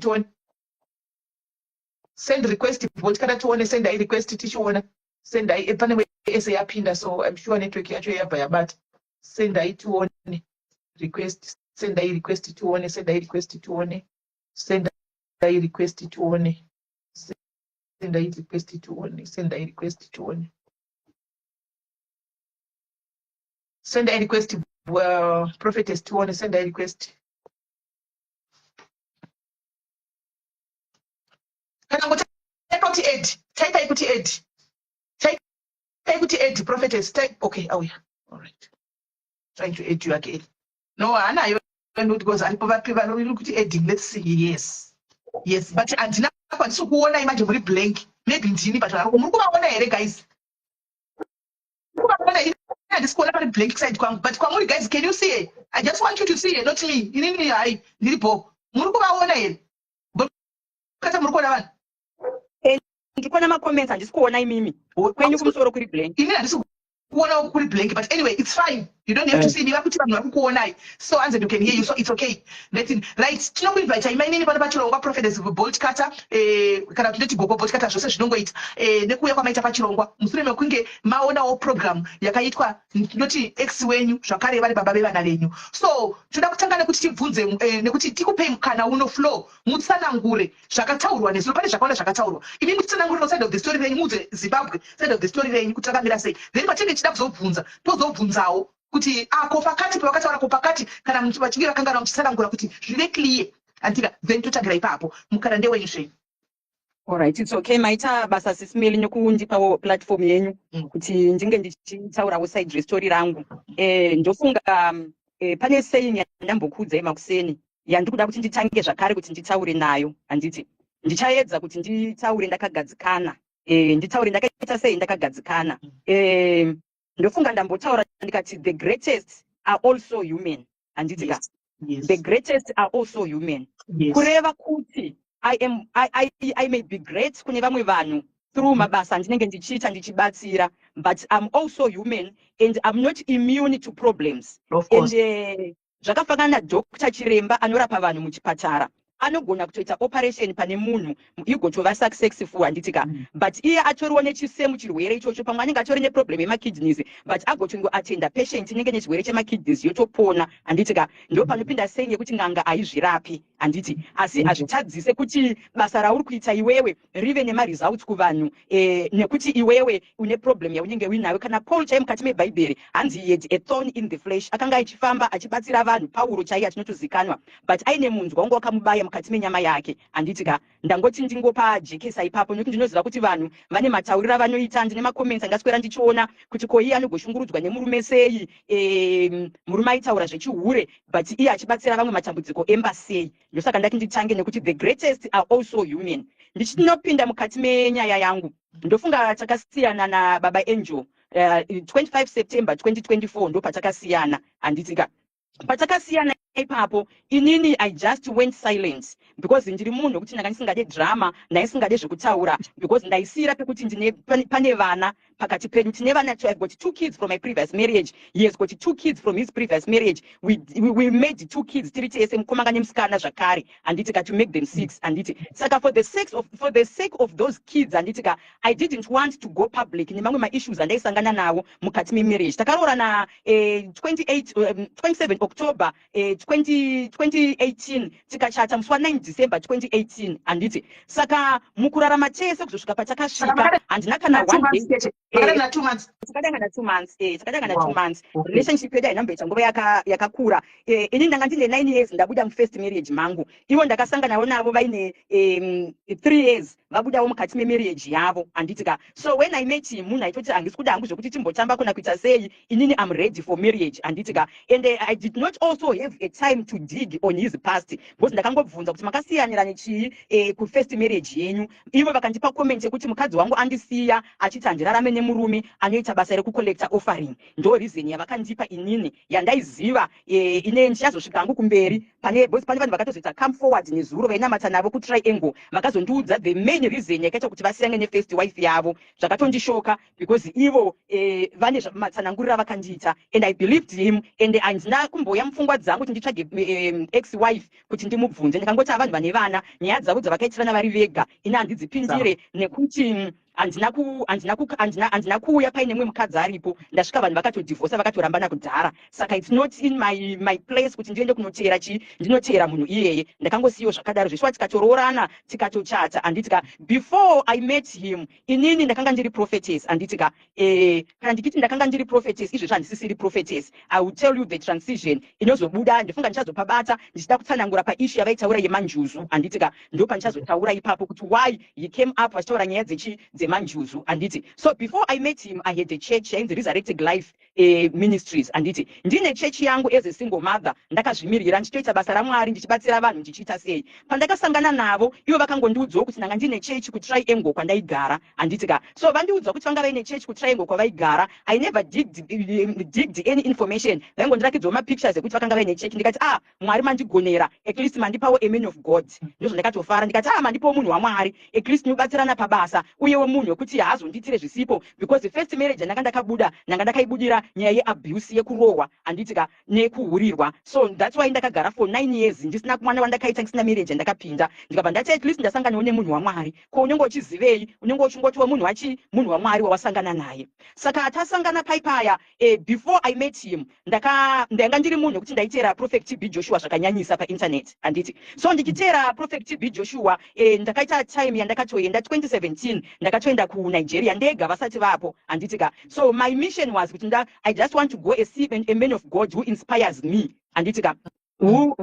Tione. Send request bot kana tione, sendai request tichiona. Sendai, pane ese yapinda, so I'm sure network yacho yabva yabata. Sendai tione request, sendai request tione, sendai request tione, sendai request tione, sendai request tione, sendai request tione, sendai request, prophetess tione, sendai request. Kana ngotaipa kuti add, taipai kuti add, taipai kuti add, prophetess type. Okay, auya. All right, trying to add you again. No, haanayo because aripo vapi vari kuti adding. Let's see. Yes, but handina kwandisi kuona manje, muri blank. Maybe ndini, but variko. Muri kuvaona here, guys? Kuvaona? Ini handisi kuona, pari blank side kwangu, but kwamuri, guys, can you see her? I just want you to see her, not me. Inini hai, ndiripo. Muri kuvaona here kata? Muri kuona vanhu? Ndiri kuona macomments, handisi kuona imimi. Kwenyu kumusoro kuri blank. Ini handisi kuona, kuri blank, but anyway, it's fine. You don't have to see me. Vakuti vanhu vari kukuonai, so anze you can hear you, so it's okay. That's it. Right, tinokuinvita imainini pano pachirongwa, Prophetess Bolt Cutter, kana kuti ndoti Gogo Bolt Cutter, zvose zvinongoita, nekuuya kwamaita pachirongwa mushure mekunge maonawo program yakaitwa, ndinoti ex wenyu zvakare vari baba vevana venyu. So toda kutanga nekuti tibvunze, nekuti tikupei mukana uno, floor, mutsanangure zvakataurwa nezuro. Pane zvakawanda zvakataurwa. Imi mutitsanangurire side of the story renyu, muudze Zimbabwe side of the story renyu kuti rakamira sei. Then patinenge tichida kuzobvunza, tozobvunzawo kuti ako pakati pavakataura, ko pakati kana vachinge vakangana, muchitsanangura kuti zvive clear, andika. Then totangira ipapo. Mukana ndewenyu zvenyu. Alright, it's okay. Maita basa, Sis Melly, nekundipawo platform yenyu kuti ndinge ndichitaurawo side restory rangu. Ndofunga pane saying yandambokuudzai makuseni yandiri kuda kuti nditange zvakare kuti nditaure nayo, handiti? Ndichaedza kuti nditaure ndakagadzikana, nditaure ndakaita sei, ndakagadzikana. Ndofunga ndambotaura ndikati the greatest are also human, handiti ka? Yes. The greatest are also human. Yes. Kureva kuti I may be great kune vamwe vanhu through mabasa andinenge ndichiita, ndichibatsira, but I'm also human and I'm not immune to problems. Of And course. Zvakafanana nadoctor, chiremba anorapa vanhu muchipatara, anogona kutoita operation pane munhu igotova successful, handiti ka? But iye atoriwo nechisemu chirwere ichocho, pamwe anenge atori neproblem yemakidneys, but agotongoatenda patient inenge nechirwere chemakidneys, yotopona, handiti ka? Ndo panopinda saying yekuti n'anga haizvirapi, handiti? Asi hazvitadzise kuti basa rauri kuita iwewe rive nemaresults kuvanhu, nekuti iwewe une problem yaunenge uinayo. Kana Paul chai mukati mebhaibheri, hanzi he had a thorn in the flesh. Akanga achifamba achibatsira vanhu, Pauro chaiye achinotozikanwa, but aine munzwa wanga wakamubaya mukati menyama yake, handiti ka? Ndangoti ndingopa jekesa ipapo nekuti ndinoziva kuti vanhu vane matauriro avanoita. Ndine macomments andaswera ndichiona kuti ko iye anogoshungurudzwa nemurume sei, murume aitaura zvechihure, but iye achibatsira vamwe, matambudziko emba sei? Ndosaka ndati nditange nekuti the greatest are also human. Ndichinopinda mukati menyaya yangu, ndofunga takasiyana nababa Angel 25 September 2024, ndo patakasiyana, handiti ka? Patakasiyana ipapo, inini I just went silent because ndiri munhu wekuti ndanga ndisingade drama, ndaisingade zvekutaura, because ndaisiyira pekuti ndine pane vana pakati pedu. Tine vana. I've got two kids from my previous marriage, he has got two kids from his previous marriage. We made two kids tiri tese, mukomanga nemusikana zvakare, handiti ka? To make them six, handiti? Saka for the sake of those kids, handiti ka, I didn't want to go public nemamwe maissues andaisangana nawo mukati memarriage. Takaroora na 28, 27 October 2018, tikachata musi wa9 December 2018, handiti? Saka mukurarama tese kuzosvika patakasvika, handina kana one day. Makadana 2 months? Takadangana 2 months, takadangana 2 months. Relationship yedu hainamboita nguva yakakura. Ini ndanga ndine 9 years ndabuda mufirst marriage mangu. Ivo ndakasanganawo navo vaine 3 years vabudawo mukati memarriage yavo, handiti ka? So when I met him, munhu aitoti handisi kuda hangu zvekuti timbotamba kuna kuita sei, inini am ready for marriage, handiti ka? And I did not also have a time to dig on his past because ndakangobvunza kuti makasiyanirane chii kufirst marriage yenyu. Ivo vakandipa comment yekuti mukadzi wangu andisiya achiti handirarame nemurume anoita basa rekucollecta offering. Ndo reason yavakandipa inini yandaiziva. Ine ndichazosvika hangu kumberi pane, because pane vanhu vakatozoita come forward nezuro vainamata navo kuTriangle, vakazondiudza the main reason yakaita kuti vasiyane nefirst wife yavo. Zvakatondishoka because ivo vane matsananguriro avakandiita and I believed him, and handina kumboya mupfungwa dzangu kuti nditsvage ex wife kuti ndimubvunze. Ndikangoti avanhu vane vana, nyaya dzavo dzavakaitirana vari vega, ini handidzipindire nekuti handina kuuya paine mumwe mukadzi aripo. Ndasvika vanhu vakatodhivhosa, vakatorambana kudhara, saka it's not in my place kuti ndiende kunoteera chii, ndinoteera munhu iyeye. Ndakangosiyiwo zvakadaro zveshuwa, tikatoroorana, tikatochata, handitika. Before I met him, inini ndakanga ndiri prophetess, handitika. Kana ndichiti ndakanga ndiri prophetess, izvezvi handisisiri prophetess. I will tell you the transition inozobuda. Ndifunga ndichazopabata ndichida kutsanangura paissue yavaitaura yemanjuzu, handitika. Ndo pandichazotaura ipapo kuti why he came up vachitaura nyaya dzechi dzemanjuzu, handiti. So before I met him, I had a church yainzi Resurrected Life Ministries, handiti. Ndine chechi yangu as a single mother, ndakazvimirira, ndichitoita basa raMwari, ndichibatsira vanhu, ndichiita sei. Pandakasangana navo, ivo vakangondiudzawo kuti ndanga ndine chechi kuTriangle kwandaigara, handitika. So vandiudza kuti vanga vaine chechi kuTriangle kwavaigara. I never digged any information. Vaingondirakidzawo mapictures ekuti vakanga vaine chechi. Ndikati, "Ah, Mwari mandigonera, at least mandipawo a man of God." Ndozvandakatofara, ndikati, "Ah, mandipawo munhu waMwari, at least tinobatsirana pabasa, uyewo munhu wekuti haazondiitire zvisipo," because first marriage yandanga ndakabuda, ndanga ndakaibudira nyaya yeabuse, yekurohwa, handitika, nekuhurirwa. So that's why ndakagara for 9 years ndisina mwana wandakaita, ndisina marriage yandakapinda. Ndikabva ndati, at least ndasanganawo nemunhu waMwari. Ko unenge uchizivei? Unenge uchingotiwo munhu wachi munhu waMwari wawasangana naye. Saka tasangana paipaya, before I met him, ndanga ndiri munhu wekuti ndaiteera Prophet TB Joshua zvakanyanyisa painternet, handiti. So ndichiteera Prophet TB Joshua, ndakaita time yandakatoenda 2017, ndakatoenda kuNigeria ndega vasati vapo, handitika. So my mission was kuti I just want to go a see a man of God who inspires me, handitika, who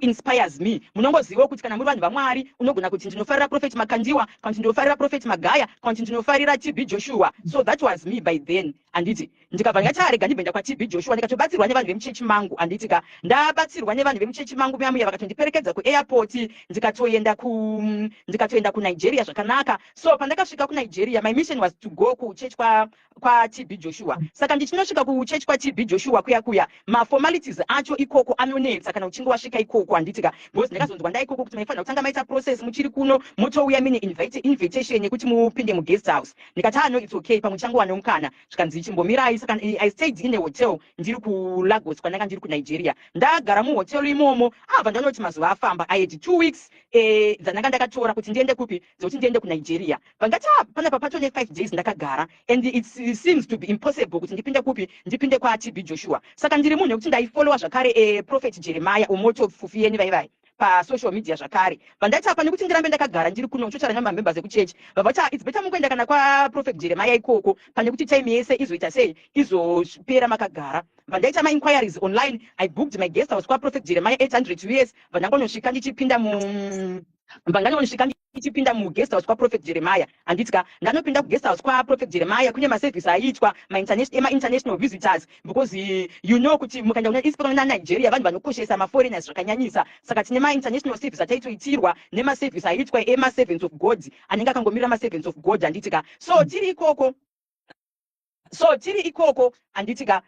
inspires me. Munongozivawo kuti kana muri vanhu vaMwari, unogona kuti ndinofarira Prophet Makandiwa, kana kuti ndinofarira Prophet Magaya, kana kuti ndinofarira TB Joshua. So that was me by then, handiti. Ndikabva ndikati, arega ndibvenda kwaTB Joshua. Ndikatobatsirwa nevanhu vemuchechi mangu, handitika. Ndabatsirwa nevanhu vemuchechi mangu muya muya, vakatondiperekedza kuairport, ndikatoenda kuNigeria zvakanaka. So pandakasvika kuNigeria, my mission was to go kuchechi kwaTB Joshua. Saka ndichinosvika kuchechi kwaTB Joshua kuya kuya, maformalities acho ikoko anonetsa kana uchinge wasvika ikoko, handitika, because ndakazonzwa ndaikoko kuti maifanira kutanga maita process muchiri kuno, motouya mine invitation yekuti mupinde muguest house. Ndikati, "Ah, no, it's okay, pamwe changowana mukana." Zvikanzi, "Chimbomirai." Saka I stayed in a hotel ndiri kuLagos kwandanga ndiri kuNigeria. Ndagara muhotel imomo, abva ndanoti mazuva afamba. I had 2 weeks dzandanga ndakatora kuti ndiende kupi, dzekuti ndiende kuNigeria. Vangati, "Ah, panapa patone 5 days ndakagara and it seems to be impossible kuti ndipinde kupi, ndipinde kwaTB Joshua." Saka ndiri munhu wekuti ndaifollowa zvakare Prophet Jeremiah Omoto Fufeyin vaivai pasocial media zvakare. Vandati apa nekuti ndirambe ndakagara ndiri kuno chochara nemamembers ekuchechi, vabva "It's better mungoenda kana kwaProphet Jeremiah ikoko pane kuti time yese izoita sei, izopera makagara." Vandaita mainquiries online. I booked my guest house kwaProphet Jeremiah, 800 US. Vandangonosvika ndichipinda mu vangangonosvika ndichipinda muguest house kwaProphet Jeremiah, handitika. Ndanopinda kuguest house kwaProphet Jeremiah, kune maservice aiitwa emainternational visitors, because you know kuti mukaenda kuna isipana naNigeria, vanhu vanokoshesa maforeigners zvakanyanyisa. Saka tine mainternational service ataitoitirwa nemaservice aiitwa emaservants of God anenge akangomirira maservants of God, handitika. So tiri ikoko, handitika,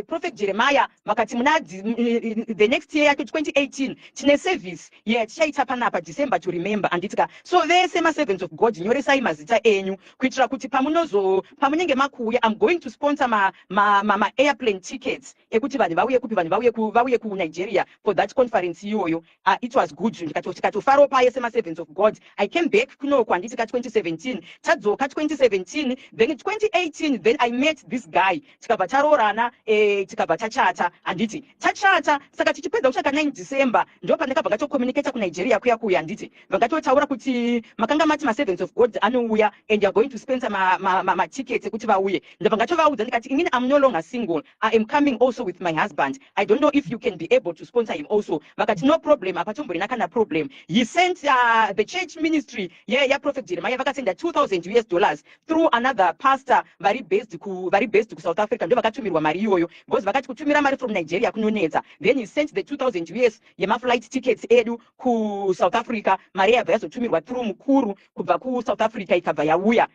Prophet Jeremiah vakati muna the next year yacho 2018 tine service yatichaita panapa, December to Remember, handitika. So vese maservants of God, nyoresai mazita enyu kuitira kuti pamunenge makuuya, I'm going to sponsor ma airplane tickets ekuti vanhu vauye kupi, vanhu vauye kuNigeria for that conference iyoyo. It was good. Tikatofarawo paye semaservants of God. I came back kunoku, handitika, 2017. Tadzoka 2017, then 2018, then I met this guy, tikabva taroorana, tikabva tachata, handiti. Tachata, saka tichipedza kuchata 9 December, ndo pandakabva ngatocommunicata kuNigeria kuya kuya, handiti. Vangatotaura kuti makanga mati maservants of God anouya and you are going to sponsor matickets ekuti vauye. Ndabva ngatovaudza ndikati, "Inini am no longer single. I am coming also with my husband. I don't know if you can be able to sponsor him also." Vakati, "No problem, hapatomborina kana problem." He sent the church ministry yaProphet Jeremiah, vakasenda 2000 US dollars through another pastor vari based kuSouth Africa. Ndo vakatumirwa mari iyoyo because vakati kutumira mari from Nigeria kunonetsa. Then he sent the 2000 US yemaflight tickets edu kuSouth Africa. Mari yabva yazotumirwa through mukuru kubva kuSouth Africa, ikabva yauya.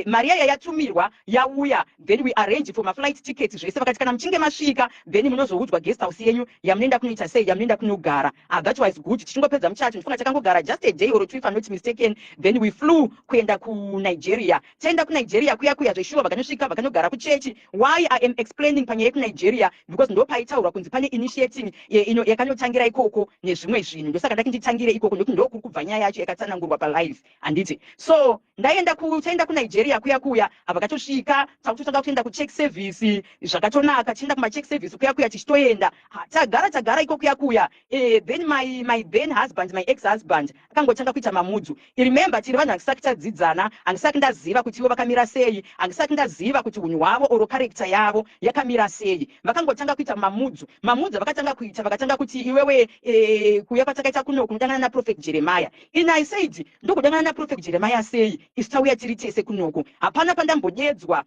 Mari yaya yatumirwa, yauya, then we arrange for maflight tickets zvese. Vakati kana muchinge masvika, then munozoudzwa guest house yenyu yamunoenda kunoita sei, yamunoenda kunogara. That was good. Tichingopedza muchato, ndifunga takangogara just a day or two, if I'm not mistaken, then we flew kuenda kuNigeria. Taenda kuNigeria kuya kuya, zveshuwa vakanosvika. Vakanogara kuchechi. Why I am explaining panyaya yekuNigeria? Because ndo paitaurwa kunzi pane initiating ino yakanotangira ikoko nezvimwe zvinhu. Ndosaka ndati nditangire ikoko, nekuti ndokuri kubva nyaya yacho yakatsanangurwa palive, handiti? So ndaenda taenda kuNigeria kuya kuya, vakatosvika, takutotanga kuenda kuchurch service zvakatonaka, tichienda kumachurch service kuya kuya, tichitoenda. Tagara tagara iko kuya kuya, then my then husband, my ex husband, akangotanga kuita mamoods. Remember, tiri vanhu handisati tadzidzana, handisati ndaziva kuti ivo vakamira sei, handisati ndaziva kuti unhu hwavo or character yavo yakamira sei. Vakangotanga kuita mamoods. Mamoods vakatanga kuita, vakatanga kuti, "Iwewe, kuuya kwatakaita kuno kunodangana naProphet Jeremiah." Ini I said, "Ndokudangana naProphet Jeremiah sei isu tauya tiri tese kunoku? Hapana pandambodedzwa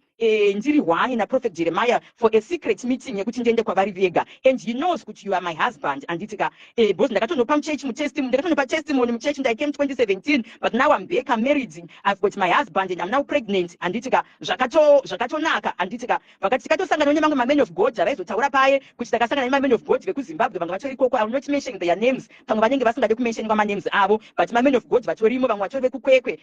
ndiri hwani naProphet Jeremiah for a secret meeting yekuti ndiende kwavari vega, and he knows kuti you are my husband," handiti ka? Because ndakatonopa muchechi mutestimony, ndakatonopa testimony muchechi. I came 2017, but now I'm back, I'm married, I've got my husband and I'm now pregnant, handiti ka? Zvakatonaka, handiti ka? Vakati tikatosangana nemamwe mamen of God avaizotaura paye kuti takasangana nemamen of God vekuZimbabwe vanga vatori ikoko. I will not mention their names, pamwe vanenge vasingade kumentionwa manames avo, but mamen of God vatorimo, vamwe vatori vekuKwekwe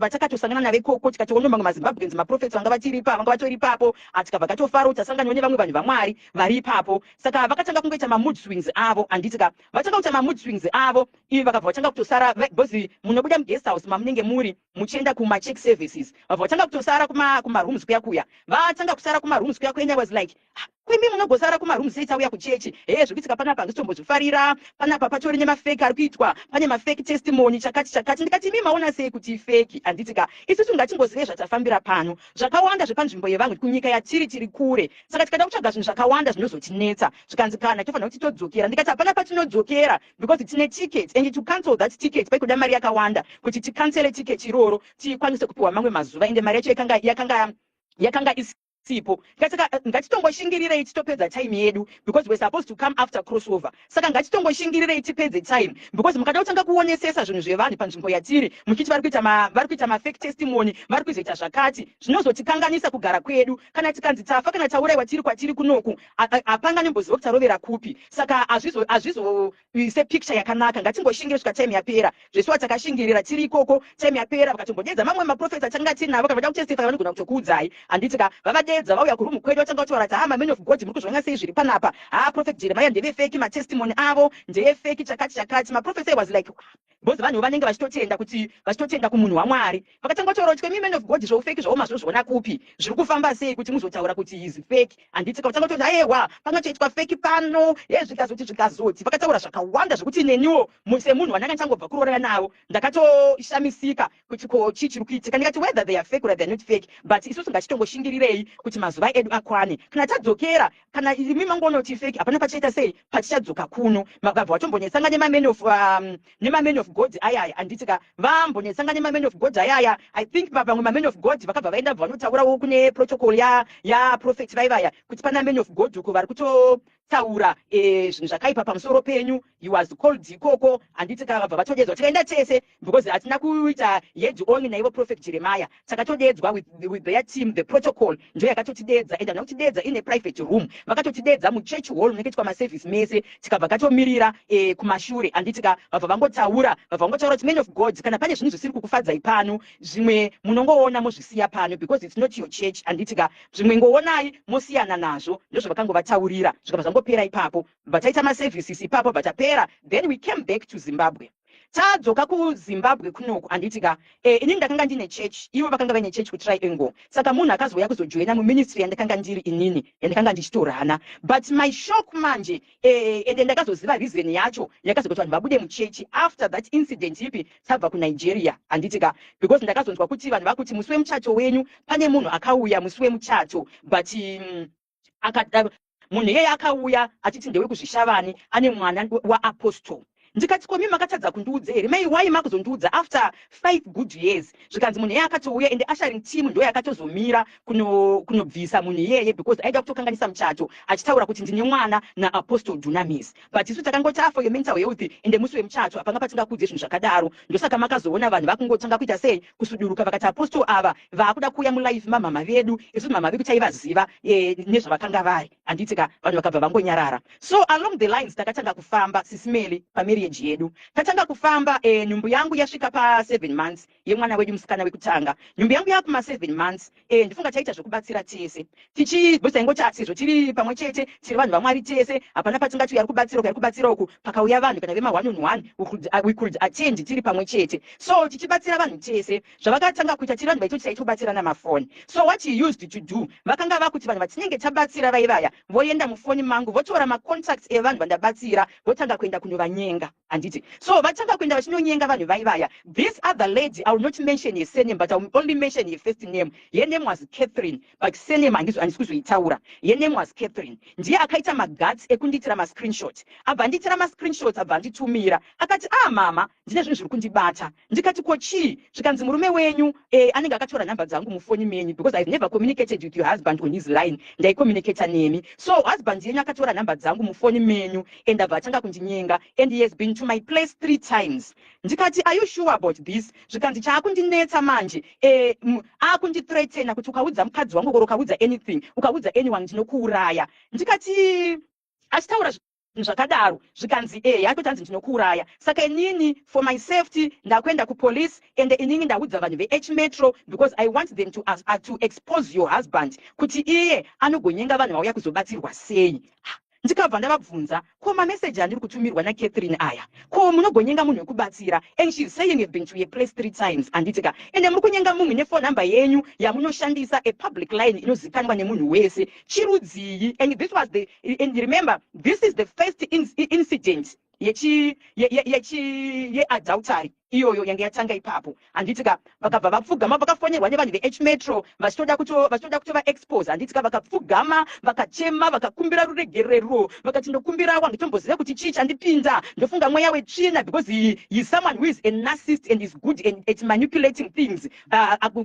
vatakatosangana navo ikoko. Tikatoona mamwe maZimbabweans, maprophets vanga vatiripa, vanga vatori ipapo. Tikabva katofara kuti tasanganawo nevamwe vanhu vaMwari vari ipapo. Saka vakatanga kungoita mamood swings avo, handiti ka? Vatanga kuita mamood swings avo ivi vakabva vatanga kutosara, because munobuda muguest house mamunenge muri muchienda kumachurch services. Vabva vatanga kutosara kumarooms kuya kuya. Vatanga kusara kumarooms kuya kuya. Was like, "Ah, kwemi munogosara kumarooms sei tauya kuchechi? He, zvekuitika panapa handitombozvifarira. Panapa patori nemafake ari kuitwa, pane mafake testimony, chakati chakati." Ndikati, "Imi maona sei kuti ifake?" Handiti ka? Isusu ngatingozivei zvatafambira pano. Zvakawanda zvepanzvimbo yevanhu kunyika yatiri, tiri kure, saka tikada kutsvaga zvinhu zvakawanda zvinozotinetsa. Zvikanzi, "Kana tofanira kuti todzokera." Ndikati, "Hapana patinodzokera because tine ticket, and to cancel that ticket paikuda mari yakawanda kuti ticancele ticket iroro, tikwanise kupiwa mamwe mazuva, ende mari yacho yakanga isipo." Saka ngatitongoshingirirai titopedza time yedu, because we're supposed to come after crossover. Saka ngatitongoshingirirai tipedze time, because mukada kutanga kuonesesa zvinhu zvevanhu panzvimbo yatiri, muchiti vari kuita mafake testimony, vari kuzoita zvakati, zvinozotikanganisa kugara kwedu. Kana tikanzi tafa kana taurayiwa tiri kwatiri kunoku, hapanga nemboziva kuti tarovera kupi. Saka hazvizoise picture yakanaka. Ngatingoshingire svika time yapera. Zvesuwa takashingirira tiri ikoko, time yapera, vakatombodedza mamwe maprofets atanga tinavo. Kana vada kutestify, vanogona kutokuudzai, handiti ka? Vavadedza, vauya kuroom kwedu, vatanga kutaura kuti, "Ha, mamen of God, muri kuzviona sei zviri panapa? Ha, Prophet Jeremiah ndevefake, matestimony avo ndeyefake, chakati chakati." Maprophets was like, because vanhu vanenge vachitotenda kuti vachitotenda kumunhu waMwari, vakatanga kutaura kuti, "Kwemi, man of God, zvoufake zvavo mazvozviona kupi? Zviri kufamba sei kuti muzotaura kuti is fake?" Handiti ka? Kutanga kutoti, "Aiwa, pangatoitwa fake pano." Ye, zvikazoti zvikazoti, vakataura zvakawanda zvekuti neniwo semunhu wandanga ndichangobva kuroorana navo ndakatoshamisika kuti ko chii chiri kuitika. Ndikati, "Whether they are fake or they are not fake, but isusu ngatitongoshingirirai kuti mazuva edu akwane. Kana tadzokera, kana imi mangonoti fake, hapana pachichaita sei patichadzoka kuno." Vakabva vatombonetsanga nemamen of God ayaya, handiti ka? Vambonetsanga nemamen of God ayaya. I think vamwe mamen of God vakabva vaenda, bva vanotaurawo kune protocol yaprophet vaivaya kuti pana man of God uko vari kutotaura zvinhu zvakaipa pamusoro penyu. He was called ikoko, handiti ka? Vabva vatodedzwa, tikaenda tese, because hatina kuita head on naivo Prophet Jeremiah. Takatodedzwa with their team. The protocol ndo yakatotidedza, and handina kutidedza in a private room, vakatotidedza muchurch hall munenge itwa maservice mese. Tikabva katomirira kumashure, handiti ka? Vabva vangotaura kuti, "Man of God, kana pane zvinhu zvisiri kukufadzai pano, zvimwe munongoona mozvisiya pano, because it's not your church, handiti ka? Zvimwe ngoonai mosiyana nazvo." Ndozvavakangovataurira, zvikabva zvangopera ipapo. Bva taita maservices ipapo, bva tapera. Then we came back to Zimbabwe. Tadzoka kuZimbabwe kunoku, handiti ka, inini ndakanga ndine church, ivo vakanga vaine church kuTriangle. Saka munhu akazouya kuzojoina muministry yandakanga ndiri inini, yandakanga ndichitorana. But my shock manje, ende ndakazoziva reason yacho yakazokuti vanhu vabude muchechi after that incident ipi, tabva kuNigeria, handiti ka? Because ndakazonzwa kuti vanhu vakuti musi wemuchato wenyu pane munhu akauya musi wemuchato, but munhu iyeye akauya achiti ndewekuzvishavani, ane mwana waapostle. Ndikati, "Komi makatadza kundiudza here mai? Wai makuzondiudza after 5 good years?" Zvikanzi munhu iyeye akatouya, ende ushering team ndo yakatozomira kunobvisa munhu iyeye, because aida kutokanganisa muchato achitaura kuti ndine mwana naApostle Dunamis. But isu takangoti, "For your mental health, ende musi wemuchato hapanga patingakudze zvinhu zvakadaro." Ndosaka makazoona vanhu vakungotanga kuita sei, kusuduruka. Vakati apostle ava vaakuda kuuya mulife mamama vedu. Isu mama vedu taivaziva nezvavakanga vari, handiti ka? Vanhu vakabva vangonyarara. So along the lines takatanga kufamba sisimeli pamarriage. Marriage yedu tatanga kufamba, nhumbu yangu yasvika pa7 months yemwana wedu musikana wekutanga. Nhumbu yangu yakuma7 months. Ndifunga taita zvokubatsira tese tichibosaingoti sezvo tiri pamwe chete, tiri vanhu vaMwari tese, hapana patingati uyu ari kubatsira uku, ari kubatsira uku. Pakauya vanhu kana vema1 on 1, we could attend tiri pamwe chete. So tichibatsira vanhu tese, zvavakatanga kuita, tiri vanhu vaitoti taitobatsirana mafoni. So what he used to do, vakanga vakuti vanhu vatinenge tabatsira vaivaya voenda mufoni mangu, votora macontacts evanhu vandabatsira, votanga kuenda kunovanyenga, handiti? So vatanga kuenda vachinonyenga vanhu vaivaya. This other lady, I will not mention her surname, but I will only mention her first name. Her name was Catherine, but surname handisi kuzoitaura. Her name was Catherine. Ndiye akaita maguts ekundiitira mascreenshot. Abva andiitira mascreenshots, abva anditumira, akati, "Ah, mama, ndine zvinhu zviri kundibata." Ndikati, "Ko chii?" Zvikanzi, "Murume wenyu anenge akatora nhamba dzangu mufoni menyu, because I've never communicated with your husband on his line, ndaicommunicata nemi. So husband yenyu akatora nhamba dzangu mufoni menyu and abva atanga kundinyenga, and he has been to my place three times." Ndikati, "Are you sure about this?" Zvikanzi, "Chaakundinetsa manje, akundithreatena kuti ukaudza mukadzi wangu or ukaudza anything, ukaudza anyone, ndinokuuraya." Ndikati, "Achitaura zvakadaro?" Zvikanzi, "E, atoti hanzi ndinokuuraya. Saka inini for my safety ndakuenda kupolice, and inini ndaudza vanhu veH Metro because I want them to expose your husband kuti iye anogonyenga vanhu vauya kuzobatsirwa sei." Ndikabva ndavabvunza, "Ko mameseji andiri kutumirwa naCatherine aya, ko munogonyenga munhu wekubatsira, and she's saying you've been to a place three times, handitika? Ende muri kunyenga munhu nefone number yenyu yamunoshandisa, a public line inozikanwa nemunhu wese, chirudzii?" And this was the and remember, this is the first incident yechi yeadultery iyoyo yange yatanga ipapo, handitika? Vakabva vapfugama, vakafonерwa nevanhu veH Metro vachitoda kutova expose, handitika? Vakapfugama, vakachema, vakakumbira ruregerero, vakati, "Ndokumbira, wanditomboziva kuti chii chandipinda. Ndofunga mweya wetsvina, because he is someone who is a narcissist and is good at manipulating things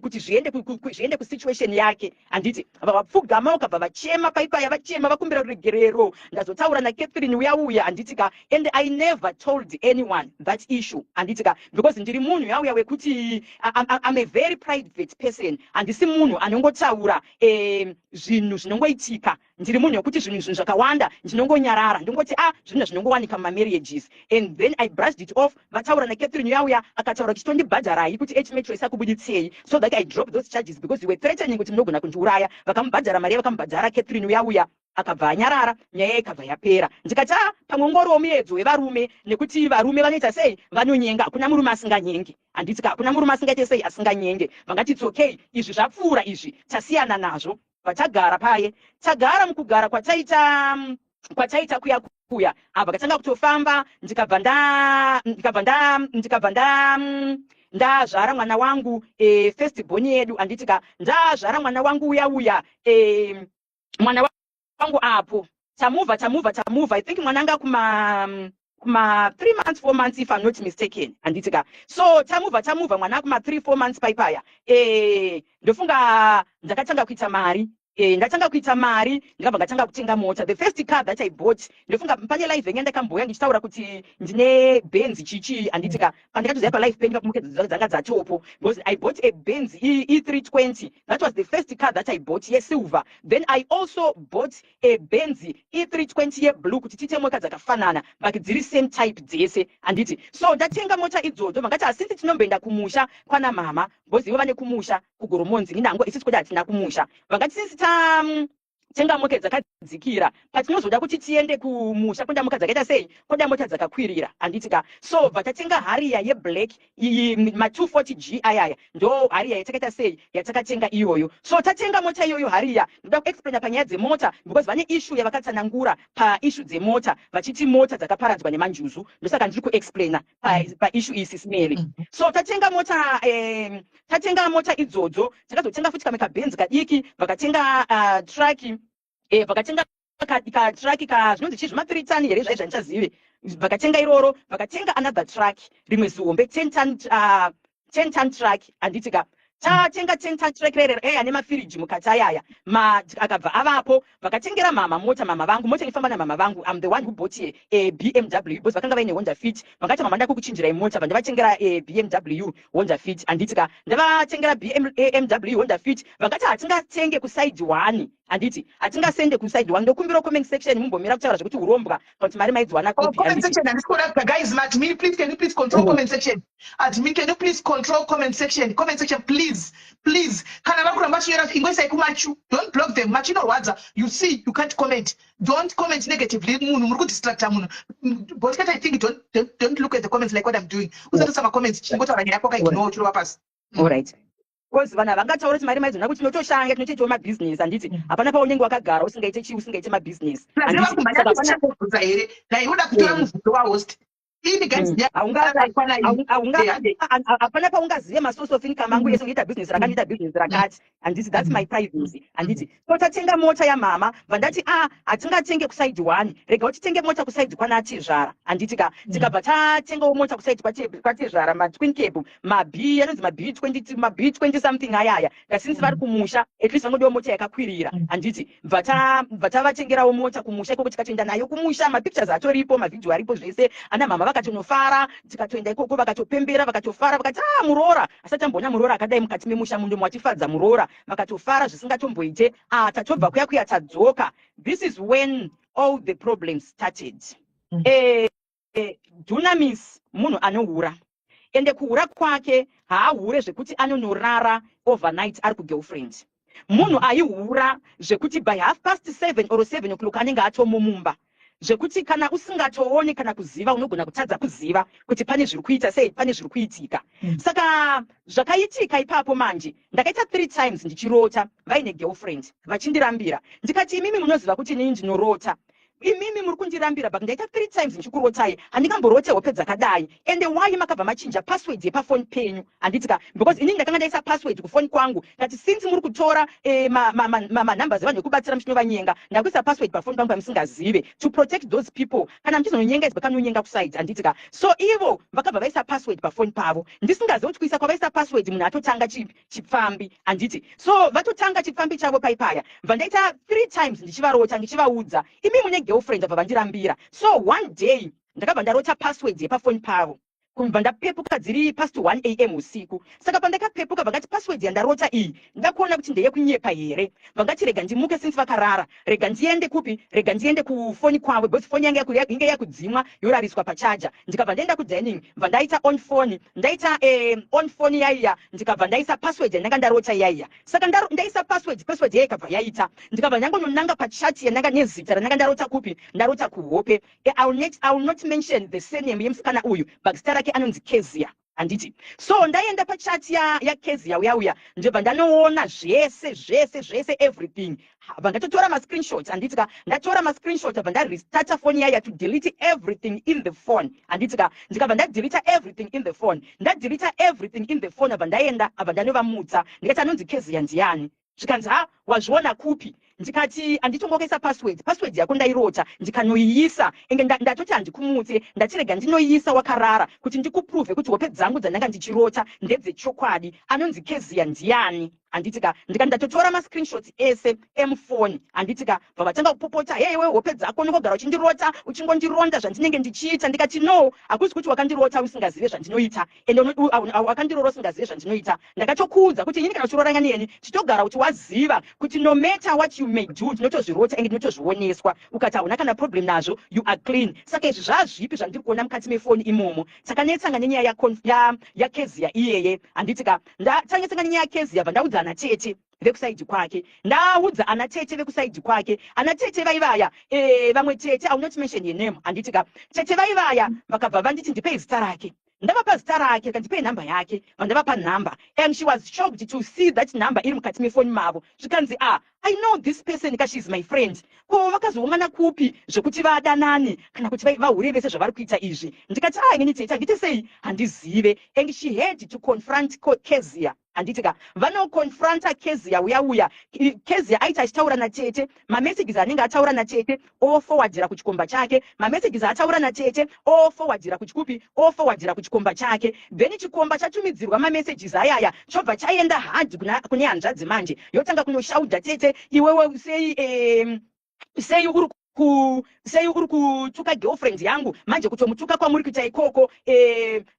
kuti zviende kusituation yake," handiti? Vapfugama, ukabva vachema paipaya, vachema, vakumbira ruregerero. Ndazotaura naCatherine uya uya, handitika? And I never told anyone that issue, handitika? Because ndiri munhu yauya wekuti I'm a very private person. Handisi munhu anongotaura zvinhu zvinongoitika. Ndiri munhu wekuti zvinhu zvakawanda ndinongonyarara, ndingoti, "Ah, zvinhu zvinongowanika mumamarriages," and then I brushed it off. Vataura naCatherine uyauya, akataura kuti, "Tondibhadharai kuti H Metro isakubuditsei so that I drop those charges, because you were threatening kuti munogona kundiuraya." Vakamubhadhara mari yavakamubhadhara. Catherine uyauya akabva anyarara, nyaya ikabva yapera. Ndikati, "A, pamwe ungoriwo muedzo wevarume, nekuti varume vanoita sei? Vanonyenga. Hakuna murume asinganyengi, handiti ka? Hakuna murume asingaite sei? Asinganyenge." Vangati, "It's okay, izvi zvapfuura, izvi tasiyana nazvo." Vatagara paye, tagara mukugara kwataita kuya kuya, abva katanga kutofamba. Ndikabva ndazvara mwana wangu, first born yedu, handiti ka? Ndazvara mwana wangu uya uya, mwana wangu apo tamuvha, tamuvha, tamuvha. I think mwana anga kuma 3 months, 4 months, if I'm not mistaken, handiti ka? So tamuvha, tamuvha, mwana kuma 3, 4 months paipaya. Ndofunga ndakatanga kuita mari. Ndatanga kuita mari, ndikabva ndatanga kutenga mota. The first car that I bought, ndofunga pane live yange ndakamboya ndichitaura kuti ndine Benz chichi, handiti ka? Pandakatoziva palive penyu pamuke dzanga dzatopo, because I bought a Benz E320. That was the first car that I bought, yesilver. Then I also bought a Benz E320 yeblue kuti tiite mota dzakafanana, but dziri same type dzese, handiti? So ndatenga mota idzodzo, vakati, "Asisi tinomboenda kumusha kwana mama," because ivo vane kumusha kuGoromonzi, ninango isisi kweda hatina kumusha. Vakati, "Sisi tatenga mota dzakadzikira, patinozoda kuti tiende kumusha kuenda mota dzakaita sei? Koda mota dzakakwirira, handiti ka?" So bva tatenga Harrier yeblack iyi, ma240 G ayaya. Ndo Harrier yatakaita sei? Yatakatenga iyoyo. So tatenga mota iyoyo, Harrier. Ndoda kuexplaina panyaya dzemota because vane issue yavakatsanangura paissue dzemota, vachiti mota dzakaparadzwa nemanjuzu. Ndosaka ndiri kuexplaina paissue iyi, sisimeri. So tatenga mota, tatenga mota idzodzo, takazotenga futi kamwe kaBenz kadiki. Vakatenga truck, vakatenga katruck ka zvinonzi chii, zvima3 ton here zvai, zvandichazive. Vakatenga iroro, vakatenga another truck, rimwe zihombe, 10 ton, 10 ton truck, handiti ka? Tatenga 10 truck aya nemafiriji mukati ayaya, akabva avapo. Vakatengera mama mota, mama vangu mota inofamba namama vangu. I'm the one who bought a BMW because vakanga vaine Honda Fit. Vakati, "Mama, ndakukuchinjirai mota." Vandavatengera a BMW Honda Fit, handiti ka? Ndavatengera BMW Honda Fit. Vakati hatingatenge kuside one, handiti? Hatingasende kuside one. Ndokumbira comment section mumbomira kutaura zvekuti urombwa kana kuti mari maidziwana Oh, kupi. comment Handiti? section handisi kuona, guys. Admin, please, can you please control comment section? Admin, can you please control comment section? Comment section, please, please. Kana vari kuramba vachinyora, ingoisai kumachu. Don't block them. Machu inorwadza. You see, you can't comment. Don't comment negatively. Munhu muri kudistracta munhu. But I think don't look at the comments like what I'm doing. Usatoisa macomments, chingotaura nyaya yako, wakaignore, uchirova pasi. Alright, because vanhu havangataura kuti mari maidzona kuti tinotoshanga, tinotoitawo mabhizinesi, handiti? Hapana paunenge wakagara usingaite chii, usingaite mabhizinesi, Handiti? Saka hapana Saka here ndaiuda kutora mubvunzo wahost ini, guys. Hapana paungazive masource of income angu ese, unoita business rakati, ita business rakati, handiti? That's my privacy, handiti? So tatenga mota yamama, bva ndati, "A, hatingatenge kuside one, rega utitenge mota kuside kwanatezvara," handiti ka? Tikabva tatengawo mota kuside kwatezvara, matwin cab, mab anonzi mab 20, mab 20 something ayaya. Ngasinzi vari kumusha, at least vangodiwo mota yakakwirira, handiti? Bva tavatengerawo mota kumusha ikoko, tikatoenda nayo kumusha. Mapictures atoripo, mavhidhio aripo, zvese. Ana mama vakatonofara. Tikatoenda ikoko, vakatopembera, vakatofara, vakati, "A, muroora asati amboona muroora akadai mukati memusha muno, mwatifadza muroora." Vakatofara zvisingatomboite. Ah, tatobva kuya kuya, tadzoka. This is when all the problems started. Dunamis munhu anohura, ende kuhura kwake haahure zvekuti anonorara overnight ari kugirlfriend. Munhu aihura zvekuti by 7:30 or 7 o'clock anenge atomumumba, zvekuti kana usingatooni kana kuziva, unogona kutadza kuziva kuti pane zviri kuita sei, pane zviri kuitika. Saka zvakaitika ipapo manje, ndakaita three times ndichirota vaine girlfriend, vachindirambira. Ndikati, "Imimi munoziva kuti inini ndinorota, imimi muri kundirambira, but ndaita three times ndichikurotai. Handingamborote hope dzakadai. Ende why makabva machinja password yepafoni penyu?" Handiti ka? Because inini ndakanga ndaisa password kufoni kwangu. Ndati, "Since muri kutora manumbers evanhu vekubatsira muchinovanyenga, ndakuisa password pafoni pangu pamusingazive to protect those people. Kana muchizononyengedzwa, kanonyenga kuside," handiti ka? So ivo vakabva vaisa password pafoni pavo, ndisingazivi kuti kuisa kwavaisa password, munhu atotanga chipfambi, handiti? So vatotanga chipfambi chavo paipaya. Bva ndaita three times ndichivarota, ndichivaudza, "Imi mune girlfriend." Bva vandirambira. So one day ndakabva ndarota password yepafoni pavo. Kubva ndapepuka dziri past 1 a.m. usiku. Saka pandakapepuka, vakati, "Password yandarota iyi, ndakuona kuti ndeyekunyepa here?" Vangati, "Rega ndimuke," since vakarara, "Rega ndiende kupi? Rega ndiende kufoni kwavo," because foni yanga inge yakudzimwa, yorariswa pachaja. Ndikabva ndaenda kudining, bva ndaita on phone, ndaita on phone yaiya. Ndikabva ndaisa password yandanga ndarota yaiya. Saka ndaisa password, password yaiya ikabva yaita. Ndikabva ndangononanga pachat yandanga nezita randanga ndarota kupi, ndarota kuhope. I will not mention the surname yemusikana uyu, but zita rake anonzi Kezia, handiti? So ndaenda pachat yaKezia uya uya, ndobva ndanoona zvese, zvese, zvese, everything. Bva ndatotora mascreenshots, handiti ka? Ndatora mascreenshot, bva ndarestarta phone yaya to delete everything in the phone, handiti ka? Ndikabva ndadeleta everything in the phone, ndadeleta everything in the phone, abva ndaenda, abva ndanovamutsa. Ndikati, "Anonzi Kezia ndiani?" Zvikanzi, "Ha, wazviona kupi?" Ndikati, "Handitongokaisa password, password yako ndairota, ndikanoiisa." Enge ndatoti handikumutse, ndatirega ndinoiisa wakarara kuti ndikuprove kuti hope dzangu dzandanga ndichirota ndedzechokwadi. Anonzi Kezia ndiani, handiti ka? Ndikati ndatotora mascreenshots ese emufoni, handiti ka? Bva vatanga kupopota, "Heiwe, hope dzako unongogara uchindirota, uchingondironda zvandinenge ndichiita." Ndikati, "No, hakusi kuti wakandirota usingazive zvandinoita, ende wakandirora usingazive zvandinoita. Ndakatokuudza kuti inini kana uchiroranga neni, chitogara kuti waziva kuti no matter what you may do, tinotozvirota ende tinotozvioneswa. Ukati hauna kana problem nazvo, you are clean. Saka izvi zvazvipi zvandiri kuona mukati mefoni imomo?" Takanetsanga nenyaya yaKezia iyeye, handiti ka? Tanetsanga nenyaya yaKezia. Bva ndaudza ana tete vekuside kwake, ndaudza ana tete vekuside kwake. Ana tete vaivaya, vamwe tete, I will not mention your name, handiti ka? Tete vaivaya vakabva vanditi, "Ndipei zita rake." Ndavapa zita rake, kandipei nhamba yake. Vandavapa nhamba, and she was shocked to see that number iri mukati mefoni mavo. Zvikanzi, "Ah, I know this person ka, she is my friend. Ko vakazoungana kupi zvekuti vadanane kana kuti vahure vese zvavari kuita izvi?" Ndikati, "Ah, inini tete handiti sei, handizive." And she had to confront Kezia. Handiti ka vanoconfronta Kezia uya uya. Kezia aiti achitaura natete, mamessages anenge ataura natete oforwardira kuchikomba chake, mamessages ataura natete oforwardira kuchikupi, oforwardira kuchikomba chake. Then chikomba chatumidzirwa mamessages ayaya chobva chaenda hard kune hanzvadzi manje, yotanga kunoshaudha tete, iwewe sei sei uri ku sei uri kutuka girlfriend yangu manje? Kutomutuka kwamuri kuita ikoko,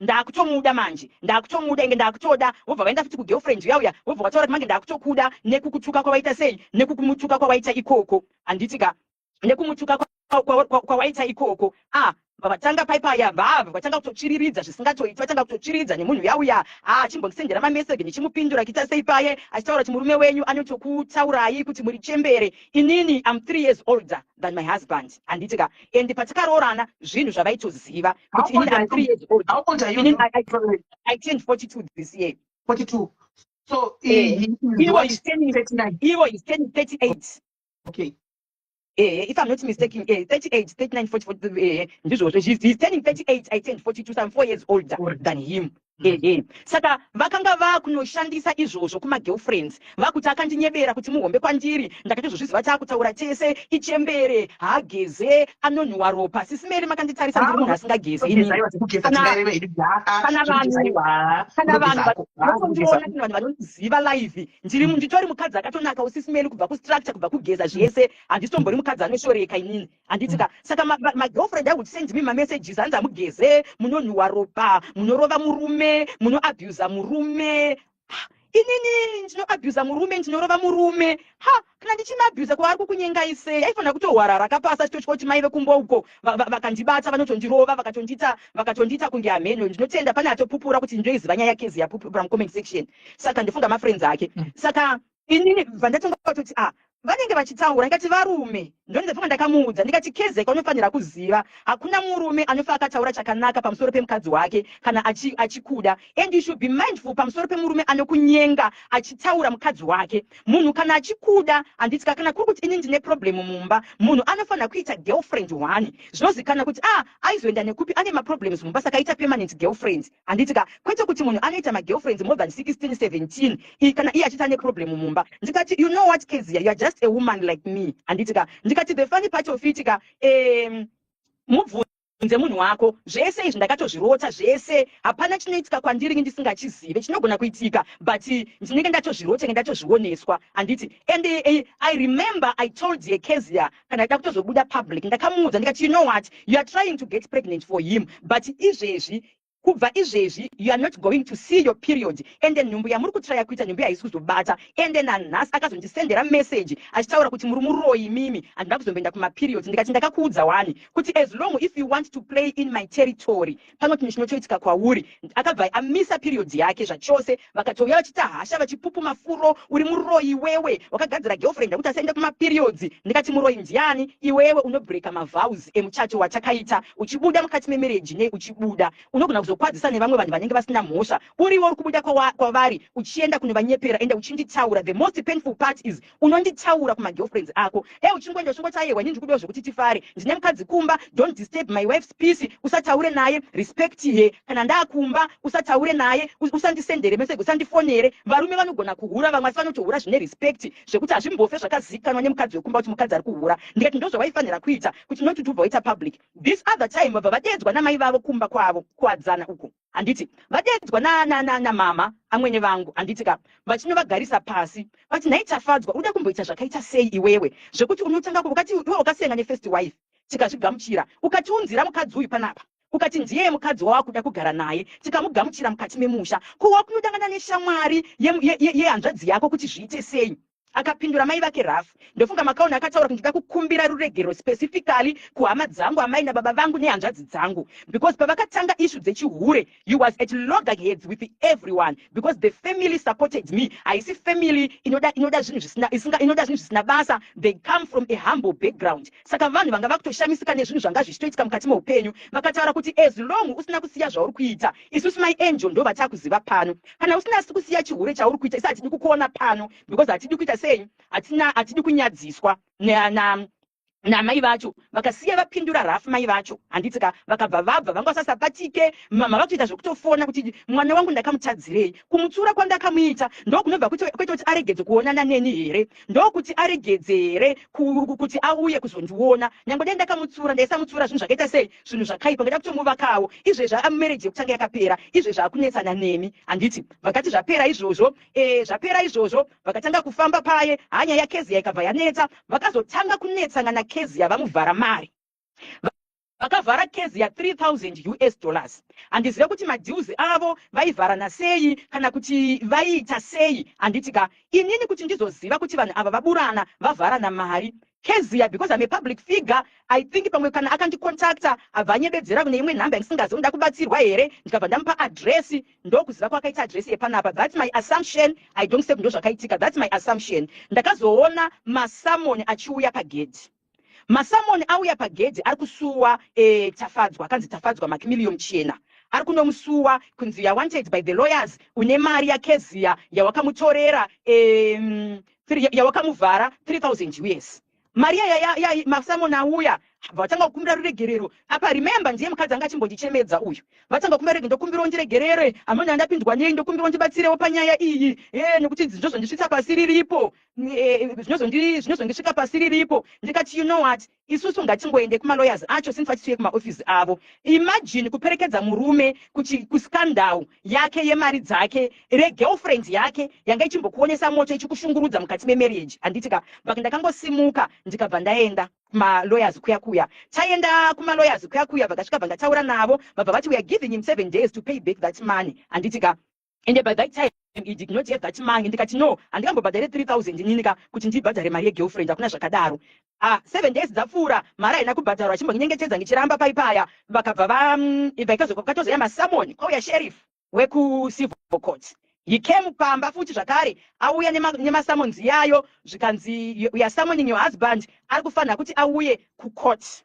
ndakutomuda manje, ndakutomuda, inge ndakutoda. Wobva vaenda futi kugirlfriend uyauya, wobva wataura kuti manje ndakutokuda nekukutuka kwawaita sei, nekukumutuka kwawaita ikoko, handiti ka? Nekumutuka kwawaita ikoko. Ah, vatanga paipaya, vabva vatanga kutotsviriridza zvisingatoiti, vatanga kutotsviriridza nemunhu uyauya. Ah, achimbondisendera mameseji, ndichimupindura kuita sei paye, achitaura kuti murume wenyu anotokutaurai kuti muri chembere. Inini am 3 years older than my husband, handiti ka? And patakaroorana zvinhu zvavaitoziva kuti inini am 3 years older. How old are you? Inini I turned 42 this year. 42. So he is Ivo what? Is turning 39. Ivo is turning 38. If I'm not mistaken, 38, 39, 44, ndizvozvo. He's turning 38, I turned 42, so I'm 4 years older than him. Saka vakanga vakunoshandisa izvozvo kumagirlfriends, vakuti akandinyebera kuti muhombe kwandiri, ndakatozozviziva taakutaura tese, ichembere, haageze, anonhuwa ropa. Sisi Mary, makanditarisa, ndiri munhu asingageze inini. Kana vanhu vanotondiona, kana vanhu vanoziva live, ndiri nditori mukadzi akatonaka, usisi Mary, kubva kustructure, kubva kugeza zvese, handitombori mukadzi anoshoreka inini, handiti ka? Saka magirlfriend would send me mamessages, hanzi hamugeze, munonhuwa ropa, munorova murume, munoabusa murume. Ah, inini ndinoabusa murume, ndinorova murume? Ha, kana ndichimaabhusa, kwaari kukunyengai sei? Aifanira kutohwarara akapasa, achitotya kuti mai vekumba uko vakandibata vanotondirova, vakatondiita kunge hameno. Ndinotenda pane atopupura kuti ndinoiziva nyaya yaKezi, yapupura mucomment section. Saka ndifunga mafriends ake. Saka inini bva ndatonga kutoti, ah, vanenge vachitaura, ndikati varume, ndondifunga ndakamuudza, ndikati Kezeka unofanira kuziva hakuna murume anofa akataura chakanaka pamusoro pemukadzi wake kana achikuda. And you should be mindful pamusoro pemurume anokunyenga achitaura mukadzi wake. Munhu kana achikuda, handiti, kana kuri kuti ini ndine problem mumba, munhu anofanira kuita girlfriend one zvinozikanwa kuti, ah, aizoenda nekupi, ane maproblems mumba, saka aita permanent girlfriend, handiti ka? Kwete kuti munhu anoita magirlfriends more than 16 17 kana iye achiti ane problem mumba. Ndikati, "You know what, Kezia, you are just a woman like me," handiti ka? Ndikati the funny part of it ka, mubvunze munhu wako, zvese izvi ndakatozvirota zvese. Hapana chinoitika kwandiri ndisingachizive. Chinogona kuitika, but ndinenge ndatozvirota, nge ndatozvioneswa, handiti? And I remember I told ye Kezia, kana ida kutozobuda public, ndakamuudza ndikati, "You know what, you are trying to get pregnant for him, but izvezvi, kubva izvezvi, you are not going to see your period, ende nhumbu yamuri kutraya kuita, nhumbu haisi kuzobata." Ende nanhasi akazondisendera message achitaura kuti muri muroyi mimi, handina kuzomboenda kumaperiods. Ndikati ndakakuudza wani kuti as long if you want to play in my territory, pano chinhu chinotoitika kwauri. Akabva amisa period yake zvachose. Vakatouya vachiita hasha, vachipupuma furo, "Uri muroyi wewe, wakagadzira girlfriend yakuti asaende kumaperiods." Ndikati muroyi ndiani? Iwewe unobreka mavows emuchato watakaita, uchibuda mukati memarriage. Nei uchibuda? Unogona kuzokwadzisa nevamwe vanhu vanenge vasina mhosva. Uriwo uri kubuda kwavari uchienda kunovanyepera, ende uchinditaura. The most painful part is unonditaura kumagirlfriends ako e uchingoenda uchingoti, "Aiwa, ini ndikudiwa zvekuti tifare, ndine mukadzi kumba, don't disturb my wife's peace, usataure naye, respect her. Kana ndaakumba usataure naye, usandisendere message, usandifonere." Varume vanogona kuhura vamwe, asi vanotohura zvine respect, zvekuti hazvimbofe zvakazikanwa nemukadzi wekumba kuti mukadzi ari kuhura. Ndikati ndozvawaifanira kuita, kuti noti tubva waita public. This other time vabva vadedzwa namai vavo kumba kwavo kuwadzana uko, handiti? Vadedzwa namama amwene vangu, handiti ka? Vachinovagarisa pasi, vati, "Nhai Tafadzwa, uda kumboita zvakaita sei iwewe, zvekuti unotanga ukati iwe wakasenga nefirst wife, tikazvigamuchira, ukatiunzira mukadzi uyu panapa, ukati ndiye mukadzi wawakuda kugara naye, tikamugamuchira mukati memusha, ko wakunodangana neshamwari yehanzvadzi yako kuti zviite sei?" Akapindura mai vake rafu. Ndofunga makaona akataura kuti ndida kukumbira ruregero specifically kuhama dzangu, amai nababa vangu nehanzvadzi dzangu, because pavakatanga issue dzechihure, you was at loggerheads with everyone because the family supported me. Haisi family inoda zvinhu zvisina inoda zvinhu zvisina basa. They come from a humble background, saka vanhu vanga vakutoshamisika nezvinhu zvanga zvichitoitika mukati meupenyu. Vakataura kuti as long usina kusiya zvauri kuita, isusu mai Angel ndo vatakuziva pano, kana usina kusiya chihure chauri kuita, isi hatidi kukuona pano, because hatidi kuita sei, hatina, hatidi kunyadziswa na Namai vacho vakasiya vapindura rafu mai vacho, handiti ka? Vakabva vabva, vanga vasasabatike. Mama vakutoita zvekutofona kuti, "Mwana wangu ndakamutadzirei? Kumutsura kwandakamuita ndokunobva kwete kuti aregedze kuonana neni here? Ndokuti aregedze here kuti auye kuzondiona? Nyange dai ndakamutsura, ndaisamutsura zvinhu zvakaita sei, zvinhu zvakaipa. Ndaida kutomuvakawo. Izvezvi marriage yekutanga yakapera, izvezvi akunetsana nemi, handiti?" Vakati zvapera izvozvo, zvapera izvozvo, vakatanga kufamba paye. Hanya yaKezia ikabva yanetsa. Vakazotanga kunetsana naKezia, vamuvhara mari. Vakavhara Kezia US$3000. Handizive kuti madeals avo vaivharana sei kana kuti vaiita sei, handiti ka? Inini kuti ndizoziva kuti vanhu ava vaburana, vavharana mari, Kezia, because I'm a public figure, I think pamwe kana akandicontacta, abva anyebedzera kune imwe nhamba yandisingazivi, nda kubatsirwa here, ndikabva ndamupa address. Ndokuziva kwakaita address yepanapa. That's my assumption. I don't say ndo zvakaitika, that's my assumption. Ndakazoona masummons achiuya pagedhi. Masummons auya pagedhi, ari kusuwa Tafadzwa, akanzi Tafadzwa Macmillion Chena, ari kunomusuwa kunzi, "You are wanted by the lawyers. Une mari yaKezia yawakamutorera, yawakamuvhara 3000 US." Mari yaya, masummons auya, vatanga kukumbira ruregerero. Apa remember, ndiye mukadzi anga achimbondichemedza uyu. Vatanga kumbira rege, "Ndokumbirawo ndiregerere, hamuna ndapindwa nei, ndokumbirawo ndibatsirewo panyaya iyi, nekuti zvinozondisvitsa pasi riripo, zvinozondisvika pasi riripo." Ndikati, "You know what, isusu ngatingoende kumalawyers acho since vachisiye kumaofisi avo." Imagine kuperekedza murume kuscandal yake yemari dzake, regirlfriend yake yanga ichimbokuonesa moto, ichikushungurudza mukati memarriage, handiti ka? But ndakangosimuka, ndikabva ndaenda kumalawyers kuya kuya. Taenda kumalawyers kuya kuya, vakasvika, bva ndataura navo, vabva vati, "We are giving him 7 days to pay back that money," handiti ka? And by that time he did not have that money. Ndikati, "No, handingambobhadhare 3000 inini ka kuti ndibhadhare mari yegirlfriend, hakuna zvakadaro." Ah, 7 days dzapfuura, mari haina kubhadharwa. Achimbonyengetedza, ngichiramba paipaya. Vakabva vakatozoya masummons, kwauya sheriff wekucivil court. He came pamba futi zvakare, auya nemasummons yayo, zvikanzi, "We are summoning your husband, ari kufanira kuti auye kucourt."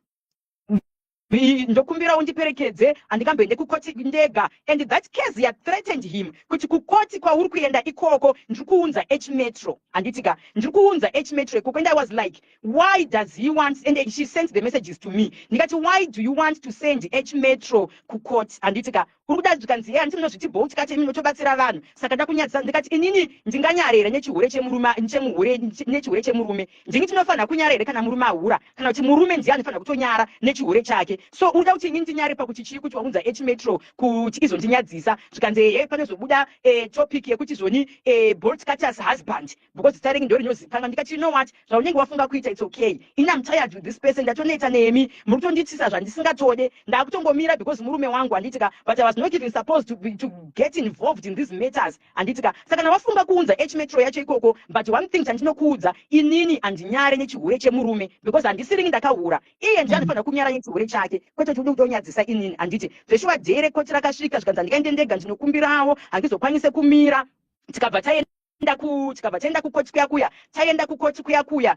"Ndokumbira undiperekedze, handikamboende kukoti ndega." And that case ya threatened him kuti, "Kukoti kwauri kuenda ikoko, ndiri kuunza H Metro, handiti ka? Ndiri kuunza H Metro ikoko." And I was like, "Why does he want?" And she sent the messages to me. Ndikati, "Why do you want to send H Metro kukoti, handiti ka? Uri kuda?" Zvikanzi, "Ye, handiti munozviti Bolt Cutter, imi munotobatsira vanhu, saka ndakunyadzisa." Ndikati, "Inini ndinganyarere nechihure chemurume? Chemuhure, nechihure chemurume? Ndini tinofanira kunyara here kana murume ahura, kana kuti murume ndiye anofanira kutonyara nechihure chake? So uri kuti inini ndinyare pakuti chii, kuti waunza H Metro kuti izondinyadzisa?" Zvikanzi, "Ehe, panozobuda topic yekuti zvoni Bolt Cutter's husband, because zita rengi ndo rinozikanwa." Ndikati, "You know what, zvaunenge wafunga kuita, it's okay. Ini am tired with this person. Ndatoneta nemi, muri kutonditisa zvandisingatode. Ndakutongomira because murume wangu, handiti ka? But I was not even supposed to get involved in these matters, handiti ka? Saka kana wafunga kuunza H Metro yacho ikoko, but one thing chandinokuudza, inini handinyare nechihure chemurume, because handisirini ndakahura. Iye ndiye anofanira kunyara nechihure chake, kwete kuti udi kutonyadzisa inini, handiti?" Zveshuwa dhere koti rakasvika, zvikanzi, "Handikaende ndega, ndinokumbirawo, handizokwanise kumira." Tikabva taenda kukoti kuya kuya. Taenda kukoti kuya kuya,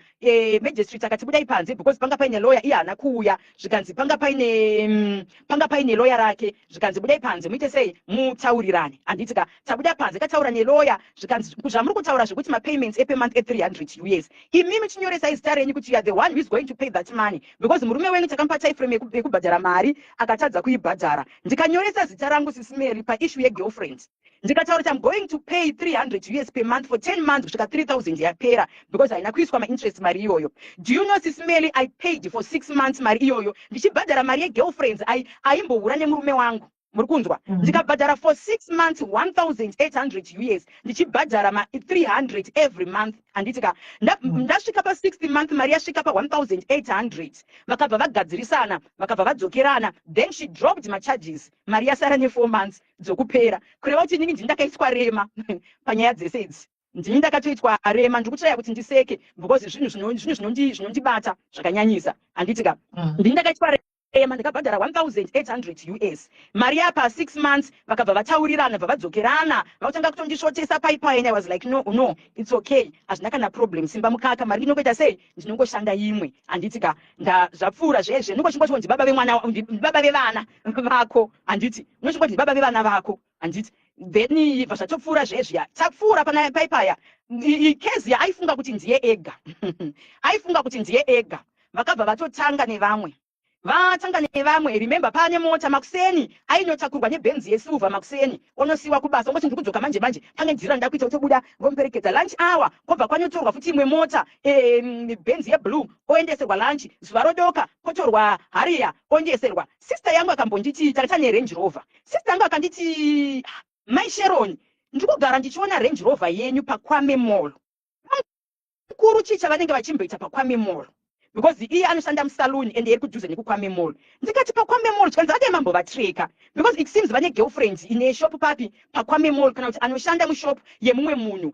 magistrate akati, "Budai panze," because panga paine lawyer, iye haana kuuya. Zvikanzi panga paine lawyer rake. Zvikanzi, "Budai panze, muite sei, mutaurirane," handiti ka? Tabuda panze, kataura nelawyer. Zvikanzi, "Zvamuri kutaura zvekuti mapayments eper month e300 US, imimi chinyoresai zita renyu kuti you are the one who is going to pay that money, because murume wenyu takamupa time frame yekubhadhara mari, akatadza kuibhadhara." Ndikanyoresa zita rangu, Sis Mary, paissue yegirlfriend. Ndikataura kuti I'm going to pay 300 US per month for 10 months kusvika 3000 yapera, because haina kuiswa mainterest mari iyoyo. Do you know, Sis Mary, I paid for 6 months mari iyoyo, ndichibhadhara mari yegirlfriends aimbohura nemurume wangu. Muri kunzwa? Ndikabhadhara for 6 months 1800 US, ndichibhadhara ma300 every month, handiti ka? Ndasvika pa6th month, mari yasvika pa1800, vakabva vagadzirisana, vakabva vadzokerana. Then she dropped macharges. Mari yasara ne4 months dzokupera. Kureva kuti inini ndini ndakaiswa rema panyaya dzese idzi, ndini ndakatoitwa rema. Ndiri kutsvaya kuti ndiseke because zvinhu zvinondibata zvakanyanyisa, handiti ka? Ndini ndakaitwa rema. Ndakabhadhara 1800 US mari yapa 6 months. Vakabva vataurirana, bva vadzokerana, vakutanga kutondisvotesa paipai, and I was like, "No, no, it's okay, hazvina kana problem. Simba mukaka, mari inongoita sei, ndinongoshanda imwe, handiti ka?" Zvapfuura zvezve, ndingochingoti ndibaba vemwana, ndibaba vevana vako, handiti? Unochingoti ndibaba vevana vako, handiti? Then bva zvatopfuura zvezviya, tapfuura pana paipaya. Kezia aifunga kuti ndiye ega, aifunga kuti ndiye ega. Vakabva vatotanga nevamwe, vatanga nevamwe. Remember, pane mota makuseni ainotakurwa neBenz yesilver. Makuseni onosiwa kubasa, ongoti, "Ndiri kudzoka manje manje, pane nzira ndakuita." Kutobuda, vomuperekedza. Lunch hour kwobva kwanotorwa futi imwe mota, Benz yeblue, oendeserwa lunch. Zuva rodoka, kotorwa Harrier, oendeserwa. Sister yangu akambonditi, takaita neRange Rover, sister yangu akanditi, "Mai Sharon, ndiri kugara ndichiona Range Rover yenyu paKwame Mall. Mukuru, chii chavanenge vachimboita paKwame Mall?" Because iye anoshanda musaluni ende iri kudhuze nekuKwame Mall. Ndikati, "PaKwame Mall?" Chikanzi, "Adai mambovatreka, because it seems vane girlfriend ine shop papi? PaKwame Mall, kana kuti anoshanda mushop yemumwe munhu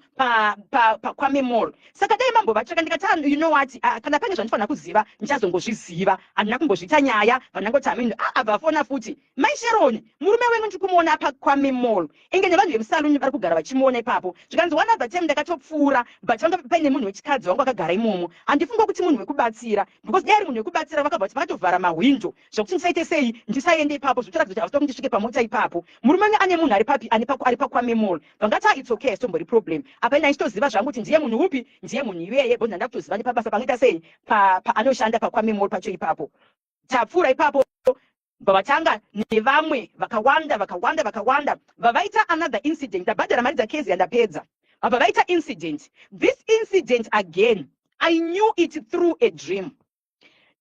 paKwame Mall. Saka dai mambovatreka." Ndikati, "Ah, you know what, kana pane zvandifanira kuziva, ndichazongozviziva." Handina kumbozviita nyaya. Vandangoti hamini. Ah, abva afona futi, "Mai Sharon, murume wenyu ndiri kumuona paKwame Mall, inge nevanhu vemusaluni vari kugara vachimuona ipapo." Zvikanzi, "One other time ndakatopfuura, but vanga paine munhu wechikadzi wangu akagara imomo. Handifunga kuti munhu wekubatsira, because dai ari munhu wekubatsira, vakabva kuti vakatovhara mahwindo zvokuti ndisaite sei, ndisaende ipapo. Zvotoratidza kuti havasida kuti ndisvike pamota ipapo. Murume wenyu ane munhu ari papi? Ari paKwame Mall." Vangati, "Ah, it's okay, tombori problem apa. Ina ndichitoziva zvangu kuti ndiye munhu upi, ndiye munhu iyeye, because ndanda kutoziva nepabasa pangaita sei, paanoshanda paKwame Mall pacho ipapo." Tapfuura ipapo, vatanga nevamwe vakawanda, vakawanda, vakawanda. Vavaita another incident. Ndabhadhara mari dzakezi yandapedza, vabva vaita incident. This incident again, I knew it through a dream.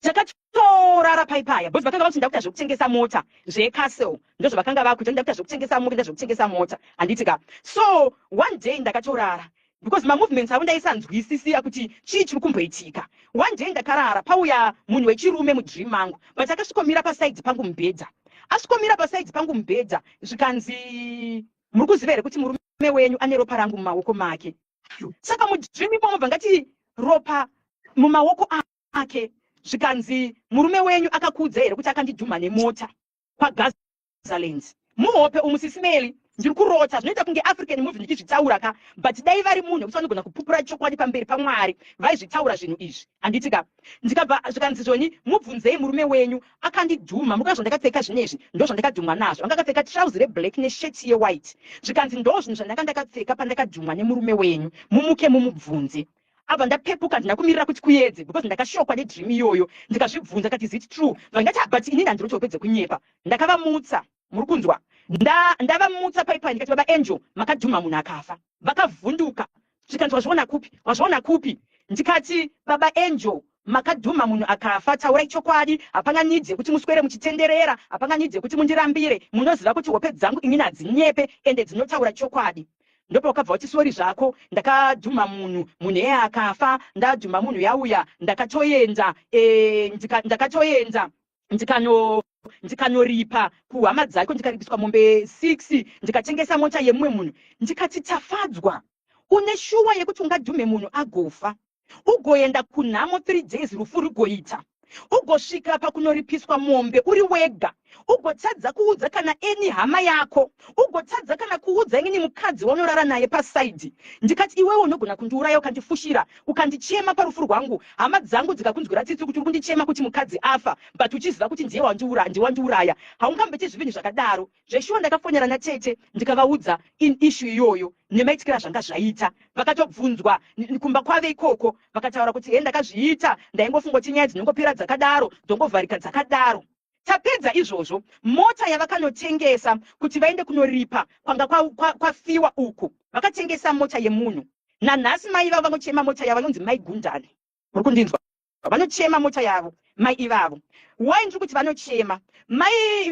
Takatorara paipaya because vakanga vakuti, "Ndakuita zvekutengesa mota zvecastle." Ndozvavakanga vakuita, "Ndakuita zvekutengesa mota, zvekutengesa mota," handiti ka? So one day ndakatorara, because mamovements avo ndaisanzwisisira kuti chii chiri kumboitika. One day ndakarara, pauya munhu wechirume mudream mangu, but akasvikomira paside pangu mubhedha. Asvikomira paside pangu mubhedha, zvikanzi, "Muri kuziva here kuti murume wenyu ane ropa rangu mumaoko make?" Saka mudream imomo bva ngati, "Ropa mumaoko ake?" Zvikanzi, "Murume wenyu akakuudza here kuti akandidhuma nemota kwaGazaland?" Muhope umu, Sis Melly, ndiri kurota. Zvinoita kunge African movie ndichizvitaura ka, but dai vari munhu wekuti vanogona kupupura chokwadi pamberi paMwari, vaizvitaura zvinhu izvi, handiti ka? Ndikabva, zvikanzi, "Zvoni mubvunzei murume wenyu akandidhuma. Mukuona zvandakapfeka zvinezvi? Ndo zvandakadhumwa nazvo." Anga akapfeka trouser reblack neshirt yewhite. Zvikanzi, "Ndo zvinhu zvandanga ndakapfeka pandakadhumwa nemurume wenyu. Mumuke mumubvunze." Abva ndapepuka. Ndina kumirira kuti kuedze, because ndakashokwa nedream iyoyo. Ndikazvibvunza kati, "Is it true?" Vandati, "But inini handiri kuti kunyepa." Ndakavamutsa. Muri kunzwa? Ndavamutsa paipai, ndikati, "Baba Angel, makadhuma munhu akafa." Vakavhunduka. Zvikanzi, "Wazviona kupi? Wazviona kupi?" Ndikati, "Baba Angel, makadhuma munhu akafa. Taurai chokwadi. Hapana need yekuti muswere muchitenderera, hapana need yekuti mundirambire. Munoziva kuti hope dzangu inini hadzinyepe, ende dzinotaura chokwadi." Ndopawakabva kuti, "Sorry zvako, ndakadhuma munhu, munhu eye akafa. Ndadhuma munhu yauya, ndakatoenda ndakatoenda ndikanoripa kuhama dzako, ndikaripiswa mombe 6, ndikatengesa mota yemumwe munhu." Ndikati, "Tafadzwa, une shuwa yekuti ungadhume munhu agofa, ugoenda kunhamo 3 days, rufu rugoita, ugosvika pakunoripiswa mombe uri wega, ugotadza kuudza kana eni hama yako, ugotadza kana kuudza inini mukadzi waunorara naye paside?" Ndikati, "Iwewe unogona kundiuraya, ukandifushira, ukandichema parufu rwangu, hama dzangu dzikakunzwira tsitsi kuti uri kundichema kuti mukadzi afa, but uchiziva kuti ndiye wandiuraya. Haungamboiti zvinhu zvakadaro." Zveshuwa, ndakafonera natete, ndikavaudza in issue iyoyo nemaitikira zvanga zvaita. Vakatobvunzwa kumba kwave ikoko, vakataura kuti, "He, ndakazviita, ndaingofunga kuti nyaya dzinongopera dzakadaro, dzongovharika dzakadaro." Tapedza izvozvo, mota yavakanotengesa kuti vaende kunoripa kwanga kwafiwa uku, vakatengesa mota yemunhu. Nanhasi mai vavo vanochema mota yavo, vanonzi Mai Gundani. Muri kundinzwa? Vanochema mota yavo mai ivavo. Why ndiri kuti vanochema? Mai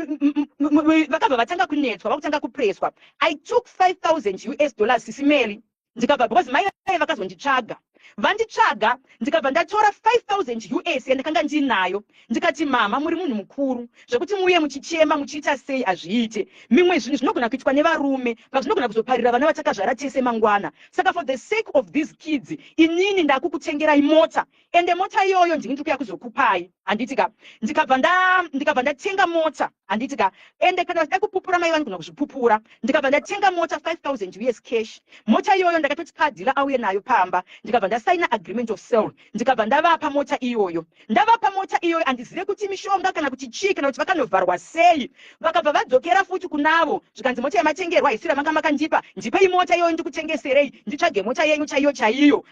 vakabva vatanga kunetswa, vakutanga kupreswa. I took 5000 US dollars, Sis Melly, ndikabva, because mai vai vakazonditsvaga. Vanditsvaga, ndikabva ndatora 5000 US yandakanga ndinayo. Ndikati, "Mama, muri munhu mukuru, zvekuti muuye muchichema muchiita sei hazviite. Mimwe zvinhu zvinogona kuitwa nevarume, but zvinogona kuzoparira vana vatakazvara tese mangwana. Saka for the sake of these kids, inini ndakukutengerai mota, ende mota iyoyo ndini ndiri kuya kuzokupai," handiti ka? Ndikabva ndatenga mota, handiti ka? Ende kana vachida kupupura, mai vanogona kuzvipupura. Ndikabva ndatenga mota 5000 US cash. Mota iyoyo ndakatoti kadhila auye nayo pamba. Ndikabva ndasaina agreement of sale, ndikabva ndavapa mota iyoyo. Ndavapa mota iyoyo, handizive kuti mishonga kana kuti chii, kana kuti vakanovharwa sei. Vakabva vadzokera futi kunavo, zvikanzi, "Mota yamatengerwa haisiro yamanga makandipa. Ndipei mota iyoyo ndikutengeserei, nditsvage mota yenyu chaiyo chaiyo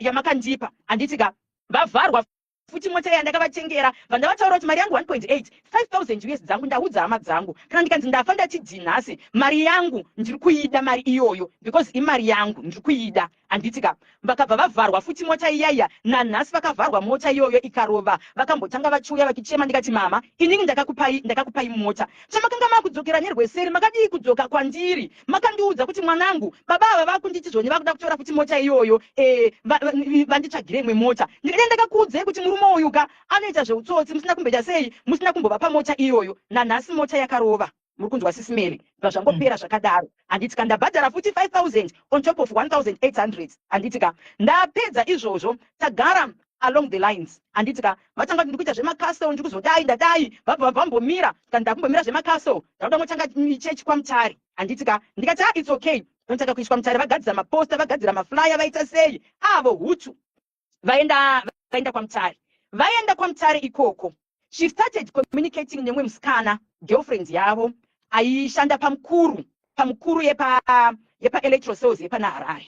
yamakandipa," handiti ka? Vavharwa. Futi mota yandakavatengera, vandavataura kuti mari yangu 1.8, 5000 US dzangu. Ndaudza hama dzangu, kana ndikanzi ndafa, ndati nhasi mari yangu ndiri kuida, mari iyoyo, because imari yangu, ndiri kuida, handiti ka? Vakabva vavharwa futi mota iyaiya. Nanhasi vakavharwa mota iyoyo, ikarova. Vakambotanga vachiuya vachichema. Ndikati, "Mama, inini ndakakupai mota. Chamakanga makudzokera nerweseri, makadii kudzoka kwandiri? Makandiudza kuti, 'Mwanangu, baba ava vakunditi zvoni vakuda kutora futi mota iyoyo, vanditsvagire imwe mota.' Ndikati, ndakakuudzai kuti murume uyu ka anoita zveutsotsi. Musina kumboita sei? Musina kumbovapa mota iyoyo. Nanhasi mota yakarova." Muri kunzwa, Sis Melly? Bva zvangopera zvakadaro, handiti ka? Ndabhadhara futi 5000 on top of 1800, handiti ka? Ndapedza izvozvo, tagara along the lines, handiti ka? Vatanga kuti ndikuita zvemacastle, ndikuzodai, ndadai, vabva vambomira. Kana ndakumbomira zvemacastle, ndakuda ngotanga chechi kwaMutare, handiti ka? Ndikati, "Ah, it's okay." Ndotanga kuiswa Mutare, vagadzira maposter, vagadzira maflyer, vaita sei avo hutu, vaenda kwaMutare. Vaenda kwaMutare ikoko, she started communicating nemumwe musikana, girlfriend yavo, aishanda pamukuru yepa Electro Sales yepana Harare.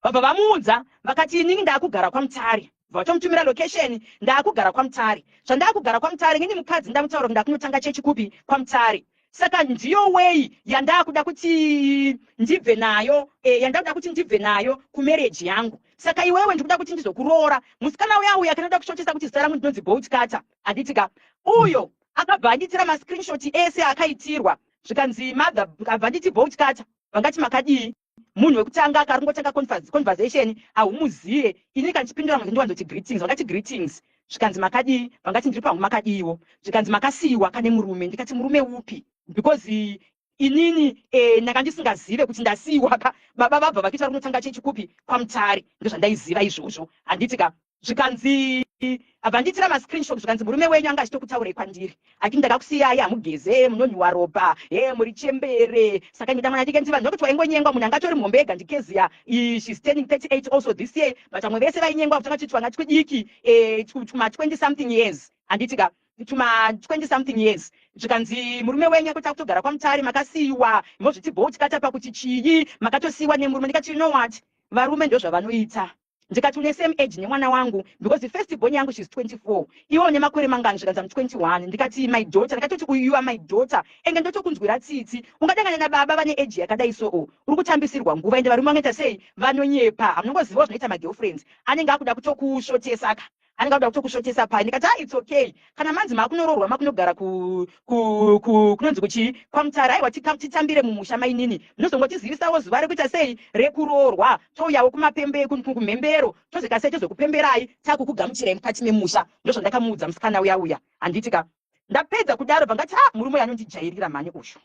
Vabva vamuudza, vakati, "Inini ndaakugara kwaMutare." Vatomutumira location, "Ndaakugara kwaMutare. Zvandaakugara kwaMutare, ngini mukadzi ndamutaura kuti ndakunotanga chechi kupi? KwaMutare. Saka ndiyo way yandaakuda kuti ndibve nayo, yandakuda kuti ndibve nayo kumarriage yangu. Saka iwewe ndikuda kuti ndizokuroora." Musikana uya uya akanoda kushotesa kuti zita rangu ndinonzi Bolt Cutter, handiti ka? Uyo akabva anditira mascreenshot ese akaitirwa. Zvikanzi, "Mother," abva anditi, "Bolt Cutter." Vangati, "Makadii?" Munhu wekutanga akarongotanga conversation haumuziye. Ini kandichipindura munhu ndiwanzoti, "Greetings." Vakati, "Greetings." Zvikanzi, "Makadii?" Vangati, "Ndiri pangu, makadiiwo?" Zvikanzi, "Makasiyiwa kane murume." Ndikati, "Murume upi?" Because inini ndanga ndisingazive kuti ndasiyiwa ka. Baba vabva vakuita kunotanga chechi kupi? KwaMutare. Ndozvandaiziva izvozvo, handiti ka? Zvikanzi, abva nditira mascreenshot. Zvikanzi, "Murume wenyu anga achitokutaurai kwandiri, ati ndakakusiyai hamugeze, munonhuwa ropa, he muri chembere. Saka ndida mwana." Ndike, "Vanhu vakuti waingonyengwa, munhu angatori muhombe ega." Ndikeziya, she's turning 38 also this year, but vamwe vese vainyengwa kutanga chiti vanga twidiki, tuma 20 something years, handiti ka? Tuma 20 something years. Zvikanzi, "Murume wenyu akuti akutogara kwaMutare, makasiyiwa. Mozviti Bolt Cutter pakuti chii? Makatosiyiwa nemurume." Ndikati, "You know what, varume ndo zvavanoita." Ndikati, "Une same age nemwana wangu, because first born yangu, she's 24. Iwe une makore mangani?" Zvikanzi, "Am 21." Ndikati, "My daughter," ndikatoti, "Uyu, you are my daughter, enge ndotokunzwira tsitsi. Ungadangana nababa vane age yakadai, so uri kutambisirwa nguva. Ende varume vangaita sei? Vanonyepa. Hamunongozivawo zvinoita magirlfriends, anenge akuda kutokushotesa ka, anenge akuda kutokushotesa pai." Ndikati, "Ah, it's okay. Kana manzi makunoroorwa, makunogara kunonzi kuchii, kwaMutare, aiwa, titambire mumusha mainini. Munozongotizivisawo zuva rekuita sei, rekuroorwa. Touyawo kumapembe, kumhembero, tozoita sei, tozokupemberai, takukugamuchirai mukati memusha." Ndozvandakamuudza musikana uya uya, handiti ka? Ndapedza kudaro, bvangati, "Ah, murume uyu anondijairira mhani ushu."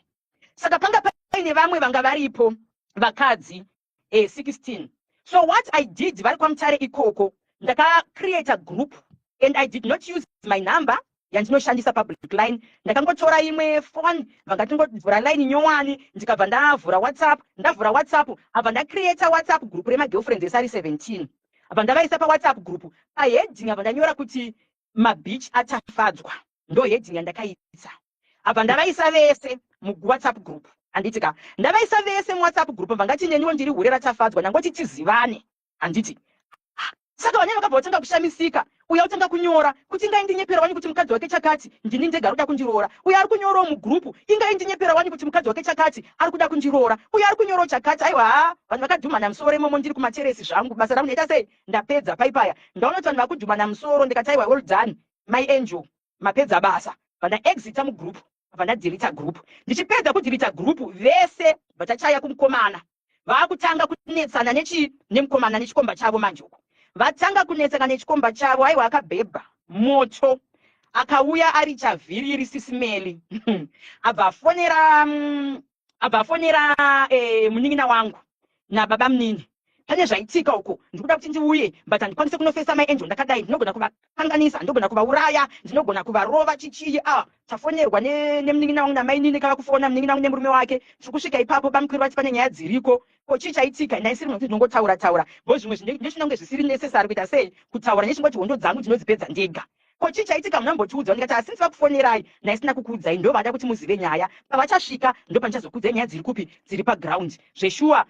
Saka panga paine vamwe vanga varipo, vakadzi 16. So what I did, vari kwaMutare ikoko, ndakacreate a group, and I did not use my number yandinoshandisa public line. Ndakangotora imwe phone, vangatingovhura line nyowani. Ndikabva ndavhura WhatsApp. Ndavhura WhatsApp, abva ndacreata WhatsApp group remagirlfriends esari 17. Abva ndavaisa paWhatsApp group. Paheading abva ndanyora kuti "Mabeach atafadzwa", ndo heading yandakaisa. Abva ndavaisa vese muWhatsApp group, handiti ka? Ndavaisa vese muWhatsApp group. Vangati, "Neniwo ndiri hure raTafadzwa, ndangoti tizivane, handiti?" Saka vanyai vakabva vatanga kushamisika. Uya utanga kunyora kuti, "Ingai ndinyepera wani kuti mukadzi wake chakati, ndini ndega ari kuda kundiroora." Uyo ari kunyorawo mugroup, "Ingai ndinyepera wani kuti mukadzi wake chakati, ari kuda kundiroora." Uyo ari kunyorawo chakati. Aiwa, ha, vanhu vakadhumana musoro imomo. Ndiri kumateresi zvangu, basa rangu ndaita sei, ndapedza. Paipaya ndaona kuti vanhu vakudhumana musoro. Ndikati, "Aiwa, well done, my angel, mapedza basa." Vandaexita mugroup, vandadeleta group. Ndichipedza kudeleta group, vese vachachaya kumukomana. Vaakutanga kunetsana nechi nemukomana nechikomba chavo. Manje uko vatanga kunetsana nechikomba chavo. Aiwa, akabhebha moto, akauya ari chavhiriri. Sis Melly, abva afonera munin'ina wangu nababa munini, "Pane zvaitika uko, ndikuda kuti ndiuye, but handikwanisi kunofesa my angel ndakadai. Ndinogona kuvakanganisa, ndinogona kuvauraya, ndinogona kuvarova, chichii." Ah, tafonerwa nemunin'ina wangu namainini. Kava kufona munin'ina wangu nemurume wake, "Tiri kusvika ipapo, bamukwiri vati pane nyaya dziriko. Ko chii chaitika?" Ndaisiri munhu kuti ndinongotaura taura, bo zvimwe ndezvinonge zvisiri necessary kuita sei, kutaura. Nechingoti hondo dzangu ndinodzipedza ndega. Ko chii chaitika? Munambotiudza. Ndikati, "Asi vakufonerai ndaisina kukuudzai, ndo vada kuti muzive nyaya. Pavachasvika ndo pandichazokuudzai nyaya dziri kupi, dziri paground." Zveshuwa,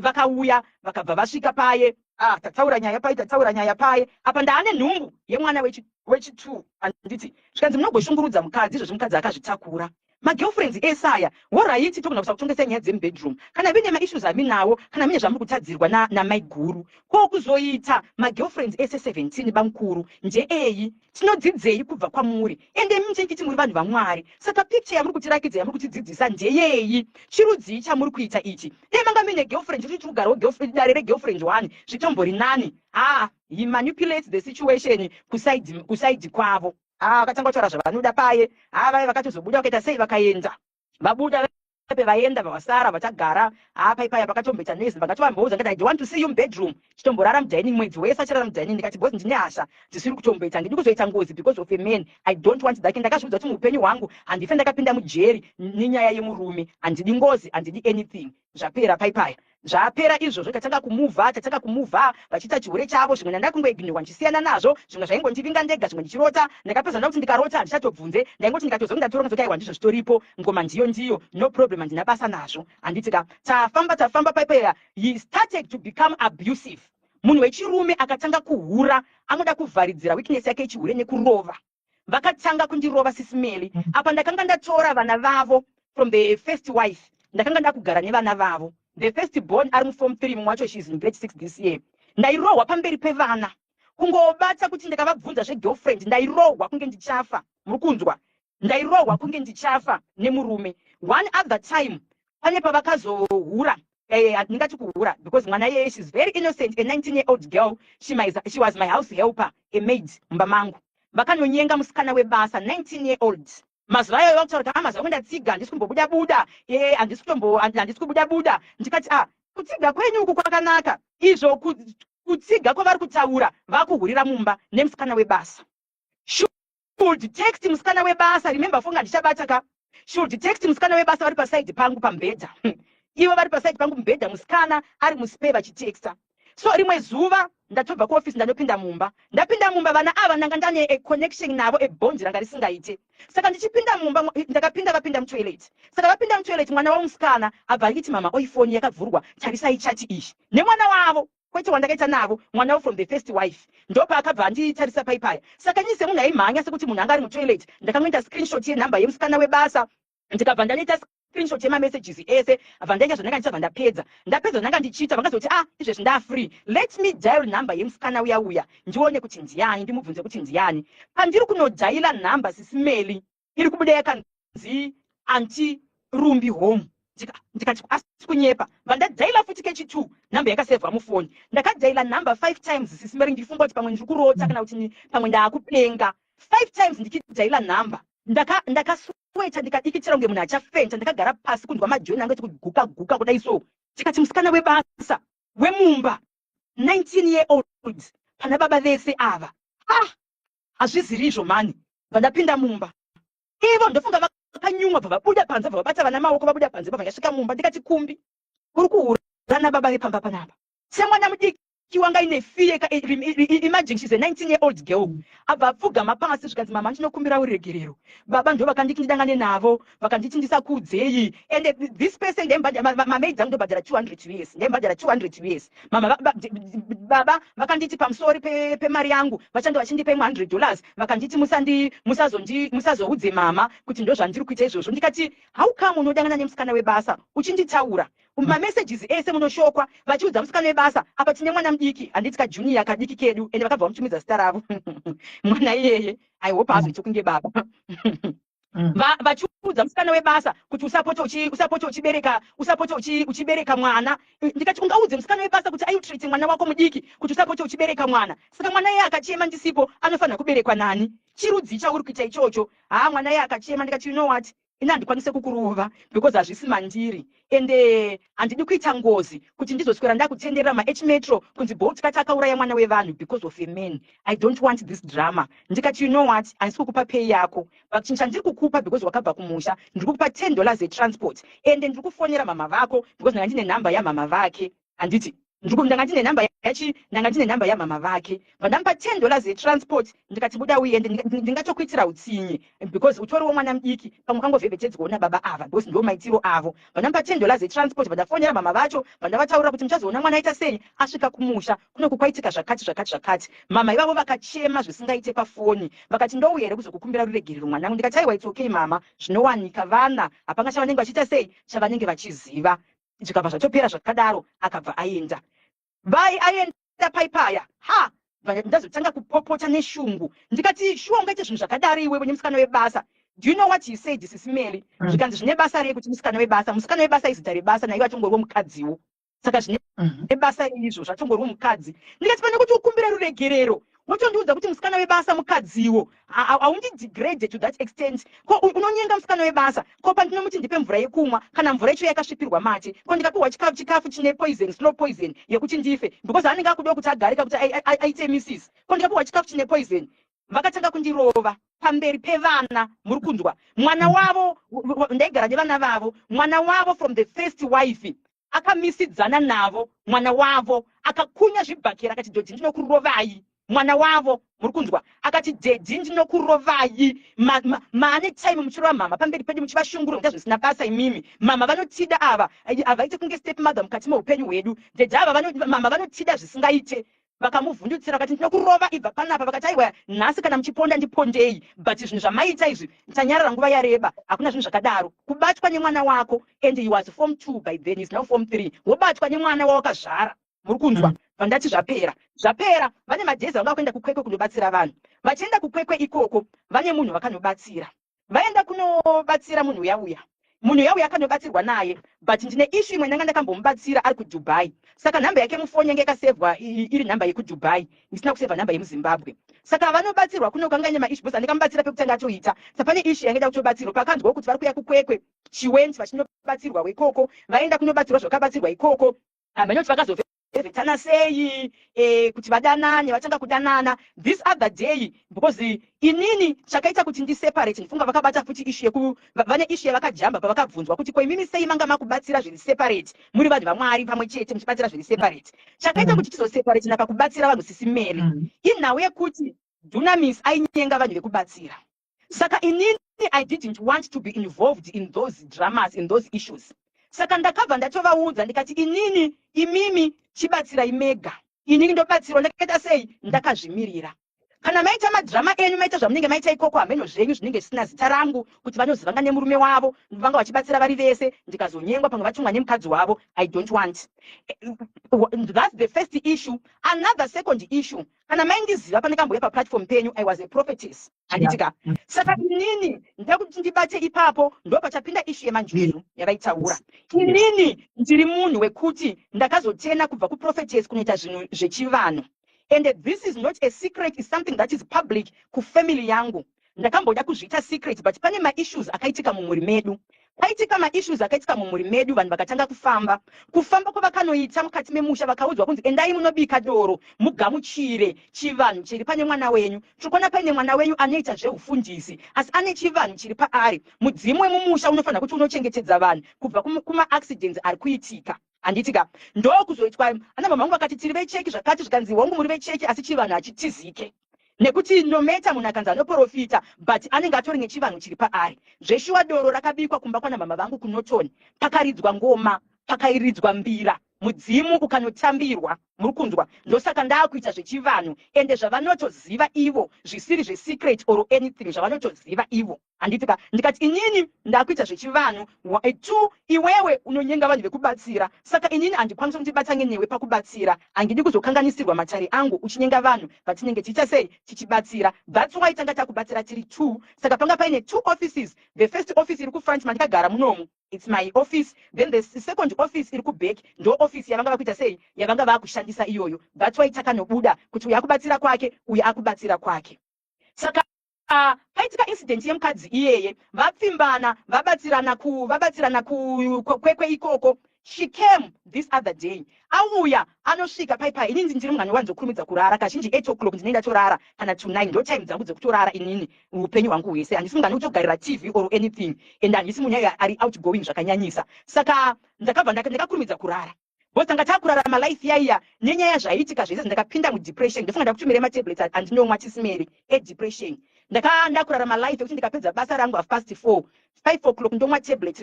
vakauya, vakabva vasvika paye. Ah, tataura nyaya paye, tataura nyaya paye. Apa ndaane nhumbu yemwana wechi2, handiti? Zvikanzi, "Munogoshungurudza mukadzi izvozvi, mukadzi akazvitakura, magirlfriends esaya. Alright, togona kusa kutongesa nyaya dzemubedroom kana vine maissues aminawo, kana mine zvamuri kutadzirwa namaiguru. Ko kuzoita magirlfriends ese 17, bamukuru, ndeeyi? Tinodzidzei kubva kwamuri? Ende muchengiti muri vanhu vaMwari, saka picture yamuri kutirakidza, yamuri kutidzidzisa, ndeyei? Chirudzii chamuri kuita ichi? Dai manga muine girlfriend, tiri kugarawo dare regirlfriend one, zvitombori nani." Ah, he manipulates the situation kuside kwavo. Ah, vakatanga kutaura zvavanoda paye. Ah, vaya vakatozobuda, vakaita sei, vakaenda, vabuda pe, vaenda, vavasara vachagara. Ha, paipaya pakatomboita noise. Vakatovamboudza ngati, "I don't want to see you mubedroom." Chitomborara mudining, mwedzi wese achirara mudining. Ndikati, "Because ndine hasha dzisiri kutomboita, ndidi kuzoita ngozi because of a man. I don't want that." Ndakazviudza kuti muupenyu hwangu handife ndakapinda mujeri nenyaya yemurume. Handidi ngozi, handidi anything. Zvapera paipaya, zvapera izvozvo. Tatanga kumuvha, tatanga kumuvha vachiita chihure chavo. Zvimwe ndandakungoignorwa, ndichisiyana nazvo. Zvimwe zvaingondivinga ndega, zvimwe ndichirota. Ndakapedza nda kuti ndikarota handichatobvunze. Ndaingoti ndikatozonge ndatora, ndoti, "Aiwa, ndizvo zvitoripo, ngoma ndiyo ndiyo, no problem, handina basa nazvo," handiti ka? Tafamba, tafamba paipaya. He started to become abusive. Munhu wechirume akatanga kuhura anoda kuvharidzira weakness yake yechihure nekurova. Vakatanga kundirova, Sis Melly. Apa ndakanga ndatora vana vavo from the first wife. Ndakanga ndakugara nevana vavo. The first born ari muform 3, mumwe wacho she is in grade 6 this year. Ndairohwa pamberi pevana. Kungobata kuti ndakavabvunza zvegirlfriend, ndairohwa kunge ndichafa. Muri kunzwa? Ndairohwa kunge ndichafa nemurume. One other time, pane pavakazohura, handingati kuhura because mwana iyeye, she's very innocent, a 19 year old girl. She was my house helper, a maid mumba mangu. Vakanonyenga musikana webasa, 19 year old. Mazuva ayo vakutaura kuti, "Ah, mazuva angu ndatsiga, handisi kumbobuda buda, handisi kutombo, handisi kubuda buda." Ndikati, "Ah, kutsiga kwenyu uku kwakanaka." Izvo kutsiga kwavari kutaura, vakuhurira mumba nemusikana webasa. Should text musikana webasa. Remember, fonga ndichabata ka. Should text musikana webasa vari paside pangu pamubhedha. Ivo vari paside pangu mubhedha, musikana ari muspe, vachitexta. So rimwe zuva ndatobva kuofisi, ndanopinda mumba. Ndapinda mumba, vana ava ndanga ndane a connection navo, ebond ranga risingaite. Saka ndichipinda mumba, ndakapinda, vapinda mutoilet. Saka vapinda mutoilet, mwana wamusikana abva achiti, "Mama, oifoni yakavhurwa, tarisai chati iyi nemwana wavo." Kwete wandakaita navo, mwana wavo from the first wife. Ndopaakabva anditarisa paipaya. Saka ini semunhu aimhanya, sekuti munhu anga ari mutoilet, ndakangoita screenshot yenhamba yemusikana webasa. Ndikabva ndanoita screenshot yemamessages ese. Abva ndaita zvandanga ndichabva ndapedza. Ndapedza zvandanga ndichiita, vakazoti, "Ah, izvezvi ndafree, let me dial nhamba yemusikana uya uya, ndione kuti ndiani, ndimubvunze kuti ndiani." Pandiri kunodhaila nhamba, Sis Melly, iri kubuda yakanzi Aunty Rumbi Home. Ndikati, "Asi kunyepa." Vandadhaila futi kechi2, nhamba yakasevhwa mufoni. Ndakadhaila nhamba five times, Sis Melly, ndichifunga kuti pamwe ndiri kurota kana kuti pamwe ndaakupenga. Five times ndichidhaila nhamba. Ndakasweta, ndikadikitira kunge munhu achafenta. Ndakagara pasi, kunzwa majoini anga kuguka guka kudai. So tikati, musikana webasa wemumba, 19 year old, pana baba vese ava, ah, hazviziri izvo mani. Vandapinda mumba, ivo ndofunga vakanyumwa, bva vabuda panze, bva vabata vana maoko, vabuda panze. Bva ndasvika mumba, ndikati, "Kumbi, uri kuhura nababa vepamba panapa semwana mudiki wanga ine fear." Imagine, she's a 19 year old girl. Abva apfugama pasi, zvikanzi, "Mama, ndinokumbira uregerero. Baba ndo vakanditi ndidangane navo, vakanditi ndisakuudzei. And this person, mamaid angu ndobhadhara 200 US, ndaimbhadhara 200 US. Mama, baba vakanditi pamusori pemari yangu vachange vachindipa imwe $100. Vakanditi musazoudze mama kuti ndo zvandiri kuita izvozvo." Ndikati, "How come unodangana nemusikana webasa uchinditaura mamessages ese? Munoshokwa vachiudza musikana webasa. Apa tine mwana mudiki, handiti, kajunior kadiki kedu." Ende vakabva vamutumidza zita ravo mwana iyeye. I hope azoite kunge baba. Vachiudza musikana webasa kuti usapote uchibereka, usapote uchibereka mwana. Ndikati, "Ungaudze musikana webasa kuti aiutreat mwana wako mudiki kuti usapote uchibereka mwana? Saka mwana iye akachema ndisipo, anofanira kuberekwa nani? Chirudzi chauri kuita ichocho?" Haa, mwana iye akachema. Ndikati, "You know what, ini handikwanise kukurova because hazvisi mandiri, ende handidi kuita ngozi kuti ndizoswera ndakutenderera maH Metro kunzi Bolt kati akauraya mwana wevanhu because of a man. I don't want this drama." Ndikati, "You know what, handisi kukupa pay yako, but chinhu chandiri kukupa, because wakabva kumusha, ndiri kukupa $10 yetransport, ende ndiri kufonera mama vako because ndanga ndine nhamba yamama vake, handiti?" Ndanga ndine nhamba yachi, ndanga ndine nhamba yamama vake. Vandamupa $10 yetransport, ndikati, "Buda uende, ndingatokuitira utsinye because utoriwo mwana mudiki, pamwe kangovhevhetedzwawo nababa ava because ndo maitiro avo." Vandamupa $10 yetransport, vandafonera mama vacho, vandavataurira kuti muchazoona mwana aita sei asvika kumusha kunoku, kwaitika zvakati zvakati zvakati. Mama ivavo vakachema zvisingaite pafoni, vakati, "Ndouya here kuzokukumbira ruregerero, mwanangu?" Ndikati, "Aiwa, it's okay mama, zvinowanika, vana hapanga chavanenge vachiita sei, chavanenge vachiziva." Zvikabva zvatopera zvakadaro. Akabva aenda, vai aenda paipaya ha, ndazotanga kupopota neshungu. Ndikati, "Shuwa ungaite zvinhu zvakadaro iwewe nemusikana webasa?" Do you know what he said, Sis Mary? Zvikanzi, "Zvine basa rei kuti musikana webasa? Musikana webasa izita rebasa, naiwe atongoriwo mukadziwo, saka zvine basa izvo zvatongoriwo mukadzi?" Ndikati, "Pane kuti ukumbire ruregerero, wotondiudza kuti musikana webasa mukadziwo. Haundidegrade to that extent. Ko unonyenga musikana webasa, ko pandinomuti ndipe mvura yekumwa, kana mvura yacho yakasvipirwa mate, ko ndikapiwa chikafu chine poison, slow poison yekuti ndife, because anenge akudiwa kuti agarika kuti aite missis, ko ndikapiwa chikafu chine poison?" Vakatanga kundirova pamberi pevana. Muri kunzwa? Mwana wavo, ndaigara nevana vavo, mwana wavo from the first wife akamisidzana navo. Mwana wavo akakunya zvibhakera akati, "Daddy, ndinokurovai." Mwana wavo, muri kunzwa? Akati, "Daddy, ndinokurovai. Maane time muchirova mama pamberi pedu, muchivashungurudza zvisina basa. Imimi mama vanotida ava, havaite kunge step mother mukati meupenyu hwedu. Daddy ava, mama vanotida zvisingaite." Vakamuvhundutsira vakati, "Ndinokurova, ibva panapa." Vakati, "Aiwa, nhasi kana muchiponda ndipondei, but zvinhu zvamaita izvi tanyarara nguva yareba. Hakuna zvinhu zvakadaro." Kubatwa nemwana wako, and he was form 2 by then, is now form 3, wobatwa nemwana wawakazvara. Muri kunzwa? Vandati zvapera, zvapera. Vane madhezi vanga kuenda kuKwekwe kundobatsira vanhu. Vachienda kuKwekwe ikoko, vane munhu vakanobatsira. Vaenda kunobatsira munhu uya uya, munhu uya uya akanobatsirwa naye, but ndine issue imwe ndanga ndakambomubatsira ari kuDubai. Saka nhamba yake mufoni yange yakasevhwa iri nhamba yekuDubai, ndisina kusevha nhamba yemuZimbabwe. Saka vanobatsirwa kuno kanga ine maissue because andikamubatsira pekutanga atoita. Saka pane issue yange ida kutobatsirwa. Pakanzwawo kuti vari kuuya kuKwekwe, chiwent vachinobatsirwa ikoko. Vaenda kunobatsirwa, zvakabatsirwa ikoko, hameno kuti vakazovhetana sei kuti vadanane. Vatanga kudanana this other day, because inini chakaita kuti ndiseparate, ndifunga vakabata futi issue yeku vane issue yavakajamba pavakabvunzwa kuti, "Ko imimi sei manga makubatsira zviri separate, muri vanhu vaMwari pamwe chete, muchibatsira zviri separate?" Chakaita kuti tizoseparate napakubatsira vanhu, Sis Mary, inhau yekuti Dunamis ainyenga vanhu vekubatsira. Saka inini I didn't want to be involved in those dramas, in those issues. Saka ndakabva ndatovaudza ndikati, "Inini, imimi chibatsirai mega, inini ndobatsirwa ndakaita sei, ndakazvimirira. Kana maita madhirama enyu, maita zvamunenge maita ikoko, hameno zvenyu, zvinenge zvisina zita rangu kuti vanozivanga nemurume wavo, vanga vachibatsira vari vese, ndikazonyengwa, pamwe vatumwa nemukadzi wavo. I don't want." That's the first issue. Another second issue, kana maindiziva pandakamboya paplatform penyu, I was a prophetess, handiti ka? Saka inini ndakuti ndibate ipapo, ndo pachapinda issue yemanjuzu yavaitaura. Inini ndiri munhu wekuti ndakazotena kubva kuprophetess kunoita zvinhu zvechivanhu, and this is not a secret, is something that is public kufamily yangu. Ndakamboda kuzviita secret, but pane maissues akaitika mumhuri medu. Paitika maissues akaitika mumhuri medu, vanhu vakatanga kufamba. Kufamba kwavakanoita mukati memusha, vakaudzwa kunzi, "Endai munobika doro, mugamuchire chivanhu chiri pane mwana wenyu. Tiri paine mwana wenyu anoita zveufundisi, asi ane chivanhu chiri paari. Mudzimu wemumusha unofanira kuti unochengetedza vanhu kubva kumaaccidents ari kuitika," handiti ka? Ndokuzoitwa ana mama vangu vakati, "Tiri vecheki zvakati." Zvikanzi, "Hongu, muri vecheki, asi chivanhu hachitizike, nekuti no matter munhu akanzi anoprofita, but anenge atori nechivanhu chiri paari." Zveshuwa, doro rakabikwa kumba kwana mama vangu kuNorton, pakaridzwa ngoma, pakairidzwa mbira, mudzimu ukanotambirwa. Muri kunzwa? Ndosaka ndaakuita zvechivanhu, ende zvavanotoziva ivo, zvisiri zvesecret or anything, zvavanotoziva ivo, handiti ka? Ndikati, "Inini ndakuita zvechivanhu. Two, iwewe unonyenga vanhu vekubatsira, saka inini handikwanisi kuti ndibatane newe pakubatsira. Handidi kuzokanganisirwa matare angu uchinyenga vanhu vatinenge tichiita sei, tichibatsira. That's why tanga takubatsira tiri two." Saka panga paine two offices. The first office iri kufront mandikagara munomu, it's my office. Then the second office iri kuback, ndo office yavanga vakuita sei, yavanga vakushandisa iyoyo. That's why takanobuda kuti uyu akubatsira kwake, uyu akubatsira kwake. Saka paitika incident yemukadzi iyeye, vapfimbana, vabatsirana kuKwekwe ikoko. She came this other day. Auya, anosvika paipai. Inini ndiri munhu anowanzokurumidza kurara kazhinji. 8 o'clock ndinenge ndatorara, kana to 9, ndo time dzangu dzekutorara. Inini upenyu hwangu hwese handisi munhu anokutogarira TV or anything, and handisi munhu ari outgoing zvakanyanyisa. Saka ndakabva ndakakurumidza kurara. Because tanga takurarama life yaiya nenyaya zvaiitika zvese, ndakapinda mudepression. Ndofunga ndakutumira matablets andinomwa, tisimeri edepression. Ndakanda kurarama life yekuti ndikapedza basa rangu 4:30, 5 o'clock, ndomwa tablet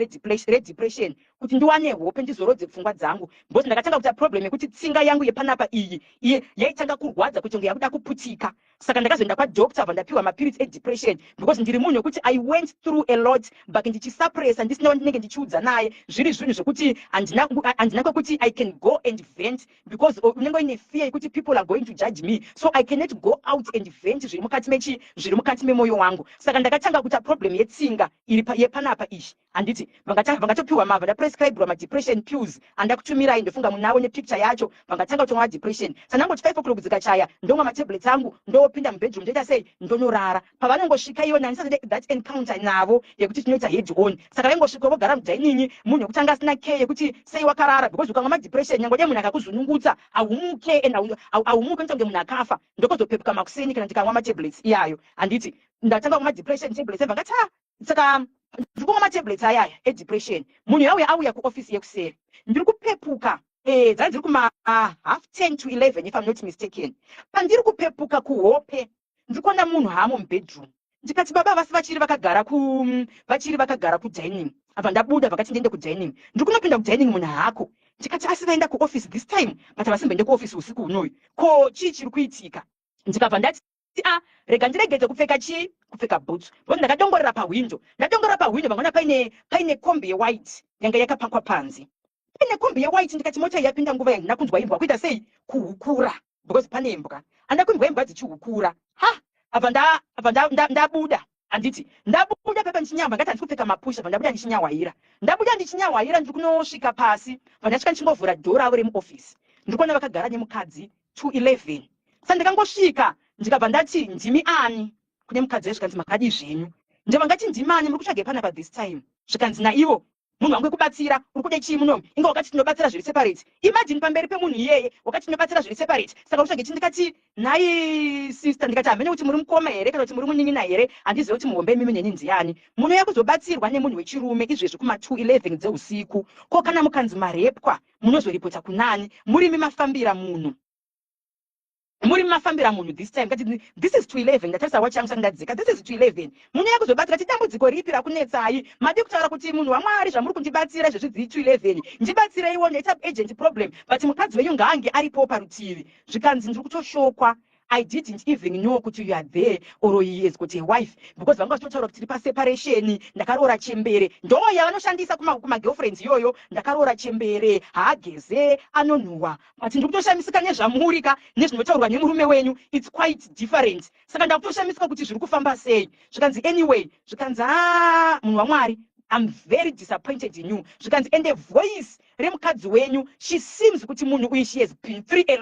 redepression kuti ndiwane hope, ndizorodze pfungwa dzangu, because ndakatanga kuita problem yekuti tsinga yangu yepanapa iyi yaitanga kurwadza kuti kunge yakuda kuputika. Saka ndakazoenda kwadoctor, bva ndapiwa mapiritsi edepression, because ndiri munhu wekuti I went through a lot, but ndichisuppressa, ndisina wandinenge ndichiudza naye. Zviri zvinhu zvekuti handina kwekuti I can go and vent, because unenge uine fear yekuti people are going to judge me, so I cannot go out and vent zviri mukati mechi zviri mukati memwoyo wangu. Saka ndakatanga kuita problem yetsinga iri yepanapa iyi, handiti? Vangatopiwa mavha, ndaprescribirwa madepression pills andakutumirai, ndofunga munawo nepicture yacho. Vangatanga kutomwa madepression. Saka ndangoti 5 o'clock dzikachaya, ndomwa matablets angu, ndopinda mubedroom, ndoita sei, ndonorara. Pavanongosvika iwona, handisati that encounter navo yekuti tinoita head on. Saka vaingosvika vogara mudining, munhu wekuti anga asina care yekuti sei wakarara, because ukamwa madepression, nyange dai munhu akakuzunungutsa, haumuke, and haumuke, unoita kunge munhu akafa. Ndokozopepuka makuseni kana ndikamwa matablets iyayo, handiti? Ndatanga kumwa depression tablets, ebva ngati, "Ah, saka ndiri kumwa matablets ayaya edepression, munhu yauya auya kuofisi yekuseri." Ndiri kupepuka, dzanga dziri kuma 10:30 to 11, if I'm not mistaken. Pandiri kupepuka kuhope, ndiri kuona munhu haamo mubedroom. Ndikati, "Baba vasi vachiri vakagara ku vachiri vakagara kudining." Abva ndabuda, vakati ndiende kudining. Ndiri kunopinda kudining, munhu haako. Ndikati, "Asi vaenda kuofisi this time, but havasimboende kuofisi usiku hunoyu. Ko chii chiri kuitika?" Ndikabva ndati, "A, rega ndiregedze kupfeka chii, kupfeka boots," because ndakadongorera pahwindo. Ndadongorera pahwindo, vangona paine kombi yewhite yanga yakapakwa panze, paine kombi yewhite. Ndikati, "Mota iyi yapinda nguva yandina kunzwa imbwa kuita sei, kuhukura," because pane imbwa, handina kuimbwa, imbwa dzichihukura. Ha, abva ndabuda, handiti? Ndabuda pepa ndichinyamba, ngati handisi kupfeka mapusha. Bva ndabuda ndichinyahwaira, ndabuda ndichinyahwaira, ndiri kunosvika pasi. Bva ndasvika, ndichingovhura dhoo ravo remuofisi, ndiri kuona vakagara nemukadzi 211. Saka ndikangosvika, ndikabva ndati, "Ndimi ani?" Kune mukadzi, zvikanzi, "Makadi zvenyu?" Ndibva ngati, "Ndimani? Muri kutsvage panapa this time?" Zvikanzi naivo, "Munhu wangu wekubatsira, uri kude chii munomu? Inga wakati tinobatsira zviri separate." Imagine, pamberi pemunhu iyeye, wakati tinobatsira zviri separate, saka utsvage chi? Ndikati, "Nhai sister," ndikati, "hamene kuti muri mukoma here kana kuti muri munin'ina here, handizivi kuti muhombe imimi neni ndiani. Munouya kuzobatsirwa nemunhu wechirume izvezvi kuma 211 dzeusiku. Ko kana mukanzi marepwa, munozoripota kunani? Murimi mafambira munhu, muri mafambira munhu this time." Kati, "This is 211." Ndatarisa wachi yangu, sati ndadzika. "This is 211, munouya kuzobatsira. Tidambudziko ripi rakunetsai? Madi kutaura kuti, munhu waMwari, zvamuri kundibatsira izvezvi dzii 211, ndibatsireiwo, ndaita urgent problem, but mukadzi wenyu ngaange aripo parutivi." Zvikanzi, "Ndiri kutoshokwa. I didn't even know kuti you are there or he has got a wife, because vanga vachitotaura kuti tiri paseparation, ndakaroora chembere." Ndo yavanoshandisa kumagirlfriends iyoyo: "Ndakaroora chembere, haageze, anonhuhwa. But ndiri kutoshamisika nezvamuri ka, nezvinotaurwa nemurume wenyu, it's quite different. Saka ndakutoshamisika kuti zviri kufamba sei." Zvikanzi, "Anyway," zvikanzi, "a, munhu waMwari, I'm very disappointed in you." Zvikanzi, "And the voice remukadzi wenyu, she seems kuti munhu uyu, she has been through a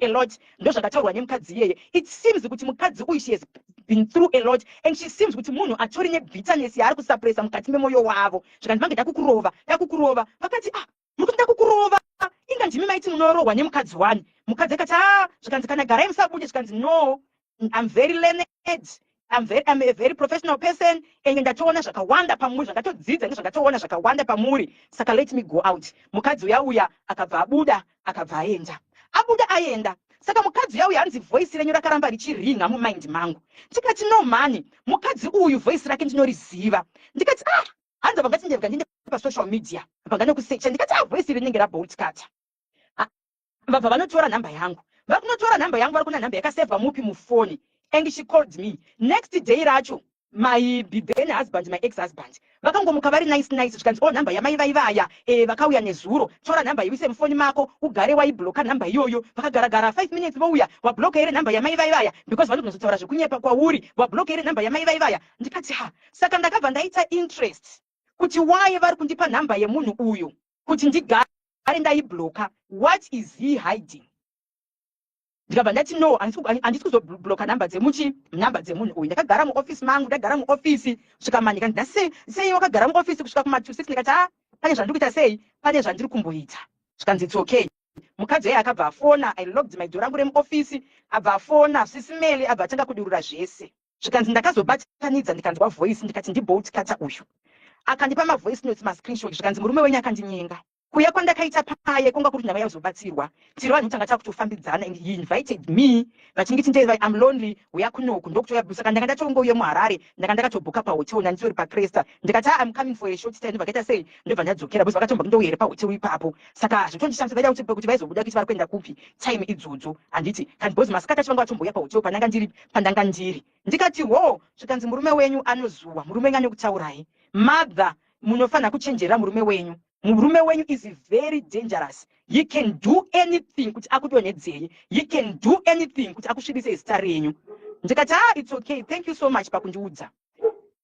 lot." Ndo zvakataurwa nemukadzi iyeye. "It seems kuti mukadzi uyu, she has been through a lot, and she seems kuti munhu atori nebitterness yaari kusuppressa mukati memwoyo wavo." Zvikanzi, "Mange ndakukurova, ndakukurova." Vakati, "Ah, muri kuti ndakukurova? Inga ndimi maiti munorohwa nemukadzi wani." Mukadzi akati, "A." Zvikanzi, "Kana garai, musabude." Zvikanzi, "No, I'm very learned. I'm a very professional person, and ndatoona zvakawanda pamuri, zvangatodzidza nezvangatoona zvakawanda pamuri, saka let me go out." Mukadzi uya uya akabva abuda, akabva aenda, abuda aenda. Saka mukadzi uya uya hanzi, "Voice renyu rakaramba richiringa mumind mangu." Ndikati, "No mani, mukadzi uyu voice rake ndinoriziva." Ndikati, "Ah." Hanzi vangati, "Ndevga ndiende pasocial media, vanganokusecha." Ndikati, "Ah, voice rinenge raBolt Cutter." Vabva vanotora nhamba yangu, vari kunotora nhamba yangu, vari kuna nhamba yakasevha mupi mufoni, and she called me next day racho. My then husband, my ex husband, vakangomuka vari nice nice. Zvikanzi, "O, nhamba yamai vaivaya vakauya nezuro, tora nhamba iwise mufoni mako, ugare waibloka nhamba iyoyo." Vakagaragara 5 minutes, vouya, "Wabloka here nhamba yamai vaivaya? Because vanogona kuzotaura zvekunyepa kwauri. Wabloka here nhamba yamai vaivaya?" Ndikati, "Ha." Saka ndakabva ndaita interest kuti why vari kundipa nhamba yemunhu uyu kuti ndigare ndaibloka. What is he hiding? Ndikabva ndati, "No, handisi kuzobloka nhamba dzemuchi nhamba dzemunhu uyu." Ndakagara muofisi mangu, ndagara muofisi kusvika manika. Ndina sei wakagara muofisi kusvika kuma 2 6? Ndikati, "A, pane zvandiri kuita sei, pane zvandiri kumboita." Zvikanzi, "It's okay." Mukadzi uye akabva afona. I locked my door rangu remuofisi, abva afona sisimeli, abva atanga kudurura zvese. Zvikanzi, "Ndakazobatanidza, ndikanzwa voice, ndikati ndiBolt Cutter uyu." Akandipa mavoice notes, mascreenshot. Zvikanzi, "Murume wenyu akandinyenga." Kuuya kwandakaita paye kwanga kuri ndanga yazobatsirwa. Tiri vanhu tanga takutofambidzana and he invited me vachingiti ndei, "I'm lonely, uya kunoku." Ndokutouya, saka ndanga ndatongouye muHarare. Ndanga ndakatobhuka pahotel, ndanditori paCresta. Ndikati, "Ah, I'm coming for a short time." Ndobva sei, ndobva ndadzokera because vakatomba kundouya here pahotel ipapo. Saka zvotondishamisa, vaida kuti vaizobuda kuti vari kuenda kupi time idzodzo, handiti? Kandi because masikati acho vanga vatombouya pahotel pandanga ndiri. Pandanga ndiri ndikati ho, zvikanzi, "Murume wenyu anozuwa, murume wenyu anokutaurai. Mother, munofanira kuchenjerera murume wenyu. Murume wenyu is very dangerous. He can do anything kuti akudonhedzei. He can do anything kuti akusvibise zita renyu." Ndikati, "Ah, it's okay, thank you so much pakundiudza."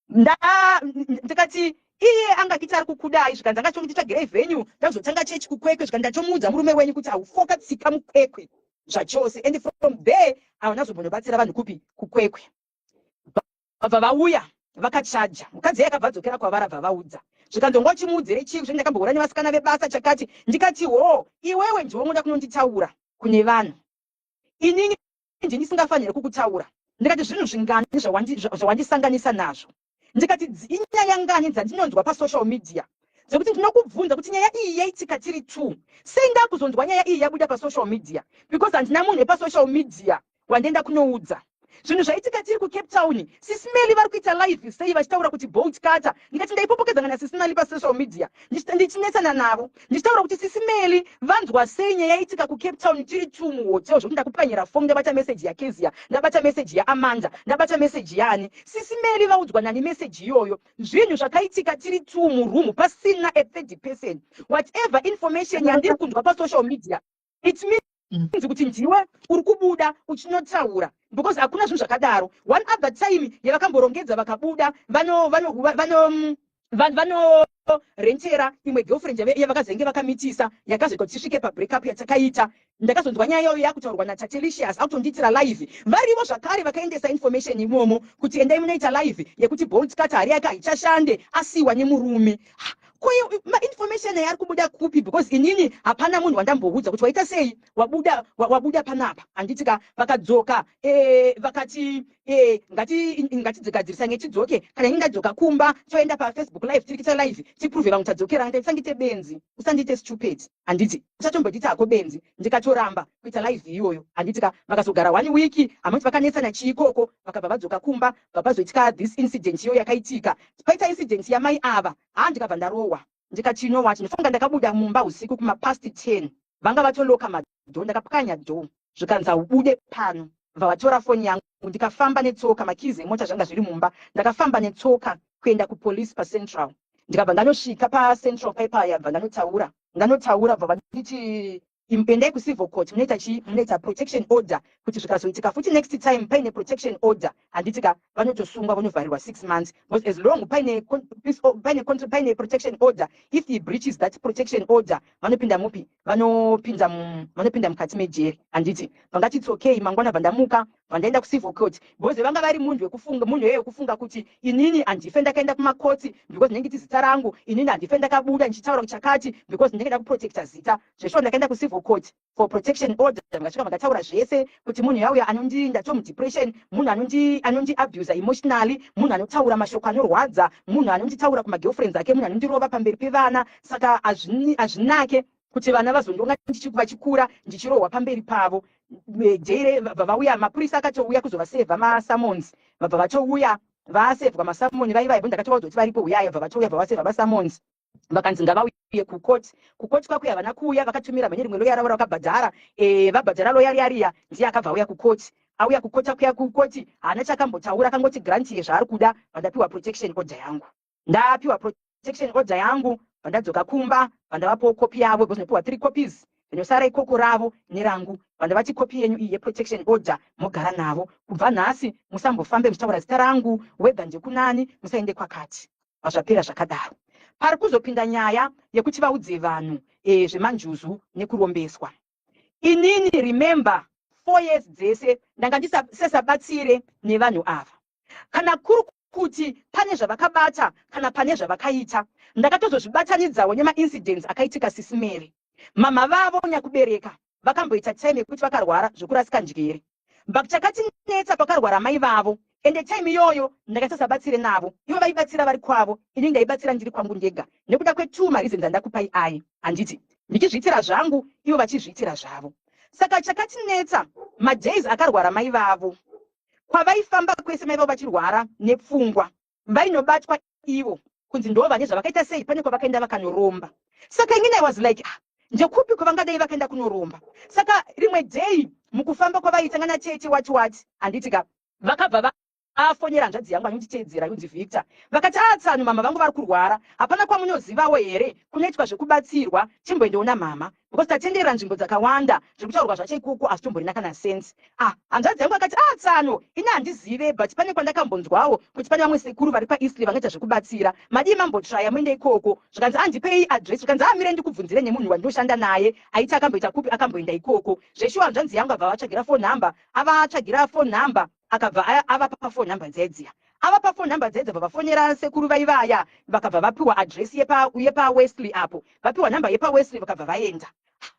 Ndikati, "Iye angakiti ari kukudai?" Zvikanzi, "Angachongiti tsvagirei venue, ndazotanga chechi kuKwekwe." Zvikanzi, "Ndatomuudza murume wenyu kuti haufoka tsika muKwekwe zvachose." And from there havana zombonobatsira vanhu kupi? KuKwekwe. Vabva vauya vakachaja mukadzi iye, akabva adzokera kwavari, abva vaudza. Zvikanzi, "Wanga uchimuudzire chii?" "Zve ndakambohura nevasikana vebasa chakati." Ndikati, "Ho, iwewe ndiwe unoda kunonditaura kune vanhu. Inini ndinisingafaniri kukutaura." Ndikati, "Zvinhu zvingani zvawandisanganisa nazvo?" Ndikati, "Inyaya ngani dzandinonzwa pasocial media dzekuti ndinokubvunza kuti nyaya iyi yaitika tiri two? Sei ndakuzonzwa nyaya iyi yabuda pasocial media? Because handina munhu wepasocial media wandienda kunoudza zvinhu zvaitika tiri kuCape Town. Sis Melly vari kuita live sei vachitaura kuti Bolt Cutter?" Ndikati, "Ndaipopokedzana naSis Melly pasocial media, ndichinetsana navo, ndichitaura kuti Sis Melly vanzwa sei nyaya yaitika kuCape Town tiri two muhotel, zvokuti ndakupwanyira foni, ndabata meseji yaKezia, ndabata meseji yaAmanda, ndabata meseji yaani. Sis Melly vaudzwa nani meseji iyoyo? Zvinhu zvakaitika tiri two muroom, pasina a third person. Whatever information yandiri kunzwa pasocial media, it means kuti ndiwe uri kubuda uchinotaura, because hakuna zvinhu zvakadaro." One other time yavakamborongedza vakabuda, vanorentera imwe girlfriend yavakazenge vakamitisa, yakazoita kuti tisvike pabreakup yatakaita. Ndakazonzwa nyaya iyoyo yakutaurwa naTatelicious, akutondiitira live. Varivo zvakare vakaendesa information imomo kuti endai munoita live yekuti Bolt Cutter hari yake haichashande, asiyiwa nemurume. Koyo mainformation aya ari kubuda kupi? Because inini hapana munhu wandamboudza kuti waita sei, wabuda, wabuda panapa, handiti ka? Vakadzoka, vakati, "Ngatidzigadzirisane tidzoke. Kana ini ndadzoka kumba, toenda paFacebook live, tiri kuita live, tiprove vamwe tadzokera." Ndati, "Usandiite benzi, usandiite stupid, handiti? Usatombonditi hako benzi." Ndikatoramba kuita live iyoyo, handiti ka? Vakazogara one week, hamati vakanetsana chiikoko, vakabva vadzoka kumba. Bva pazoitika this incident iyoyo yakaitika. Paita incident yamai ava, ha, ndikabva ndarohwa. Ndikati, "You know what?" Ndinofunga ndakabuda mumba usiku kumapast 10. Vanga vatoloka madoor. Ndakapwanya door, zvikanzi, "Ubude pano." Bva vatora foni yangu. Ndikafamba netsoka, makeys emota zvanga zviri mumba. Ndakafamba netsoka kuenda kupolice paCentral. Ndikabva ndanosvika paCentral paipaya, bva ndanotaura. Bva vanditi, "Endai kucivil court, munoita chii? Munoita protection order, kuti zvikazoitika futi next time paine protection order, handiti ka? Vanotosungwa, vanovharirwa 6 months, because as long paine protection order, if he breaches that protection order, vanopinda mupi? Vanopinda mukati mejeri, handiti?" Vangati, "It's okay." Mangwana bva ndamuka, vandaenda kucivil court, because vanga vari munhu wekufunga, munhu weye wekufunga kuti inini handife ndakaenda kumakotsi, because ndinenge ti zita rangu, inini handife ndakabuda ndichitaura chakati, because ndinenge ndakuprotecta zita. Zveshuwa, ndakaenda kucivil court for protection order. Ndikasvika, vakataura zvese kuti munhu yauya anondi, ndatomudepression, munhu anondiabusa emotionally, munhu anotaura mashoko anorwadza, munhu anonditaura kumagirlfriends ake, munhu anondirova pamberi pevana. Saka hazvinake kuti vana vazondonga vachikura ndichirohwa pamberi pavo. Jere vabva vauya, mapurisa akatouya kuzovasevha masummons. Vabva vatouya, vasevhwa masummons. Vaivaivo ndakatovaudza kuti varipo, uyai. Vabva vatouya, bva vasevha masummons. Vakanzi ngavauye kukoti. Kukoti kwakuya havana kuuya. Vakatumira mhene rimwe loya ravo rakabhadhara. Vabhadhara loya riya riya, ndiye akabva auya kukoti. Auya kukoti, akuya kukoti, haana chakambotaura, akangoti grant zvaari kuda. Vandapiwa protection order yangu. Ndapiwa protection order yangu, vandadzoka kumba, vandavapawo kopi yavo, because ndinopiwa three copies, ndinosara ikoko ravo nerangu. Vandavati, "Kopi yenyu iyi yeprotection order, mogara navo. Kubva nhasi musambofambe muchitaura zita rangu, wega ndekunani, musaende kwakati." Zvapera zvakadaro. Pari kuzopinda nyaya yekuti vaudze vanhu zvemanjuzu nekurombeswa. Inini, remember, 4 years dzese ndanga ndisesabatsire nevanhu ava. Kana kuri kuti pane zvavakabata, kana pane zvavakaita, ndakatozozvibatanidzawo nemaincidents akaitika. Sis Melly, mama vavo nyakubereka vakamboita time yekuti vakarwara zvekurasika njere. But chakatinetsa, pakarwara mai vavo, Ende time iyoyo ndakaisasabatsire navo. Ivo vaibatsira vari kwavo, ini ndaibatsira ndiri kwangu ndega nekuda kwetwo mareasons andakupai aye, handiti? Ndichizviitira zvangu, ivo vachizviitira zvavo. Saka chakatinetsa, madays akarwara mai vavo, kwavaifamba kwese mai vavo vachirwara nepfungwa, vainobatwa ivo kunzi ndo vane zvavakaita sei, pane kwavakaenda vakanoromba. Saka inini I was like, ah, ndekupi kwavangadai vakaenda kunoromba? Saka rimwe day mukufamba kwavaiita ngana tete wati wati, handiti ka, vakabva vafonera hanzvadzi yangu anonditeedzera yonzi Victor, vakati, "Atsano, mama vangu vari kurwara, hapana kwamunozivawo here kunoitwa zvekubatsirwa? Chimboendeona mama, because tatenderera nzvimbo dzakawanda, zviri kutaurwa zvacho ikoko asitomborina kana sense." Ah, hanzvadzi yangu akati, "Ah, tsano, ini handizive, but pane kwandakambonzwawo kuti pane vamwe sekuru vari paEastlea vangaita zvekubatsira. Madii mambotraya muende ikoko?" Zvikanzi, "Andipei address." Zvikanzi, "Amire ndikubvunzire nemunhu wandinoshanda naye aiti akamboita kupi, akamboenda ikoko." Zveshuwa, hanzvadzi yangu abva vatsvagira phone number, avatsvagira phone number, akabva avapa phone number dzedziya. Avapa phone number dzedza, bva vafonera sekuru vaivaya, vakabva vapiwa address yepaWesley apo. Vapiwa nhamba yepaWesley, vakabva vaenda.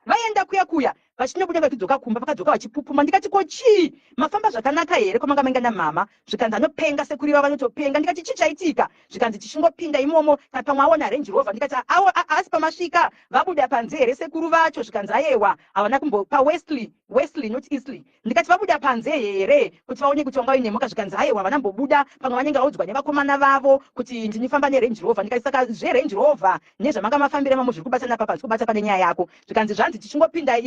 Vaenda kuya kuya, vachinobuda vachidzoka kumba, vakadzoka vachipupuma. Ndikati, "Ko chii? Mafamba zvakanaka here kwamanga mainga namama?" Zvikanzi, "Anopenga sekuru ivava, vanotopenga." Ndikati, "Chii chaitika?" Zvikanzi, "Tichingopinda imomo, pamwe aona Range Rover." Ndikati, "Asi pamasvika vabuda panze here sekuru vacho?" Zvikanzi, "Ayewa, havana kumbo paWesley, Wesley, not Eastlea." Ndikati, "Vabuda panze here kuti vaone kuti vanga vaine mhuka?" Zvikanzi, "Aiwa, vanambobuda, pamwe vanenge vaudzwa nevakomana vavo kuti ndinifamba neRange Rover." Ndikati, "Saka zveRange Rover nezvamanga mafambira mamo zviri kubatana papa? Zviri kubata pane nyaya yako." Zvikanzi, "Zvanzi tichingopinda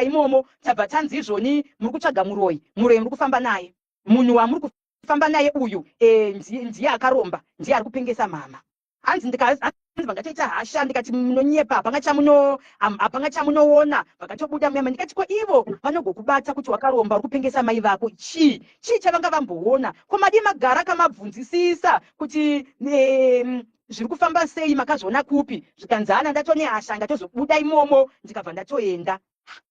imomo, tabva tanzi izvoni muri kutsvaga muroyi, muroyi muri kufamba naye, munhu wamuri kufamba naye uyu ndiye akaromba, ndiye ari kupengesa mama." Hanzi vandatoita hasha, ndikati, "Munonyepa, hapanga chamunoona." Vakatobuda muyama. Ndikati, "Ko ivo vanogokubata kuti wakaromba, uri kupengesa mai vako, chii chii chavanga vamboona? Ko madii magara kamabvunzisisa kuti zviri kufamba sei? Makazviona kupi?" Zvikanzi, "Hana, ndatone hasha, ndatozobuda imomo, ndikabva ndatoenda."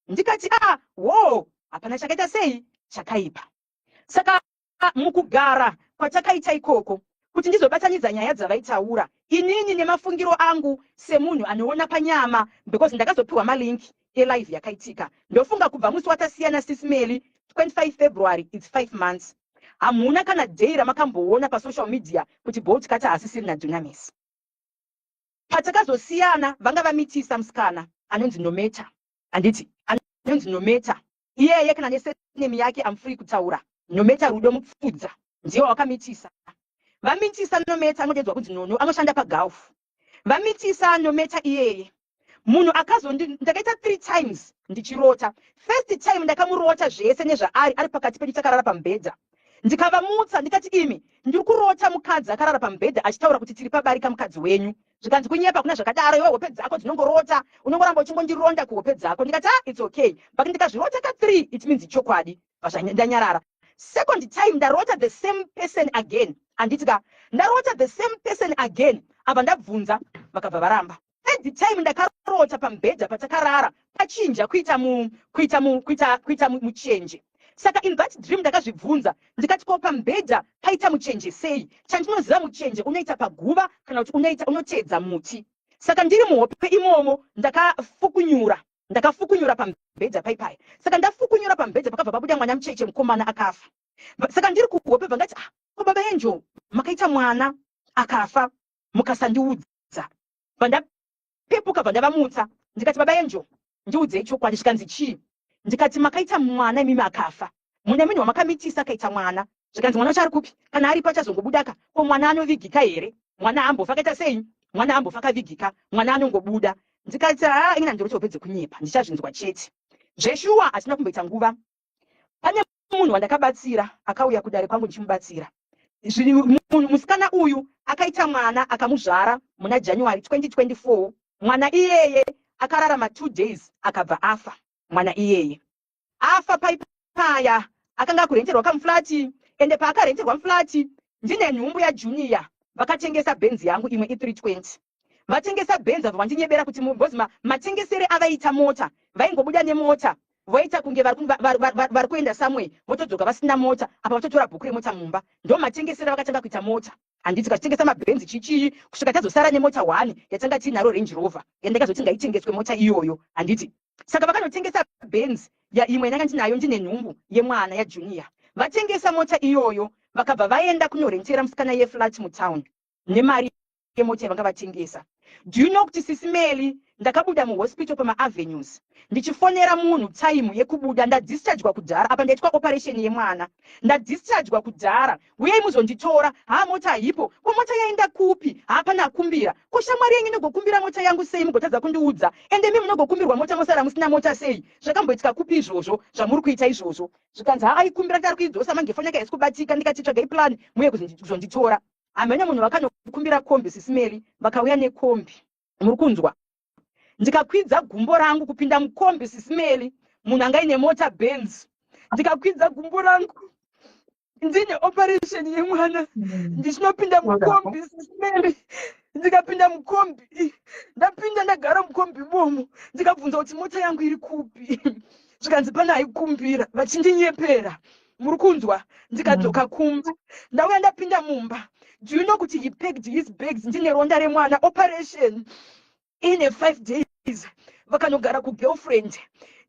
Ndikati, "A wo, hapana chakaita sei chakaipa." Saka mukugara kwatakaita ikoko, kuti ndizobatanidza nyaya dzavaitaura, inini nemafungiro angu semunhu anoona panyama, because ndakazopiwa malink elive yakaitika, ndofunga kubva musi watasiyana Sis Melly, 25 February, it's 5 months, hamuna kana day ramakamboona pasocial media kuti Bolt Cutter hasisiri naDunamis. Patakazosiyana, vanga vamitisa musikana anonzi Nometa, handiti? Anonzi Nometa iyeye, kana nesurname yake am free kutaura, Nometa Rudo Mupfudza, ndiye wakamitisa. Vamitisa Nometa, anodedzwa kunzi Nono, anoshanda paGulf. Vamitisa Nometa iyeye, munhu akazondi, ndakaita three times ndichirota. First time ndakamurota zvese nezvaari, ari pakati pedu, takarara pamubhedha. Ndikavamutsa, ndikati, "Imi, ndiri kurota mukadzi akarara pamubhedha achitaura kuti tiri pabarika, mukadzi wenyu." Zvikanzi, "Kunyepa, kuna zvakadaro iwe, hope dzako dzinongorota, unongoramba uchingondironda kuhope dzako." Ndikati, "Ah, it's okay, but ndikazvirota ka3, it means chokwadi." Ndanyarara. Second time ndarota the same person again, handiti ka? Ndarota the same person again, apa ndabvunza, vakabva varamba. Third time ndakarota pamubhedha patakarara pachinja kuita mu, kuita mu, kuita, kuita muchenje. Saka in that dream ndakazvibvunza, ndikati, "Ko pamubhedha paita muchenje sei? Chandinoziva, muchenje unoita paguva kana kuti unoita unoteedza muti." Saka ndiri muhope imomo ndakafukunyura pamubhedha paipai. Saka ndafukunyura pamubhedha, pakabva pabuda mwana mucheche mukomana akafa. Saka ndiri kuhope, bva ngati, "Ah, ko baba Enjo, makaita mwana akafa mukasandiudza." Bva ndapepuka, bva ndavamutsa, ndikati, "Baba Enjo, ndiudzei chokwadi." Zvikanzi, "Chii?" Ndikati, "Makaita mwana imimi akafa, mune munhu wamakamitisa akaita mwana." Zvikanzi, "Mwana wacho ari kupi? Kana aripo achazongobudaka. Ko mwana anovigika here? Mwana ambofa akaita sei? Mwana ambofa akavigika, mwana anongobuda." Ndikati, "Ha, ini handiri hope dzekunyepa, ndichazvinzwa chete." Zveshuwa, hatina kumboita nguva, pane munhu wandakabatsira akauya kudare kwangu ndichimubatsira. Musikana uyu akaita mwana, akamuzvara muna January 2024. Mwana iyeye akararama 2 days, akabva afa. Mwana iyeye afa paipaya, akanga akurenterwa kamuflati. Ende paakarenterwa muflati, ndine nhumbu yaJunior, vakatengesa Benzi yangu imwe i320. Vatengesa Benzi, abva vandinyebera kuti because matengesere avaita mota, vaingobuda nemota, voita kunge vari kuenda somewhere, votodzoka vasina mota, apa vatotora bhuku remota mumba. Ndo matengesere vakatanga kuita mota, handiti? Kachitengesa mabhenzi, chichii, kusvika tazosara nemota one yatanga tiinaro, Range Rover, yandakazoti ngaitengeswe mota iyoyo, handiti? Saka vakanotengesa Benzi imwe yandanga ndinayo ndine nhumbu yemwana yaJunior. Vatengesa mota iyoyo, vakabva vaenda kunorentera musikana yeflat mutown nemari yemota yavanga vatengesa. Do you know kuti, Sisi Meli, ndakabuda muhospital pamaavenues ndichifonera munhu time yekubuda? Ndadischargwa kudhara. Apa ndaitwa operation yemwana, ndadischargwa kudhara. Uyai muzonditora. Ha, mota haipo. Ko mota yaenda kupi? Hapana akumbira. Ko shamwari yenyu inogokumbira mota yangu sei, mugotadza kundiudza? Ende mi munogokumbirwa mota, mosara musina mota sei? Zvakamboitika kupi izvozvo zvamuri kuita izvozvo? Zvikanzi, ha, aikumbira kuti ari kuidzosa, mange foni yake haisi kubatika. Ndikati, tsvagai plan muye kuzonditora. Hamene munhu vakanokumbira kombi, Sisi Meli, vakauya nekombi. Muri kunzwa? Ndikakwidza gumbo rangu kupinda mukombi, Sisi Meli, munhu anga ine mota Benz. Ndikakwidza gumbo rangu ndine operation yemwana, ndichinopinda mukombi, Sisi Meli. Ndikapinda mukombi, ndapinda, ndagara mukombi bomo. Ndikabvunza kuti mota yangu iri kupi? Zvikanzi pana aikumbira, vachindinyepera. Muri kunzwa? Ndikadzoka kumba, ndauya, ndapinda mumba, do you know kuti he packed his bags ndine ronda remwana, operation ine 5 days, vakanogara kugirlfriend.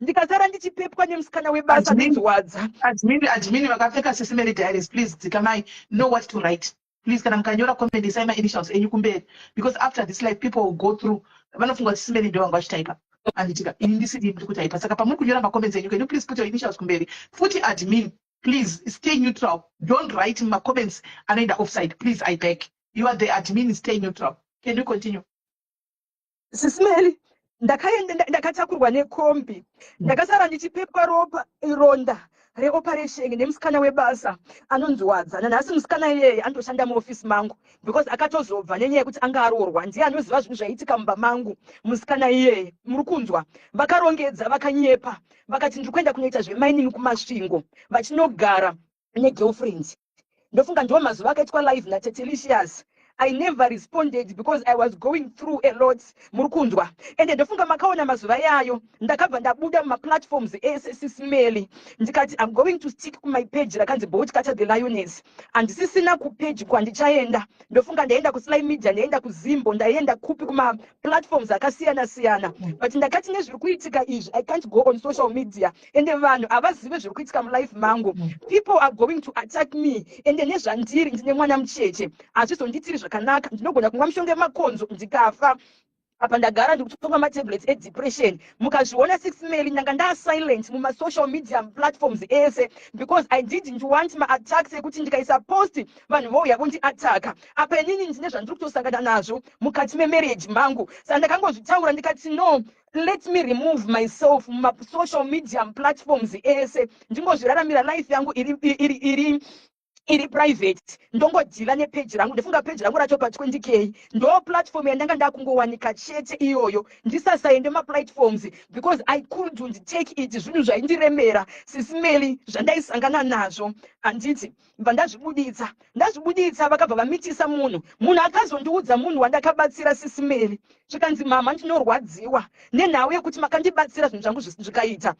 Ndikasara ndichipepwa nemusikana webasa anonziwadza. Admin, admin vakapfeka Sisi Mary Diaries, please dzikamai, know what to write, please. Kana mukanyora comment, isai mainitials enyu kumberi, because after this live people will go through, vanofunga kuti Sisi Mary ndo vanga vachitaipa. Anditika ini ndisiri ndiri kutaipa. Saka pamuri kunyora macomments enyu, can you please put your initials kumberi? Futi admin, please stay neutral. Don't write macomments anoenda offside, please, I beg. You are the admin, stay neutral. Can you continue? Sisi Meli, ndakaenda, ndakatakurwa nekombi. Ndakasara ndichipepwa ropa, ronda reoperation, nemusikana webasa anonziwadza. Nanhasi musikana iyeye anotoshanda muofisi mangu, because akatozobva nenyaya yekuti anga aroorwa. Ndiye anoziva zvinhu zvaiitika mumba mangu, musikana iyeye. Muri kunzwa? Vakarongedza, vakanyepa, vakati ndiri kuenda kunoita zvemining kuMasvingo, vachinogara negirlfriend. Ndofunga ndiwo mazuva akaitwa live naTetelicious. I never responded because I was going through a lot. Muri kunzwa? Ende ndofunga makaona mazuva yayo ndakabva ndabuda mumaplatforms ese, Sisi Meli. Ndikati I'm going to stick kumy page rakanzi Bolt Cutter the Lioness. Handisisina kupage kwandichaenda. Ndofunga ndaenda kuSly Media, ndaenda kuZimbo, ndaenda kupi, kumaplatforms akasiyana siyana, but ndakati nezviri kuitika izvi, I can't go on social media. Ende vanhu havazive zviri kuitika mulife mangu. People are going to attack me. Ende nezvandiri, ndine mwana mucheche, hazvizonditiri zvakanaka. Ndinogona kumwa mishonga yemakonzo ndikafa. Apa ndagara ndikutonwa matablets edepression. Mukazviona, Sisi Meli, ndanga ndasilent mumasocial media platforms ese because I didn't want maattacks ekuti ndikaisa post vanhu vouya vondiataka. Apa inini ndine zvandiri kutosangana nazvo mukati memarriage mangu. Saka ndakangozvitaura, ndikati no, let me remove myself mumasocial media platforms ese, ndingozviraramira life yangu iri private, ndongodeala nepeji rangu. Ndifunga peji rangu racho pa20K ndo platform yandanga ndakungowanika chete iyoyo, ndisasaende maplatforms because I couldn't take it. Zvinhu zvaindiremera, Sisi Meli, zvandaisangana nazvo. Handiti bva ndazvibuditsa? Ndazvibuditsa, vakabva vamitisa munhu. Munhu akazondiudza, munhu wandakabatsira, Sisi Meli, zvikanzi, mama, ndinorwadziwa nenhau yekuti makandibatsira zvinhu zvangu zvikaita.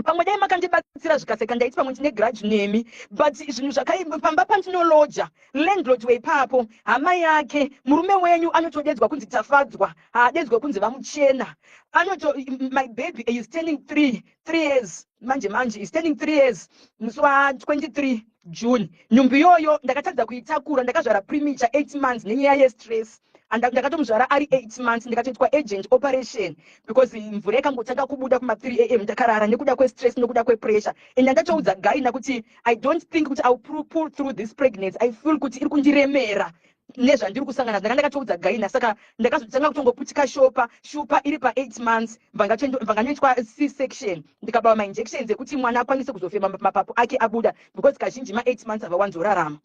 Pamwe dai makandibatsira zvikaseka, ndaiti pamwe ndine grudge nemi, but zvinhu zvakai pamba pandinoloja, landlord weipapo, hama yake, murume wenyu anotodedzwa kunzi Tafadzwa, haadedzwa kunzi vamuchena. Anoto my baby is turning 3 years manje manje, is turning 3 years musi wa23 June. Nhumbi iyoyo ndakatadza kuitakura. Ndakazvara premature, 8 months, nenyaya yestress. Ndakatomuzvara ari 8 months, ndikatoitwa urgent operation because mvura yakangotanga kubuda kuma3 am ndakarara, nekuda kwestress, nekuda kwepressure. And ndatoudza gynae kuti I don't think kuti I will pull through this pregnancy. I feel kuti iri kundiremera nezvandiri kusangana. Ndanga ndakatoudza gynae. Saka ndakazotanga kutongoputika shopa shupa iri pa8 months, bvanganoitwa C section, ndikabawa mainjections ekuti mwana akwanise kuzofema, mapapu ake abuda, because kazhinji ma8 months havawanzorarama.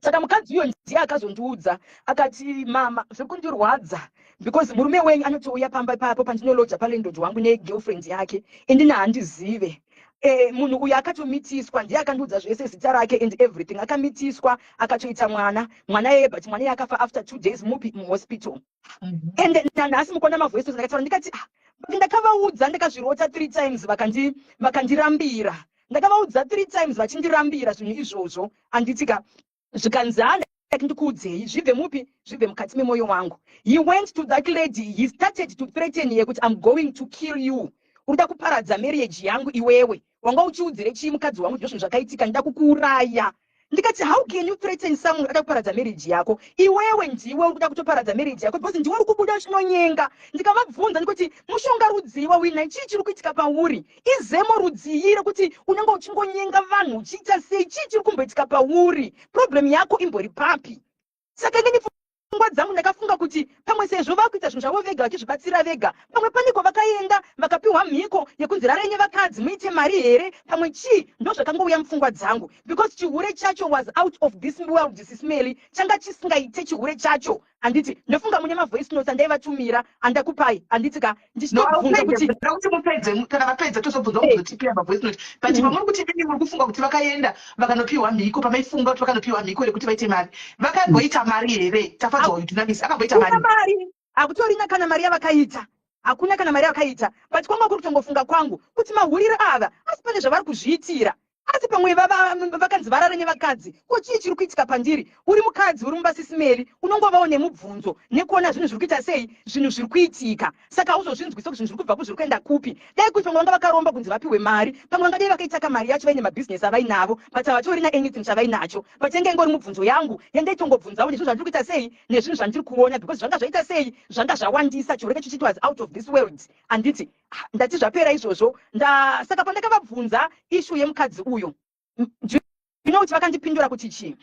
Saka mukadzi uyo ndiye akazondiudza, akati, mama, zviri kundirwadza because murume wenyu anotouya pamba ipapo pandinoloja palandlord wangu negirlfriend yake, indini handizive. Munhu uyu akatomitiswa, ndiye akandiudza zvese, zita rake and everything. Akamitiswa, akatoita mwana, mwana yeye, but mwana iye akafa after 2 days mupi muhospital. Ende nanhasi mukuona mavoices ndakataura, ndikati, ah, but ndakavaudza, ndakazvirota three times, vakandirambira. Ndakavaudza three times, vachindirambira zvinhu izvozvo. Handitika? Zvikanzi, ha, ndikuudzei zvibve mupi, zvibve mukati memwoyo wangu. He went to that lady, he started to threaten her kuti, I'm going to kill you. Uri kuda kuparadza marriage yangu iwewe. Wanga uchiudzire chii mukadzi wangu ndizvo zvakaitika? Ndida kukuuraya. Ndikati, "How can you threaten someone ada kuparadza marriage yako? Iwewe ndiwe uri kuda kutoparadza marriage yako because ndiwe uri kubuda uchinonyenga." Ndikavabvunza ndikuti, "Mushonga rudzii wawina? Chii chiri kuitika pauri? Izemo rudzii rekuti unenge uchingonyenga vanhu uchiita sei? Chii chiri kumboitika pauri? Problem yako imbori papi?" Saka inini pfungwa dzangu ndakafunga kuti pamwe sezvo vakuita zvinhu zvavo vega, vachizvibatsira vega, pamwe pane kwavakaenda vakapiwa mhiko yekunzi rarai nevakadzi muite mari here, pamwe chii. Ndo zvakangouya mupfungwa dzangu because chihure chacho was out of this world, Sis Melly. Changa chisingaite chihure chacho, handiti? Ndofunga mune mavoice notes andaivatumira andakupai, handiti ka? Ndichitobvunza kuti Kuti mupedze, kana vapedza tozobvunza kuzotipira mavoice note, but pamuri kuti imi muri kufunga kuti vakaenda vakanopiwa mhiko, pamaifunga kuti vakanopiwa mhiko yekuti vaite mari, vakamboita mari here? Tafadzwa uyu Dunamis akamboita mari? Mari hakutorina kana mari yavakaita, hakuna kana mari yavakaita. But kwanga kuri kutongofunga kwangu kuti mahuriro ava, asi pane zvavari kuzviitira, asi pamwe vakanzi varare nevakadzi. Ko chii chiri kuitika pandiri? Uri mukadzi uri mumba, Sis Melly, unongovawo nemubvunzo nekuona zvinhu zviri kuita sei, zvinhu zviri kuitika. Saka hauzozvinzwisa kuti zvinhu zviri kubva kuzviri kuenda kupi. Dai kuti pamwe vanga vakaromba kunzi vapiwe mari, pamwe vangadai vakaitaka mari yacho vaine mabhizinesi avainavo, but havatorina anything chavainacho. But yanga ingori mubvunzo yangu yandaitongobvunzawo nezvinhu zvandiri kuita sei, nezvinhu zvandiri kuona, because zvanga zvaita sei, zvanga zvawandisa. Chihure chichiti was out of this world, handiti? Ah, ndati zvapera izvozvo. Saka pandakavabvunza issue yemukadzi uyo, do you know kuti vakandipindura kuti chii?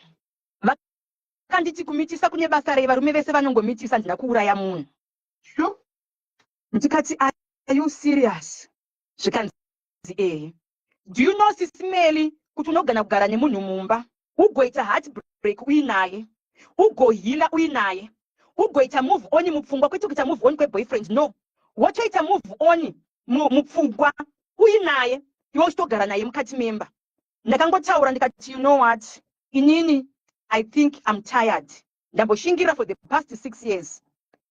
Vakanditi, "Kumitisa kune basa rei? Varume vese vanongomitisa. Ndina kuuraya munhu." Ndikati, "Are you serious?" Zvikanzi, "Ehe." Do you know, Sis Melly, kuti unogona kugara nemunhu mumba, ugoita heartbreak uinaye, ugoheala uinaye, ugoita move on mupfungwa, kwete kuita move on kweboyfriend, no, wotoita move on mupfungwa uinaye iwe uchitogara naye mukati memba? Ndakangotaura ndikati, "You know what, inini I think I'm tired. Ndamboshingira for the past 6 years.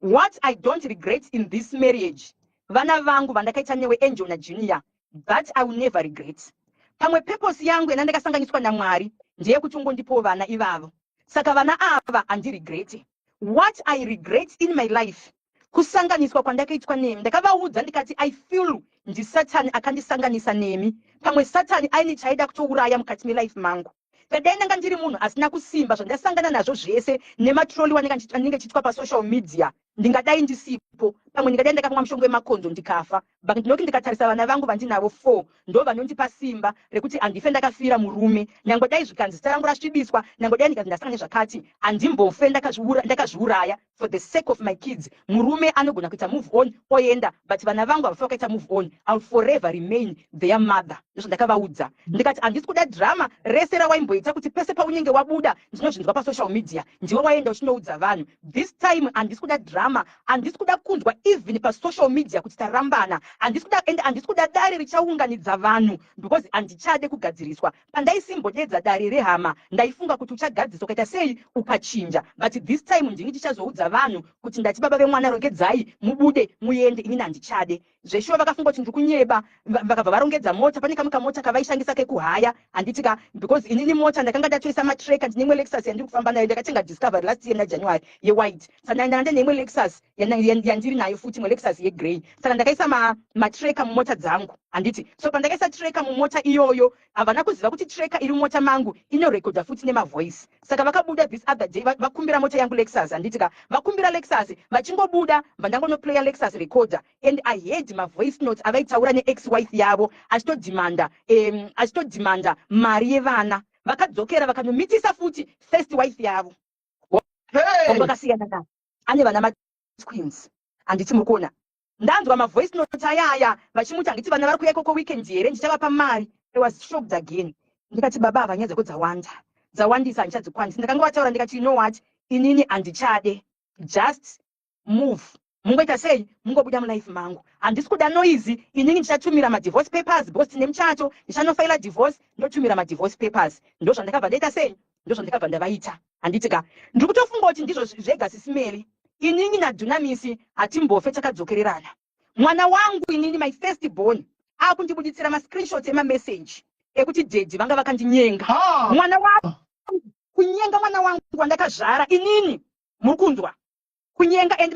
What I don't regret in this marriage, vana vangu vandakaita newe, Angel naJunior. That I will never regret. Pamwe purpose yangu yana ndakasanganiswa naMwari ndeyekuti ungondipowo vana ivavo, saka vana ava handiregrete. What I regret in my life, kusanganiswa kwandakaitwa nemi." Ndakavaudza ndikati, "I feel ndisatani akandisanganisa nemi. Pamwe Satani aine chaida kutouraya mukati melife mangu. Kadai ndanga ndiri munhu asina kusimba, zvandasangana nazvo zvese nematroli anenge chiitwa pasocial media, ndingadai ndisipo. Pamwe ndingadai ndakamwa mushonga wemakonzo ndikafa. But ndinoti ndikatarisa vana vangu vandinavo four, ndo vanondipa simba rekuti handife ndakafira murume. Nyange dai zvikanzi zita rangu rasvibiswa, nyange dai ndikanzi ndasangana nezvakati, handimbofe ndakazviuraya for the sake of my kids. Murume anogona kuita move on oenda, but vana vangu havafe vakaita move on. I will forever remain their mother." Ndozvandakavaudza. Ndikati, "Handisi kuda drama rese rawaimboita kuti pese paunenge wabuda ndinozvinzwa pasocial media, ndiwe waenda uchinoudza vanhu. This time handisi kuda drama, handisi kuda kunzwa even pasocial media kuti tarambana. Handisi kuda, ende handisi kuda dare richaunganidza vanhu because handichade kugadziriswa. Pandaisimbodedza dare rehama, ndaifunga kuti uchagadzisa ukaita sei, ukachinja, but this time ndini tichazoudza vanhu kuti ndati baba vemwana rongedzai mubude muende. Inini handichade." Zveshuwa vakafunga kuti ndiri kunyeba. Vakabva varongedza mota. Pane kamwe kamota kavaishandisa kekuhaya, handiti ka? Because inini mota ndakanga ndatoisa matracker. Ndine imwe Lexus yandiri kufamba nayo. Ndakatenga Discovery last year naJanuary yewhite, saka ndanga ndine imwe Lexus yandiri nayo futi, imwe Lexus yegrey. Saka ndakaisa matracker mumota dzangu, handiti? So pandakaisa tracker mumota iyoyo, havana kuziva kuti tracker iri mumota mangu inorekodha futi nemavoice. Saka vakabuda this other day vakumbira mota yangu Lexus, handiti ka? Vakumbira Lexus, vachingobuda vandangonoplaya Lexus recorder and I heard mavoice notes avaitaura neex wife yavo achitodhimanda mari yevana. Vakadzokera vakanomitisa futi first wife yavo vakasiyana navo, ane vana matwins, handiti? Muri kuona, ndanzwa mavoice notes ayaya vachimuti, "Handiti vana vari kuya ikoko weekend here? Ndichavapa mari." I was shocked again. Ndikati, "Baba ava nyaya dzako dzawanda, dzawandisa, handichadzikwanisi." Ndakanga vataura ndikati, "You know what, inini handichade. Just move, mungoita sei, mungobuda mulife mangu. Handisi kuda noise. Inini ndichatumira madivorce papers because tine muchato. Ndichanofaila divorce, ndotumira madivorce papers." Ndo zvandakabva ndaita sei, ndo zvandakabva ndavaita, handiti ka? Ndiri kutofunga kuti ndizvo zvega, Sis Melly. Inini naDunamisi hatimbofe takadzokererana. Mwana wangu inini, my first born, akundibuditsira mascreenshots emameseji ekuti daddy vanga vakandinyenga. Mwana wangu kunyenga mwana wangu wandakazvara inini, muri kunzwa? Kunyenga. And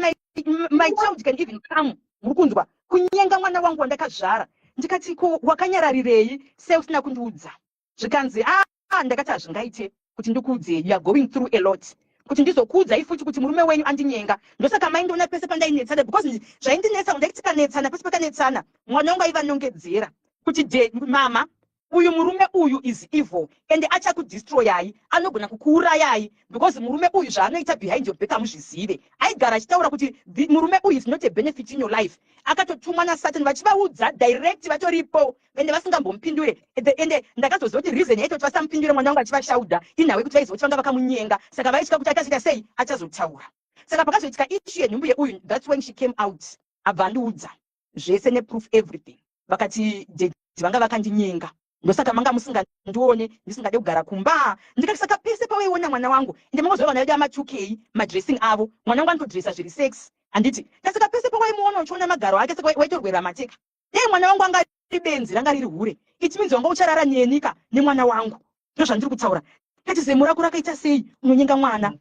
my child can even come, muri kunzwa? Kunyenga mwana. Mwana wangu wandakazvara. Ndikati, ko wakanyararirei? Sei usina kundiudza? Zvikanzi, a, ndakati hazvingaite kuti ndikuudze, you are going through a lot, kuti ndizokuudzai futi kuti murume wenyu andinyenga. Ndosaka maindiona pese pandainetsana, because zvaindinetsa, ndaiti tikanetsana, pese pakanetsana, mwana wangu aivanongedzera kuti, de mama, uyu murume uyu is evil and achakudestroyai, anogona kukuurayai, because murume uyu zvaanoita behind your back hamuzvizive. Aigara achitaura kuti murume uyu is not a benefit in your life, akatotumwa naSatan. Vachivaudza direct vatoripo, ende vasingambomupindure. Ende ndakazoziva kuti reason yaita kuti vasamupindure mwana wangu achivashaudha inhau yekuti vaiziva kuti vanga vakamunyenga, saka vaitya kuti achazoita sei, achazotaura. Saka pakazoitika issue yenhumbu yeuyu, that's when she came out, abva andiudza zvese neproof, everything. Vakati daddy vanga vakandinyenga, ndosaka manga musingandione, ndisingade kugara kumba. Ndikati, saka pese pawaiona mwana wangu, ende mangoziva vana vedu ama2K, madressing avo, mwana wangu anotodressa zviri sex, handiti? Saka pese pawaimuona uchiona magaro ake, saka waitorwera mateka. Dei mwana wangu anga riri benzi, ranga riri hure, it means wanga ucharara nenika nemwana wangu. Ndozvandiri kutaura. Kati zemo rako rakaita sei unonyenga mwana?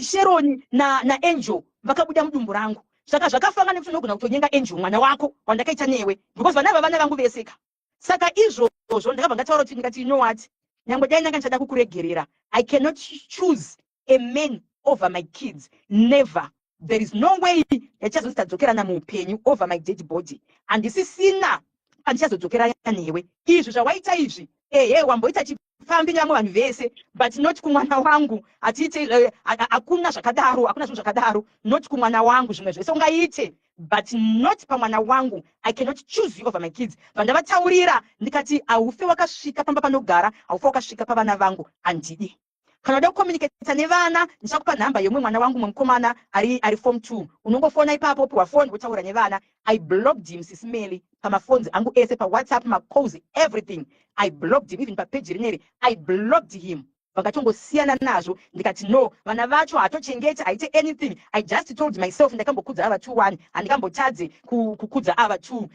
Sheroni naAngel vakabuda mudumbu rangu, saka zvakafanga nekuti unogona kutonyenga Angel, mwana wako wandakaita newe, because vana ava vana vangu veseka. Saka izvozvo ndakabva ndataura kuti, ndikati, you know what, nyangwe dai ndanga ndichada kukuregerera, I cannot choose a man over my kids, never. There is no way yatichazonzi tadzokerana muupenyu. Over my dead body, handisisina pandichazodzokerana newe. Izvi zvawaita izvi, ehe, wamboita chifambi nevamwe vanhu vese, but not kumwana wangu. Hatiite, hakuna zvakadaro, hakuna zvinhu zvakadaro, not kumwana wangu. Zvimwe zvese ungaite, but not pamwana wangu. I cannot choose you over my kids. Vandavataurira, ndikati, haufe wakasvika pamba panogara, haufe wakasvika pavana vangu, handidi. Kana uda kucommunicata nevana, ndichakupa nhamba yomwe mwana wangu mukomana ari form 2, unongofona ipapo, upiwa foni, wotaura nevana. I blocked him, Sis Melly, pamaphones angu ese, paWhatsApp, macalls, everything. I blocked him, even papeji rineri I blocked him. Vakatongosiyana nazvo. Ndikati no, vana vacho hatochengeti, haite anything. I just told myself, ndakambokudza ava two one, handikambotadze kukudza ava two.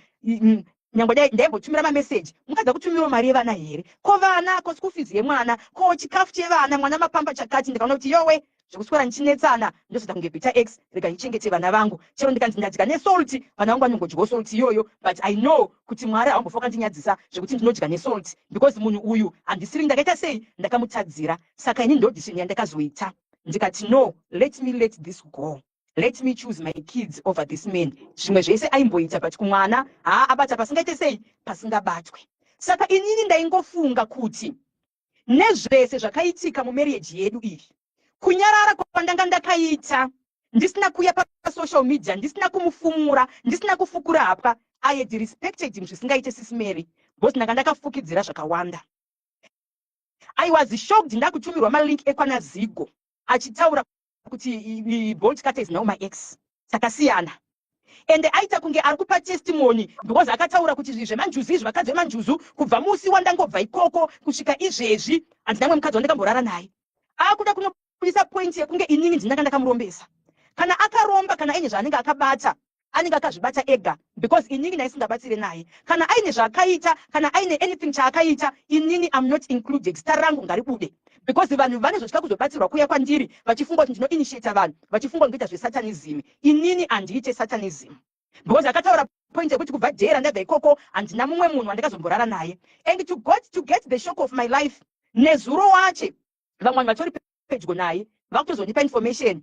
Nyangwe dai ndaimbotumira mameseji, mukadza kutumirawo mari yevana here, ko vana, ko school fees yemwana, ko chikafu chevana, mwana mapamba chakati. Ndikaona kuti yowe, zvekuswera ndichinetsana, ndozoita kunge bitter ex. Rega ndichengete vana vangu. Chero ndikanzi ndadya nesalt, vana vangu vanongodyawo salt iyoyo, but I know kuti Mwari havambofa vakandinyadzisa zvekuti ndinodya nesalt, because munhu uyu handisiri ndakaita sei, ndakamutadzira. Saka ini ndo decision yandakazoita. Ndikati no, let me let this go, let me choose my kids over this man. Zvimwe zvese aimboita, but kumwana haa, abata pasingaite sei, pasingabatwe. Saka inini ndaingofunga kuti nezvese zvakaitika mumarriage yedu iyi, kunyarara kwandanga ndakaita, ndisina kuuya pasocial media, ndisina kumufumura, ndisina kufukura hapwa, I had respected him zvisingaite, Sis Mary, because ndanga ndakafukidzira zvakawanda. I was shocked ndakutumirwa malink ekwana Zigo achitaura kuti Bolt Cutter is now my ex, takasiyana. Ende aita kunge ari kupa testimony, because akataura kuti zvemanjuzu izvi, vakadzi vemanjuzu, kubva musi wandangobva ikoko kusvika izvezvi handina mwe mukadzi wandakamborara naye. Akuda kunobudisa point yekunge inini ndinanga ndakamurombesa. Kana akaromba, kana aine zvaanenge akabata, anenge akazvibata ega, because inini ndaisingabatsire naye. Kana aine zvaakaita, kana aine anything chaakaita, inini am not included. Zita rangu ngaribude, because vanhu vanozotya kuzobatsirwa kuuya kwandiri, vachifunga kuti ndinoinitiata vanhu, vachifunga kuti ndoita zvesatanism. Inini handiite satanism, because akataura point yekuti kubva jera ndabva ikoko handina mumwe munhu wandakazomborara naye. And to got to get the shock of my life, nezuro wache vamwe vanhu vatori pedyo naye vakutozondipa information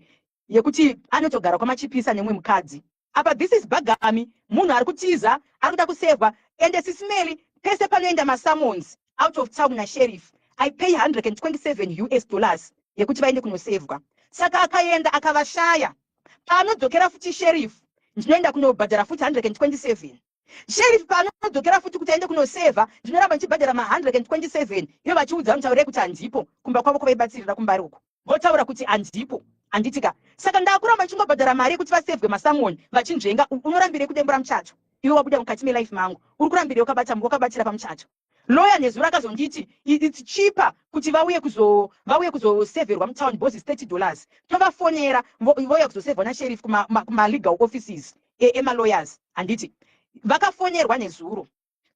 yekuti anotogara kwaMachipisa nemumwe mukadzi. Apa this is bigamy, munhu ari kutiza, ari kuda kusevhwa. Ende Sis Melly, pese panoenda masummons out of town nasheriff, I pay US$127 yekuti vaende kunosevhwa. Saka akaenda akavashaya, paanodzokera futi sheriff, ndinoenda kunobhadhara futi 127. Sheriff paanodzokera futi kuti aende kunosevha, ndinoramba ndichibhadhara ma127. Ivo vachiudza vanhu, taurei kuti handipo kumba kwavo kwavaibatsirira kumbari uko, votaura kuti handipo, handitika? Saka ndakuramba ndichingobhadhara mari yekuti vasevhwe masummons, vachinzvenga. Unorambirei kudembura muchato iwe wabuda mukati melife mangu? Uri kurambirei wakabatira pamuchato? Lawyer nezuro akazonditi it's cheaper kuti vauye kuzosevherwa mutown, because is $30. Tovafonera, vouya kuzosevhwa nasheriff kumalegal offices emalawyers, handiti? Vakafonerwa nezuro,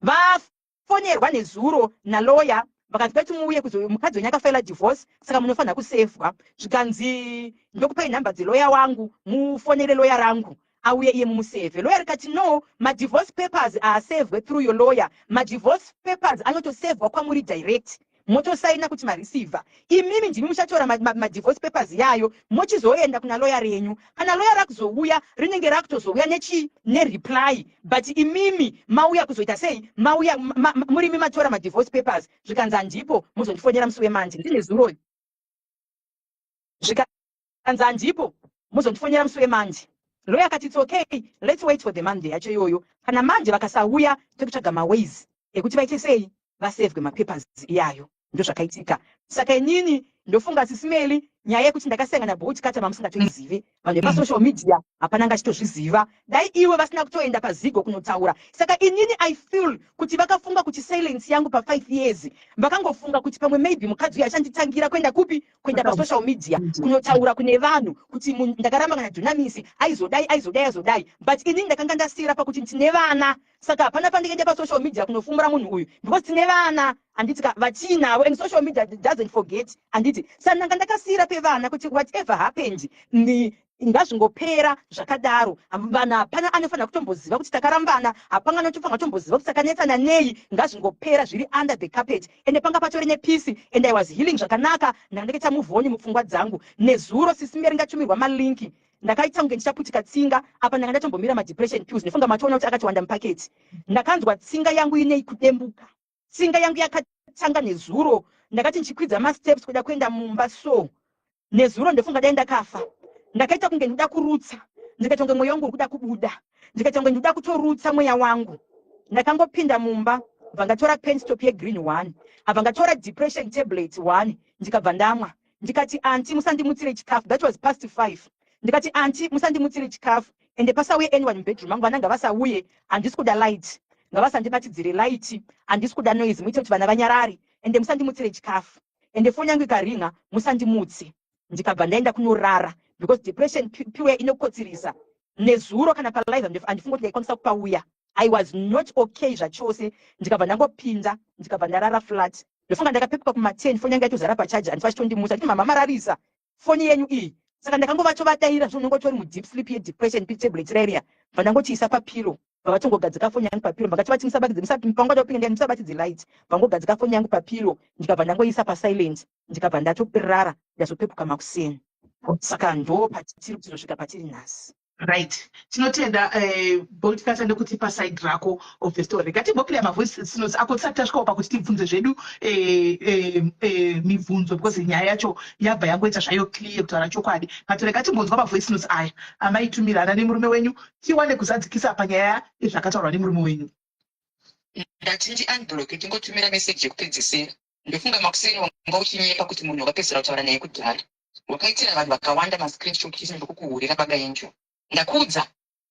vafonerwa nezuro nalawyer, vakanzi kwati muuye, mukadzi wenyu akafaila divorce, saka munofanira kusevhwa. Zvikanzi, ndokupai nhamba dzeloya wangu, mufonere loya rangu. Auye iye mumusevhe. Lawyer rikati, "No, madivorce papers haasevhwe through your lawyer. Madivorce papers anotosevhwa kwamuri direct, motosaina kuti mareceiver. Imimi ndimi muchatora madivorce papers yayo, mochizoenda kuna lawyer renyu. Kana lawyer rakuzouya, rinenge rakutozouya nechi nereply, but imimi mauya kuzoita sei? Mauya murimi matora madivorce papers." Zvikanzi, "Handipo, muzondifonera musi weMonday." Ndine zuro. Zvikanzi, "Handipo, muzondifonera musi weMonday." Lawyer akati, "It's okay, let's wait for the Monday yacho iyoyo. Kana manje vakasauya, tekutsvaga maways ekuti vaite sei, vasevhwe mapapers iyayo." Ndo zvakaitika. Saka inini ndofunga, Sis Melly, nyaya yekuti ndakasangana Boltcutter mamusingatoizive, vanhu vepasocial media hapana ngachitozviziva. Dai iwe vasina kutoenda pazigo kunotaura. Saka inini I feel kuti vakafunga kuti silence yangu pa5 years, vakangofunga kuti pamwe maybe mukadzi uyu achanditangira kuenda kupi, kuenda pasocial media kunotaura kune vanhu kuti ndakaramba kana Dunamisi, aizodai, aizodai, aizodai. But inini ndakanga ndasiyira pakuti tine vana, saka hapana pandikaenda pasocial media kunofumura munhu uyu, because tine vana, handiti ka, vachiinavo, and social media doesn't forget, handiti? Saka ndanga ndakasiyira pevana kuti whatever happened, ni ngazvingopera zvakadaro. Vanhu hapana anofanira kutomboziva kuti takarambana, hapana anotofanira kutomboziva kuti takanetsana nei. Ngazvingopera zviri under the carpet. Ende panga patori nepeace and I was healing zvakanaka. Ndanga ndakaita move on mupfungwa dzangu. Nezuro, Sis Melly, ngatumirwa malinki, ndakaita kunge ndichaputika tsinga. Apa ndanga ndatombomira madepression pills, ndifunga matoona kuti akatiwanda mupaketi. Ndakanzwa tsinga yangu inei kudembuka. Tsinga yangu yakatanga nezuro. Ndakati ndichikwidza masteps kuda kuenda mumba, so nezuro ndofunga dai ndakafa. Ndakaita kunge ndikuda kurutsa, ndikaita kunge mweya wangu uri kuda kubuda, ndikaita kunge ndikuda kutorutsa mweya wangu. Ndakangopinda mumba, bva ndatora Painstop yegreen one, abva ndatora depression tablet one, ndikabva ndamwa. Ndikati, "Aunty, musandimutsire chikafu." That was past 5. Ndikati, "Aunty, musandimutsire chikafu, ende pasauye anyone mubedroom mangu. Vana ngavasauye, handisi kuda light, ngavasandibatidzire light, handisi kuda noise. Muite kuti vana vanyarare, ende musandimutsire chikafu, ende foni yangu ikaringa, musandimutse." Ndikabva ndaenda kunorara, because depression pill inokotsirisa. Nezuro kana palive handifunga kuti ndaikwanisa kupauya. I was not okay zvachose. Ndikabva ndangopinda, ndikabva ndarara flat. Ndofunga ndakapepuka kuma10, foni yangu yatozara pachaji. Handisi vachitondimusa kuti, "Mama, mararisa foni yenyu iyi." Saka ndakangovatovadaira zvo unonge utori mudeep sleep yedepression tablet rairia. Bva ndangotiisa papillow, vavatongogadzika foni yangu papillow. Vakati vati, "Musabatidze," pangada "musabatidze light." Vangogadzika foni yangu papillow, ndikabva ndangoisa pasilent, ndikabva ndatorara. Ndazopepuka makuseni. Saka ndo patiri kutizosvika patiri nhasi. Right, tinotenda Boltcutter nekutipa side rako of the story. Ngatimboplaya mavoice notes ako tisati tasvikawo pakuti tibvunze zvedu mibvunzo, because nyaya yacho yabva yangoita zvayo clear, kutaura chokwadi. But rega timbonzwa mavoice notes aya amaitumirana nemurume wenyu, tiwane kuzadzikisa panyaya yezvakataurwa nemurume wenyu. Ndati ndiunblock, tingotumira meseji yekupedzisira. Ndofunga makuseni wanga uchinyepa kuti munhu wakapedzisira kutaura naye kudhara. Wakaitira vanhu vakawanda mascreenshot uchiti ndikukuhurira. Baba Angel, ndakuudza,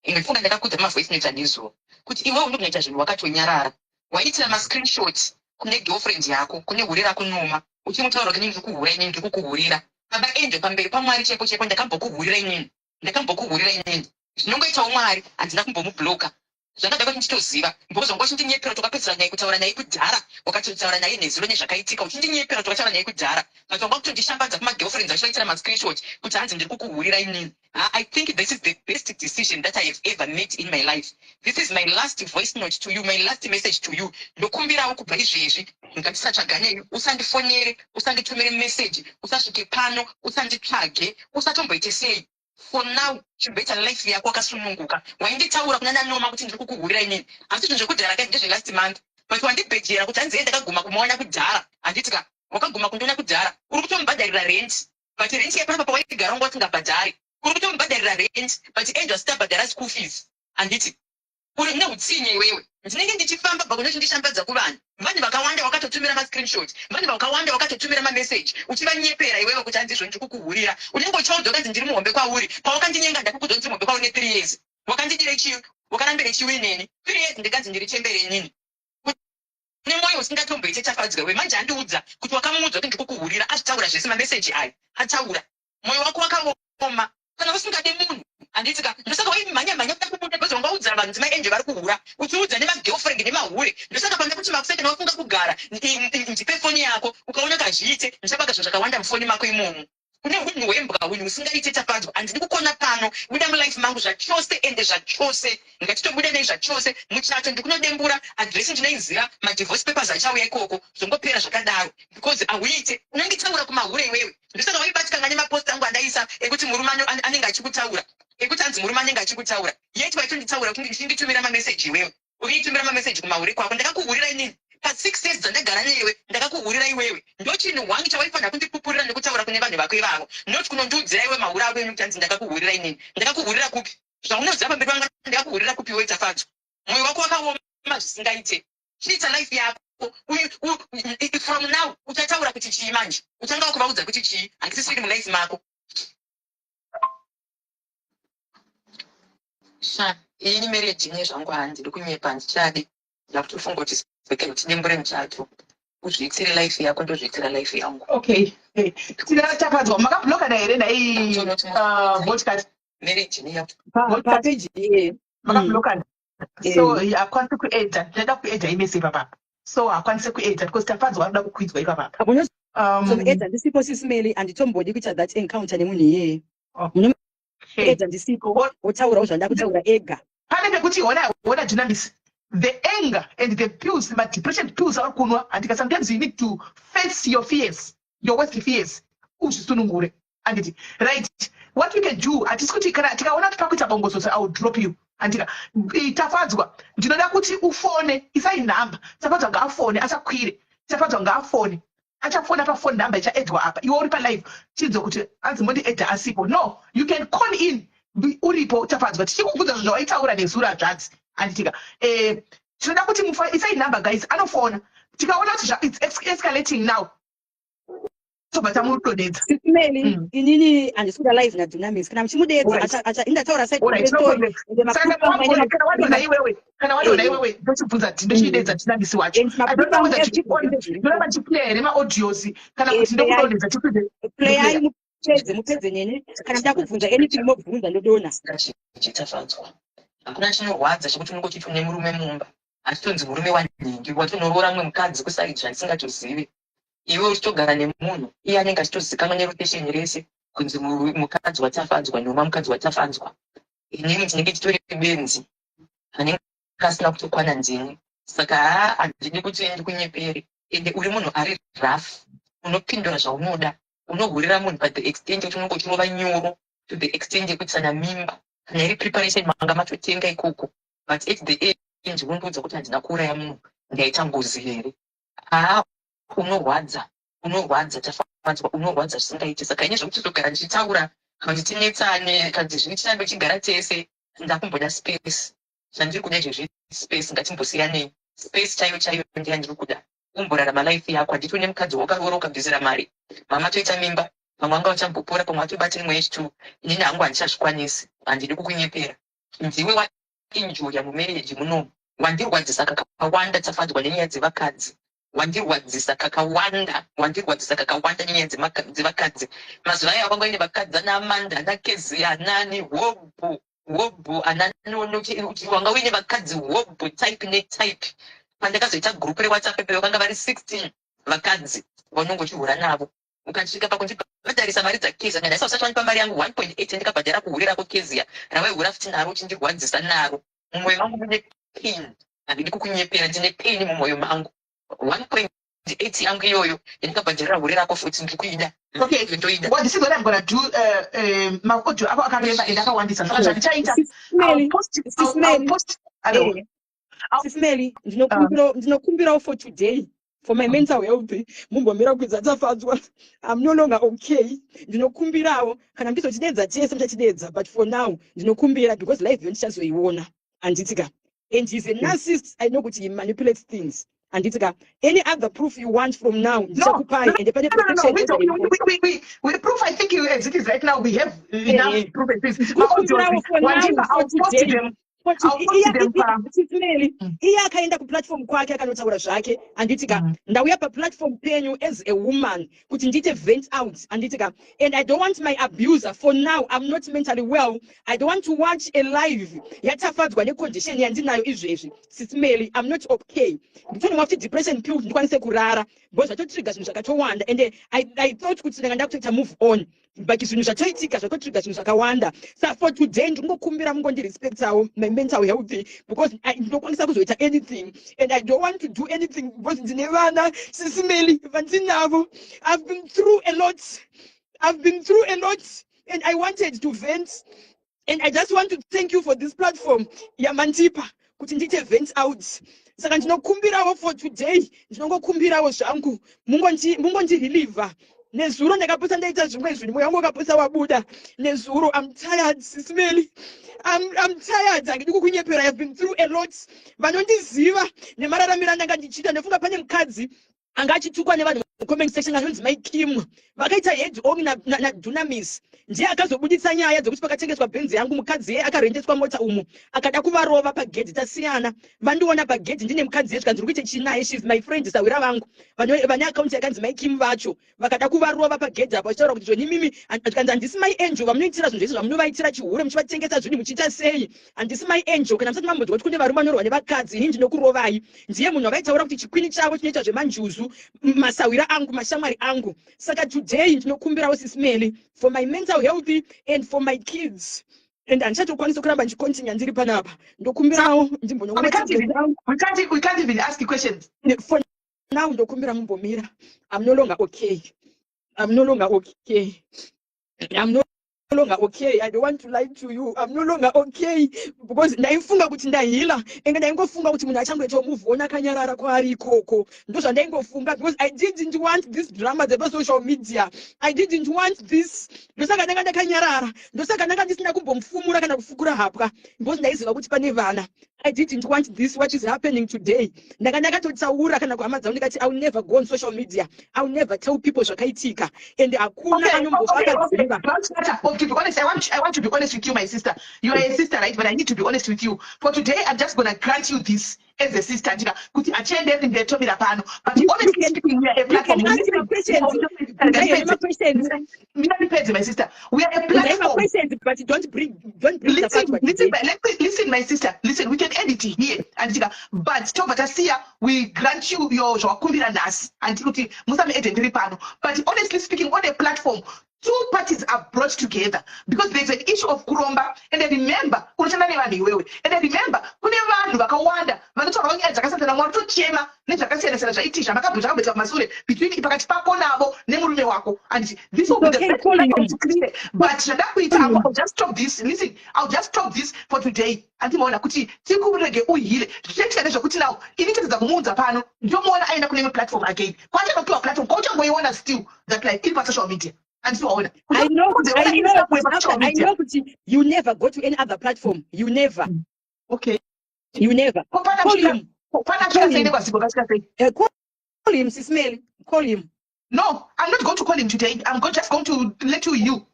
ndofunga ndakakudza mavoice notes anezuva kuti iwewe unokunoita zvinhu wakatonyarara. Waitira mascreenshot kune girlfriend yako, kune hure rako Noma, uchimutaura kuti inini ndikuhura, inini ndikukuhurira. Baba Angel, pamberi paMwari chaipo chaipo, ndakambokuhurira inini? Ndakambokuhurira inini? Zvinongoitawo Mwari, handina kumbomubloka. Zvakada kuti nditoziva, because wanga uchindinyepera kuti wakapedzisira naye kutaura naye kudhara. Wakatotaura naye nezuro nezvakaitika, uchindinyepera kuti wakataura naye kudhara, but wanga kutondishambadza kumagirlfriends, achivaitira mascreenshot kuti hanzi ndiri kukuhurira inini. I think this is the best decision that I have ever made in my life. This is my last voice note to you, my last message to you. Ndokumbirawo, kubva izvezvi ngatisatsvaganei. Usandifonere, usanditumire message, usasvike pano, usanditsvage, usatomboite sei. For now chimboita life yako wakasununguka. Wainditaura kuna naNoma kuti ndiri kukuhurira inini, asi zvinhu zvekudhara kai, ndezvelast month, but wandibhejera kuti hanzi ndakaguma kumuona kudhara, handiti ka? Wakaguma kundiona kudhara. Uri kutomubhadharira rent, but rent yepanapa pawaigara wanga usingabhadhari. Uri kutomubhadharira rent, but Angel asati abhadhara school fees, handiti? Uri neutsinye iwewe. Ndinenge ndichifamba bva kunochindishambadza kuvanhu. Vanhu vakawanda wakatotumira mascreenshot, vanhu vakawanda wakatotumira mameseji, uchivanyepera iwewe kuti hanzi izvo ndiri kukuhurira. Unenge uchivaudza kanzi ndiri muhombe kwauri. Pawakandinyenga, ndakukudza ndiri muhombe kwauri ne3 years. Wakandidire chii? Wakarambire chiwi neni 3 years? Ndikanzi ndiri chembere inini. Une mwoyo usingatomboite tafadzwa we. Manje andiudza kuti wakamuudza kuti ndikukuhurira. Azvitaura zvese, mameseji ayo ataura. Mwoyo wako wakaoma kana usingade munhu, handiti ka? Ndosaka waimhanya mhanya kuda kubuda, because wangaudza vanhu kuti maenje vari kuhura, uchiudza nemagirlfriend nemahure. Ndosaka panga kuti makuseke wafunga kugara, ndipe foni yako. Ukaona kazviite, ndichabaka zvinhu zvakawanda mufoni mako imomo. Une hunhu hwembwa, hunhu husingaite. Tafadzwa, handidi kukona pano. Buda mulife mangu zvachose, ende zvachose. Ngatitobude nei zvachose. Muchato ndikunodembura, adhiresi ndinoiziva, madivorce papers achauya ikoko, zvongopera zvakadaro, because hauite. Unongitaura kumahure iwewe. Ndosaka waibatikanga nemapost angu andaisa ekuti murume anenge achikutaura, ekuti anzi murume anenge achikutaura, yet waitonditaura uchinditumira mameseji iwewe, uchiitumira mameseji kumahure kwako. Ndakakuhurira inini pa6 years dzandagara newe? Ndakakuhurira iwewe? Ndo chinhu hwangu chawaifanira kundipupurira nekutaura kune vanhu vako ivavo, not kunondiudzira iwe mahure ako eni kuti anzi ndakakuhurira inini. Ndakakuhurira kupi? Zvaunoziva pamberi pangu, ndakakuhurira kupi iwe, Tafadzwa? Mwoyo wako wakaoma zvisingaite. Chiita life yako. From now uchataura kuti chii manje? Uchanga wakuvaudza kuti chii? Handisisiri mulife mako. Sha, ini marriage nezvangu handidi kunyepa, handichadi. Ndakutofunga kuti seke kuti dembure muchato, uzviitire life yako, ndozviitira life yangu. Okay. Tina Tafadzwa, makablokana here nhai, Boltcutter? Marriage neyaku Papeji iye. Makablokana, so hakwanisi kuedha. Ndinoda kuedha imese ipapapa, so hakwanisi kuedha because Tafadzwa arikuda kukwidzwa ipapapa. Unozoedza ndisipo, Sis Melly. Handitombodi kuita that encounter nemunhu iyeye. Unoedza ndisipo, wotaurawo zvandida kutaura ega. Pane pekuti, ona, ona, Dunamis, the anger and the pills, madepression pills auri kunwa, handika? Sometimes you need to face your fears, your worst fears, uzvisunungure, handiti? Right, what we can do, hatisi kuti kana tikaona kuti pakuita bongozozo, I will drop you, handika? Tafadzwa, ndinoda kuti ufone. Isai nhamba. Tafadzwa ngaafone, asakwire. Tafadzwa ngaafone. Achafona pafone number ichaedwa apa. Iwe uri palive, chinzwa kuti hanzi mondiedha asipo. No, you can call in uripo, Tafadzwa, tichikubvunza zvinhu zvawaitaura nezuro, hanzvadzi, handitika? Tinoda kuti mufa, isai number, guys. Anofona tikaona kuti it's escalating now, tobva tamudonedza. Sis Melly, inini handisi kuda live naDunamis. Kana muchimudedza, indataura. Saka kana wadona iwewe, kana wadona iwewe, ndochibvunza, ndochidedza Dunamis wacho. Ndoramba ndichiplaya here maaudios, kana kuti ndokudonedza tikwidze? Playai, mupedze, mupedze neni. Kana muda kubvunza anything, mobvunza, ndodona. Tafadzwa, hakuna chinorwadza chekuti unenge uchiti une murume mumba, achitonzi murume wanhingi, watonoroora mumwe mukadzi kusaidi zvandisingatozivi. Iwe uchitogara nemunhu, iye anenge achitozikanwa nerokesheni rese kunzi mukadzi waTafadzwa, noma mukadzi waTafadzwa. Inini ndinenge titori benzi anenge asina kutokwana ndini. Saka haa, handidi kuti ndikunyepere. Ende uri munhu ari rough, unopindura zvaunoda, unohurira munhu but the extent yekuti unenge uchirova nyoro, to the extent yekuti sana mimba kana iri preparation manga matotenga ikoko, but at the end unondiudza kuti handina kuuraya munhu, ndaita ngozi here? Haa, unorwadza, unorwadza, Tafadzwa, unorwadza zvisingaiti. Saka ine zvekuti tozogara ndichitaura kana kuti tinetsane, kana kuti zvini, tirambe tichigara tese, ndakumboda space. Zvandiri kuda izvezvi space. Ngatimbosiyanei. Space chaiyo chaiyo ndeyandiri kuda. Umborarama life yako, handiti une mukadzi wakaroora, ukabvisira mari, mama toita mimba, pamwe anga uchambopora, pamwe watobata imwe yechitu. Inini hangu handichazvikwanisi, handidi kukunyepera. Ndiwe wainjoya mumarriage munomu. Wandirwadzisa kakawanda, Tafadzwa, nenyaya dzevakadzi. Wandirwadzisa kakawanda, wandirwadzisa kakawanda nenyaya dzevakadzi. Mazuva ayo akanga ine vakadzi ana Amanda, ana Kezia, anani hobho hobho, ana Nono. Wanga uine vakadzi hobho, type netype. Pandakazoita group reWhatsApp pe, vakanga vari 16 vakadzi vanongochihura navo. Ukasvika pakundibhadharisa mari dzaKezia, kana usati wandipa mari yangu 1.8 ndikabhadhara kuhure rako Kezia rawaihura futi naro, uchindirwadzisa naro. Mumwoyo mangu mune pain, handidi kukunyepera, ndine pain mumwoyo mangu. 1.8 yangu iyoyo yandikabhadharira hure rako futi ndiri kuida. Okay. Ndoida. Well, this is what I'm gonna do. Maaudio ako akareba and akawandisa, saka zvandichaita, I'll post, I'll post. Hello? Sis Melly, ndinokumbirawo for today, for my mental health, mumbomira kuidza Tafadzwa. I'm no longer okay. Ndinokumbirawo kana muchizotidedza tese, muchatidedza, but for now ndinokumbira, because live yo ndichazoiona, handitika? And he's a narcissist. I know kuti he manipulates things, handitika? Any other proof you want from now, ndichakupai. Ende pane No, no. We don't, we proof, I think as it is right now, we have enough proof at least. Ndinokumbirawo for now, I'll for post today. them. I'll post them. Sis Melly, iye akaenda kuplatform kwake akanotaura zvake, handitika? Ndauya paplatform penyu as a woman kuti ndiite vent out, handitika? And I don't want my abuser. For now I'm not mentally well. I don't want to watch a live yaTafadzwa necondition yandinayo izvezvi. Sis Melly, I'm not okay. Nditonwa futi depression pill kuti ndikwanise kurara. Because zvatotrigger zvinhu zvakatowanda, and I thought kuti ndanga ndakutoita move on, but zvinhu zvatoitika zvatotrigger zvinhu zvakawanda. Sa for today ndingokumbira mungondirespectawo my mental health, because ndinokwanisa kuzoita anything and I don't want to do anything because ndine vana, Sis Melly, vandinavo. I've been through a lot. I've been through a lot and I wanted to vent, and I just want to thank you for this platform yamandipa kuti ndiite vent out. Saka ndinokumbirawo for today, ndinongokumbirawo zvangu mungondirelieva. Nezuro ndakapotsa ndaita zvimwe zvinhu, mweya wangu wakapotsa wabuda nezuro. I'm tired, Sis Melly. I'm tired. Handidi kukunyepera. I've been through a lot. Vanondiziva nemararamiro andanga ndichiita, ndofunga pane mukadzi anga achitukwa nevanhu mucomment section anonzi Mai Kim, vakaita head on naDunamis. Ndiye akazobuditsa nyaya dzekuti pakatengeswa bhenzi yangu, mukadzi ye akarendeswa mota umu akada kuvarova pagedhi. Tasiyana, vandiona pagedhi ndine mukadzi ye, zvikanzi, "Uri kuite chinaye?" She's my friend, sawira vangu vane akaunti yakanzi Mai Kim vacho vakada kuvarova pagedhi apo, vachitaura kuti, "Zvoni mimi," zvikanzi, "Handisi Mai Angel vamunoitira zvinhu zvese zvamunovaitira, chihure, muchivatengesa zvinhu, muchiita sei. Handisi Mai Angel. Kana musati mambonzwa kuti kune varume vanorwa nevakadzi, ini ndinokurovai." Ndiye munhu wavaitaura kuti chikwini chavo chinoita zvemanjuzu, masawira angu, mashamwari angu. Saka today ndinokumbirawo, Sis Melly, for my mental health and for my kids, and handichatokwanisa kuramba ndichicontinue ndiri panapa. Ndokumbirawo We can't even ask questions. For now ndokumbira mumbomira. I'm no longer okay. I'm no longer okay. I'm no longer okay. I don't want to lie to you. I'm no longer okay, because ndaifunga kuti ndaheala, ende ndaingofunga kuti munhu achangoitawo move on akanyarara kwaari ikoko. Ndo zvandaingofunga, because I didn't want this drama dzepasocial media. I didn't want this. Ndosaka ndanga ndakanyarara, ndosaka ndanga ndisina kumbomufumura kana kufukura hapwa, because ndaiziva kuti pane vana. I didn't want this, what is happening today. Ndanga ndakatotaura kana kuhama dzangu, ndikati I will never go on social media, I will never tell people zvakaitika, and hakuna anombofa akaziva. To be honest, I want to be honest with you, my sister. You are a sister, right? But I need to be honest with you. For today, I'm just going to grant you this as a sister. Ndika, kuti achiende ndetomira pano. But honestly speaking, we are a platform. Listen, my sister. We are a platform. Questions, but don't bring Listen, listen, listen, my sister. Listen, we can end it here. Andika, but tobva tasiya, we grant you your zvawakumbira nhasi. Anditi kuti musame ede ndiri pano. But honestly speaking, on a platform, two parties are brought together because there's an issue of kuromba. And remember, unoshanda nevanhu iwewe, and remember, kune vanhu vakawanda vanotaurawo nyaya dzakasiyana, mwari tochema nezvakasiyana-siyana zvaiti zvamakabvo zvakamboita kumasure between pakati pako navo nemurume wako. And this will be the best platform to clear. But zvandakuita, I'll just stop this. Listen, I'll just stop this for today. Andimaona kuti tikurege uheale. Zvichiitika ndezvekuti now ini totedza kumuudza pano, ndomuona aenda kune imwe platform again, kwachanopiwa platform kwauchangoiona still that like iri pasocial media. Andisiwaona. I know kuti you never go to any other platform. You never. You never. Call him. Call him, Sis Melly. Call him. No, I'm not going to call him today. I'm just going to let you you.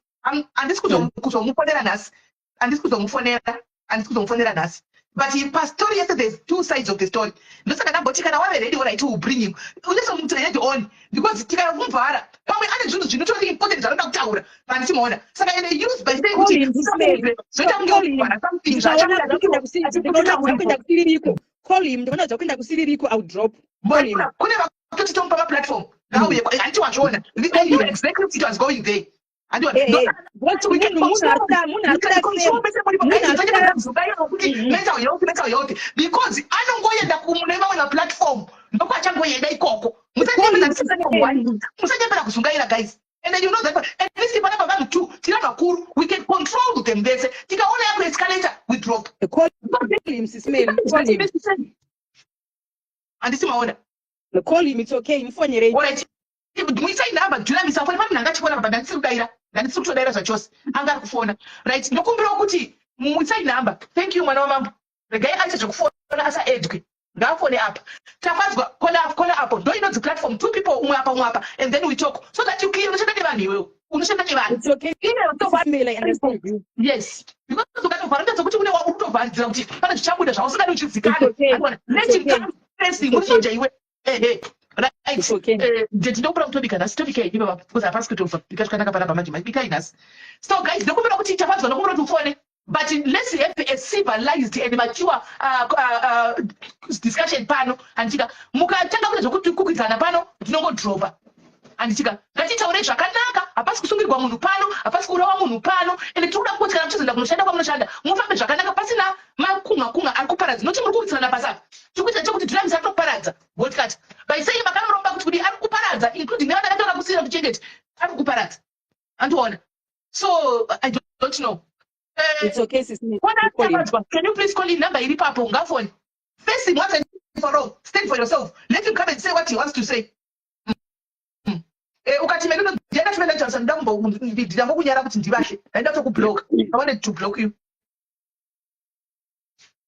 Handisi kuzomufonera nhasi. Handisi kuzomufonera. Handisi kuzomufonera nhasi. But pastori yese, there's two sides of the story. Ndosaka ndamboti kana wave ready, alright, will bring him. Unesomuti ready on, because tikamuvhara pamwe ane zvinhu zvinotori important zvanoda kutaura, vandichimuona. Saka ende use by saying kuti zoita kunge kuvhara something. Zvakuenda kusiririko. Call him. Ndikaona zvakuenda kusiririko, I'll drop. Call him. Kune vakutoti tomupa maplatform, ngauye. Handiti wazviona? I knew exactly it was going there. Mental health, mental health, because anongoenda kune mamwe maplatform, ndokwachangoenda ikoko. Musanyembera kuzungaira, guys. And then you know that at least panapa vanhu two tiri vakuru, we can control them vese. Tikaona yakuescalate, we drop. Call him, Sis Melly. Call him. Handisi maona? Call him, it's okay. Mufonerei. Alright, muisai nhamba, Dunamis afone. Pane munhu anga achifona papa, ndandisiri kudaira, ndandisiri kutodaira zvachose, anga ari kufona. Right, ndokumbirawo kuti muisai nhamba. Thank you, mwana wamambo. Regai aite zvekufona, asaedwe, ngaafone apa. Tafadzwa, kona, kona apo. Ndo inonzi platform, two people, umwe apa, umwe apa, and then we talk so that you clear. Unoshanda nevanhu iwewe, unoshanda nevanhu. It's okay. Sis Melly, I understand you. Yes, because ukatovhara ndedzokuti une uri kutovharidzira kuti pane zvichabuda zvausingadi uchizikanwa. It's okay. Let It's him okay. come first. Muri soja iwe. Ehe, right. It's okay. Ndinokumbira kutobika nhasi. Tobikai ipapa, because hapasi kutobva bika zvakanaka panapa manje. Bikai nhasi. So guys, ndokumbira kuti, Tafadzwa, ndokumbira kuti ufone, but let's have a civilized and mature discussion pano. Handika mukatanga kuita zvokuti kukwidzana pano, Ndinongodropa. Handitika ngatitaurei zvakanaka, hapasi kusungirwa munhu pano, hapasi kuurawa munhu pano, ende tiri kuda kuti kana muchizoenda kunoshanda kwamunoshanda mufambe zvakanaka pasina makunga kunga ari kuparadza. Noti muri kuwitirana pasi apa, tiri kuita chekuti Dunamis ari kutokuparadza Boltcutter by saying makanoromba kuti kudii, ari kuparadza including nevana vake vakakusiyira kuchengete, ari kuparadza. Andiona. So I don't know. It's okay, sis. Kona Tafadzwa, can you please call in number iri papo ngafone. Face him once and for all. Stand for yourself. Let him come and say what he wants to say. Eh, ukati mene ndienda tumene Johnson nda kumbo ndambokunyara kuti ndivashe. Ndaenda to kublock. I wanted to block you.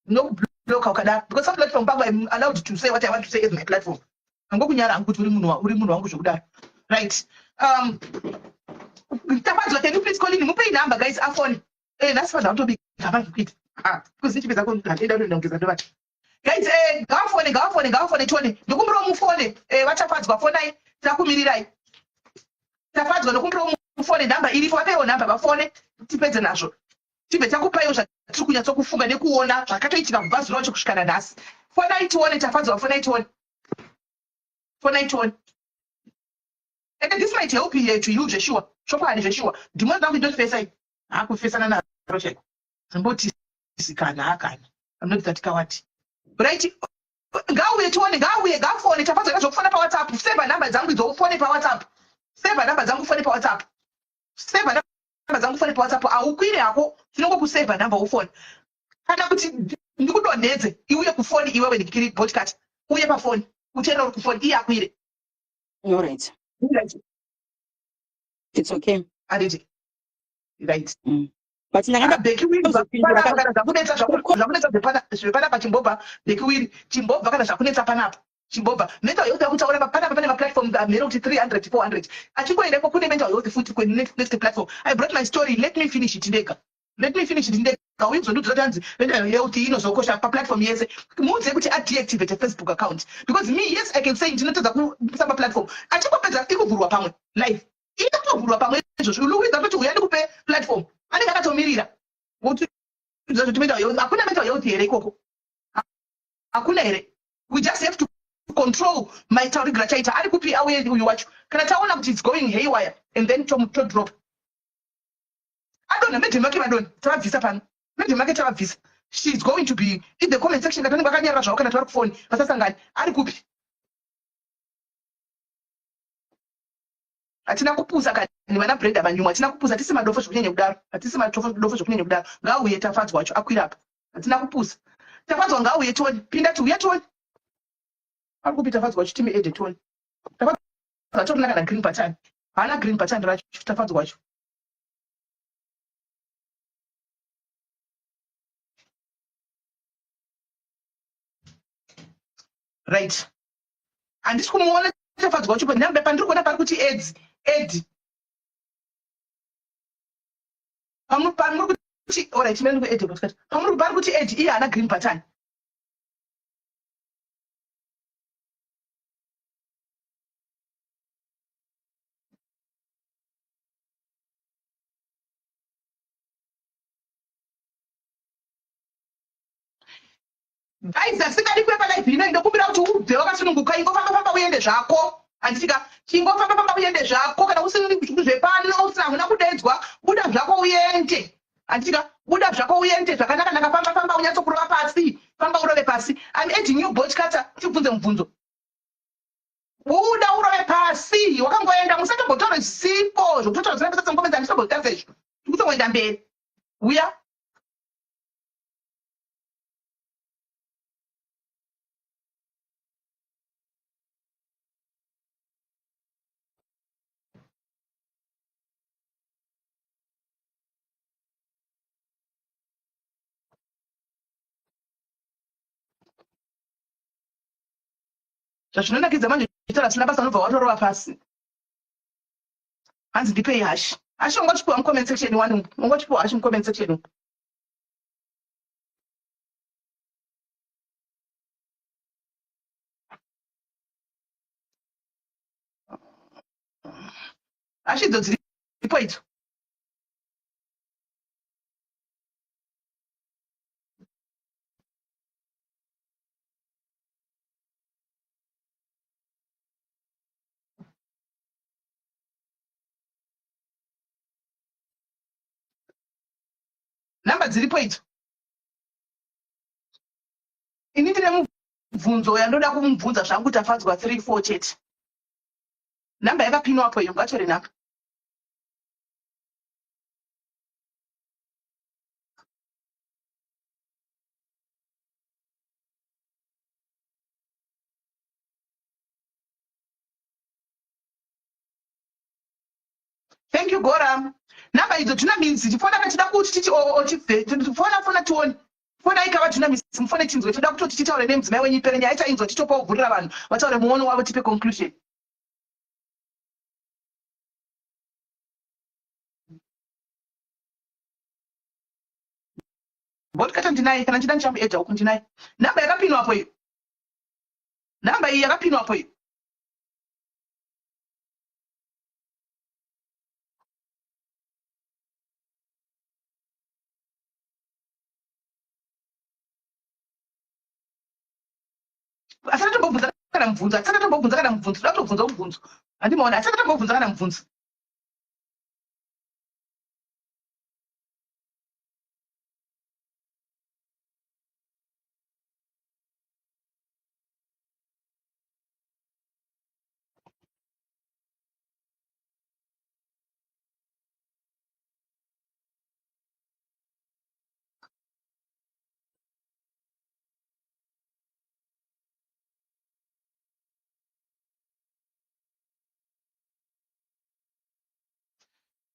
No block ukadaro because some platform pangu I'm allowed to say what I want to say as my platform. Angokunyara hangu kuti uri munhu uri munhu wangu zvekudaro. Right. Tafadzwa, can you please call in? Mupei number guys afone. Eh, nhasi vanhu vakutobika hapana zvekuita. Ah, because ndichipedza ko ndaenda kutoenda kugeza ndovati. Guys, eh, ngavafone, ngavafone, ngavafone tione. Ndokumbirawo mufone. Eh, vaTafadzwa fonai. Takumirirai. Tafadzwa ndokumbirawo mufone number iripo, vapeiwo number vafone tipedze nazvo. Tibve takupaiwo zvatiri kunyatsokufunga nekuona zvakatoitika kubva zuva racho kusvika nanhasi. Fonai tione Tafadzwa, fonai tione. Fonai tione. And this might help you to you zveshuwa. Chokwadi zveshuwa. Dhimoni rangu ndotofesa iyi. Hakufesana naro chaiko. Zimbotisikana hakana. I'm not that coward. Right? Ngauye tione, ngauye, ngafone. Tafadzwa kazvokufona paWhatsApp. Save number dzangu idzo ufone paWhatsApp. Save number dzangu ufone paWhatsApp. Save number dzangu ufone paWhatsApp. Haukwire hako, tinongokusave number ufone. Kana kuti ndikudonhedze iuye kufoni iwewe ndikiri botkat. Uye pafoni. Uteerere uri kufoni iye akwire. All right. Right. It's okay. Anditi. Right. But ndakada Ah, Becky Wiri kuzopindura panapa kana zvakunetsa zvakunetsa zvepana pachimbobva Becky Wiri chimbobva kana zvakunetsa panapa chimbobva mental health yakutaura panapa pane maplatform amhero kuti 300 400 achingoendeko kune mental health futi kwe next platform. I brought my story, let me finish it ndega, let me finish it ndega. Uyu kuzondiudza kuti hanzi mental health inozokosha paplatform yese. Muudze kuti adeactivate Facebook account because me, yes, I can say ndinotadza kuisa paplatform achingopedza ikuvhurwa pamwe live ikatovhurwa pamwe izvozvo Louisa toti uya ndikupe platform anenge akatomirira wotiudza kuti mental health hakuna mental health here ikoko hakuna here. We just have to control maitaurigira chaita ari kupi auye uyu wacho kana taona kuti it's going haywire and then to drop adonha madam vake vadonha tavabvisa pano madam vake tavabvisa. She is going to be in the comment section kana vanenge vakanyarara zvavo kana tavari kufoni vasasangani ari kupi. Hatina kupusa kani vana Brenda Manyumwa, hatina kupusa, hatisi madofo zvekunyanya kudaro, hatisi madofo zvekunyanya kudaro. Ngauye Tafadzwa wacho akwira apa, hatina kupusa. Tafadzwa ngauye tione, pinda tiuye tione. Ari kupi Tafadzwa wacho timi ede tione. Tafadzwa atorina kana green button, haana green button racho Tafadzwa wacho. Right. Handisi kumuona Tafadzwa wacho panhamba pandiri kuona pari kuti ed ed pamuri kuti alright mene ndikuedhe kuti pamuri pari kuti ed iye haana green button. Guys, asingadi kuuya palive ino ndokumbira kuti ubve wakasununguka, ingofamba famba uende zvako. Handitika chingofamba famba uende zvako kana usiri zvepano usina huna kudaidzwa buda zvako uende. Handitika buda zvako uende zvakanaka naka famba famba unyatsokurova pasi famba urove pasi. I'm adding you bot cutter tibvunze mubvunzo. Buda urove pasi wakangoenda musatombotaura zvisipo zvokutotaura zvisina basa semukomedza handitombotarisa izvo tikutongoenda mberi. Uya zvazvinonakidza manje uchitaura zvisina basa unobva watorova pasi. Hanzi ndipei hashi. Hashi wanga uchipiwa mucomment section wani wanga uchipiwa hashi mucomment section umu. Hashi idzo dziripo idzo. Nhamba dziripo idzo. Ini ndine mubvunzo yandoda kumubvunza zvangu Tafadzwa 3 4 chete. Nhamba yakapinwapo iyo ngatore nhamba. Thank you Gora. Number idzo dunamis tifona kana tida kuti titi fona fona tione. Fona ikava dunamis mufone tinzwe toda kutoti titaure nemudzimai wenyu ipere nyaya tainzwa titopa kuvhurira vanhu vataure muono wavo tipe conclusion. Botkata ndinaye kana ndida ndichamuedha uku ndinaye. Number yakapinwa apo iyo. Number iyi yakapinwa apo iyo. Asati tombobvunza kana mubvunzo, asati tombobvunza kana mubvunzo, toda kutobvunza mubvunzo. Handimaona, asati tombobvunza kana mubvunzo.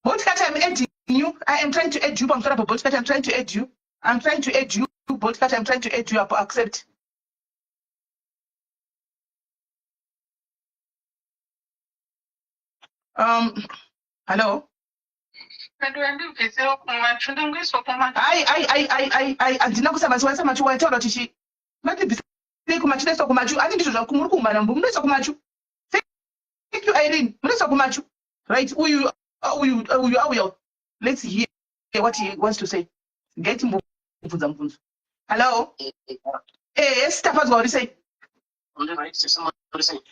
Boltcutter, I'm adding you. I am trying to add you. Pamusoro apo Boltcutter, I'm trying to add you. I'm trying to add you. Boltcutter, I'm trying to add you. Apo accept. Hello. Ai, ai, ai, ai, ai, ai, handina kusa machu, waisa machu, waitaura kuti chi. Matibvisei kumachu, ndaiswa kumachu. Ani ndizvo zvaku muri kuumana mbu, munoiswa kumachu. Thank you, Irene. Munoiswa kumachu. Right, uyu, uyu, uyu auya. Let's hear what he wants to say. Get mbubvunza mubvunzo. Hello. Eh, Tafadzwa uri sei?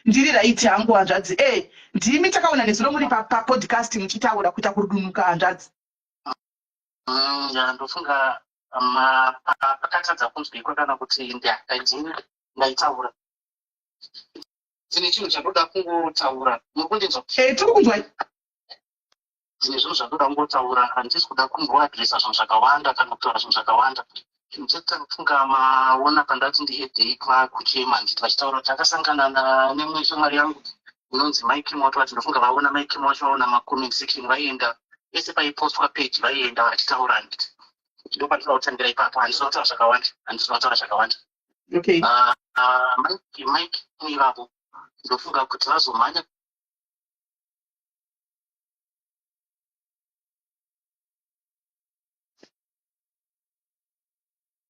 Ndiri right hangu hanzvadzi. Eh, ndimi takaona nezuro muri pa, pa podcast muchitaura kuita kurudunuka hanzvadzi. Ya, ndofunga pakatadza kunzwikwa kana kuti ndini ndaitaura. Ndine chinhu chandoda kungotaura. Muri kundinzwa? Eh, tiri kunzwai. Ndine zvinhu zvandoda kungotaura, handisi kuda kumboadresa zvinhu zvakawanda kana kutaura zvinhu zvakawanda. Chinhu chekutanga kufunga maona pandati ndiedhei kuchema handiti vachitaura kuti akasangana nemumwe shamwari yangu inonzi Mike Moto, vati ndofunga vaona Mike Moto, vaona macomment section, vaienda pese paipostwa page vaienda vachitaura handiti. Ndo pandinoda kutangira ipapo, handisina kutaura zvakawanda, handisina kutaura zvakawanda. Okay. Mike ivavo ndofunga kuti vazomhanya.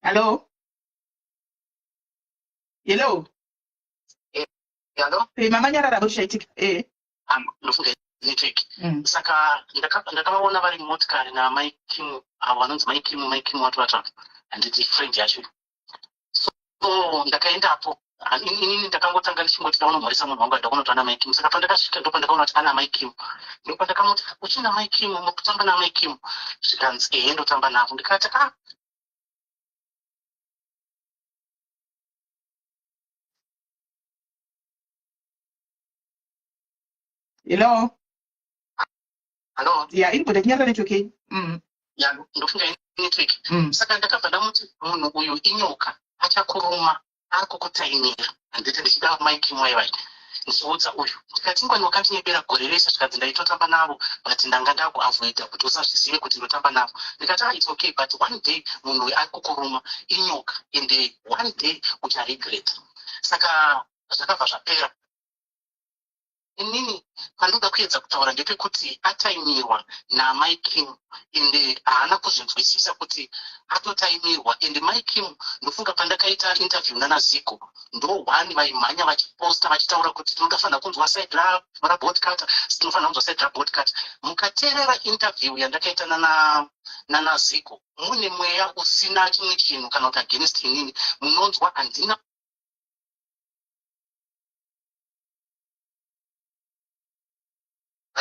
Hello. Hello. Hello? Eh, mama nyarara bochaitika. Eh. Ndofunga network. Saka ndakavaona vari mumotikari naMai Kim, avo vanonzi Mai Kim, Mai Kim watu vatatu, handiti friend yacho. So ndakaendapo, inini ndakangotanga ndichingoti ndaunomhoresa munhu wangu, ndakuona kuti ana Mai Kim. Saka pandakasvika ndopandakaona kuti ana Mai Kim. Ndopandakamuti uchina Mai Kim, mukutamba naMai Kim? Zvikanzi ehe ndotamba navo. Ndikati ah. Hello. Hello. Yeah, input yachinyarara network yenyu. Yeah, ndofunga network. Saka ndakabva ndamuti munhu uyu inyoka, achakuruma, ari kukutaimira. Handiti ndichida Mai Kim waivai. Ndichiudza uyu. Ndikati ingwani wakandinyepera gore rese, zvikanzi ndaitotamba navo, but ndanga ndakuavoida kuti usazvizive kuti ndotamba navo. Ndikati ah, it's okay, but one day munhu uyu ari kukuruma, inyoka, and one day ucharegret. Saka zvakabva zvapera. Inini pandoda kuedza kutaura ndepekuti ataimirwa naMai Kim ende haana kuzvinzwisisa kuti atotaimirwa. Ende Mai Kim ndofunga pandakaita interview nana Zigo ndo one vaimhanya vachiposta vachitaura kuti tinofanira kunzwa side raBotkata, tinofanira kunzwa side raBotkata. Mukateerera interview yandakaita nana Zigo mune mweya usina chimwe chinhu kana kuti against inini, munonzwa handina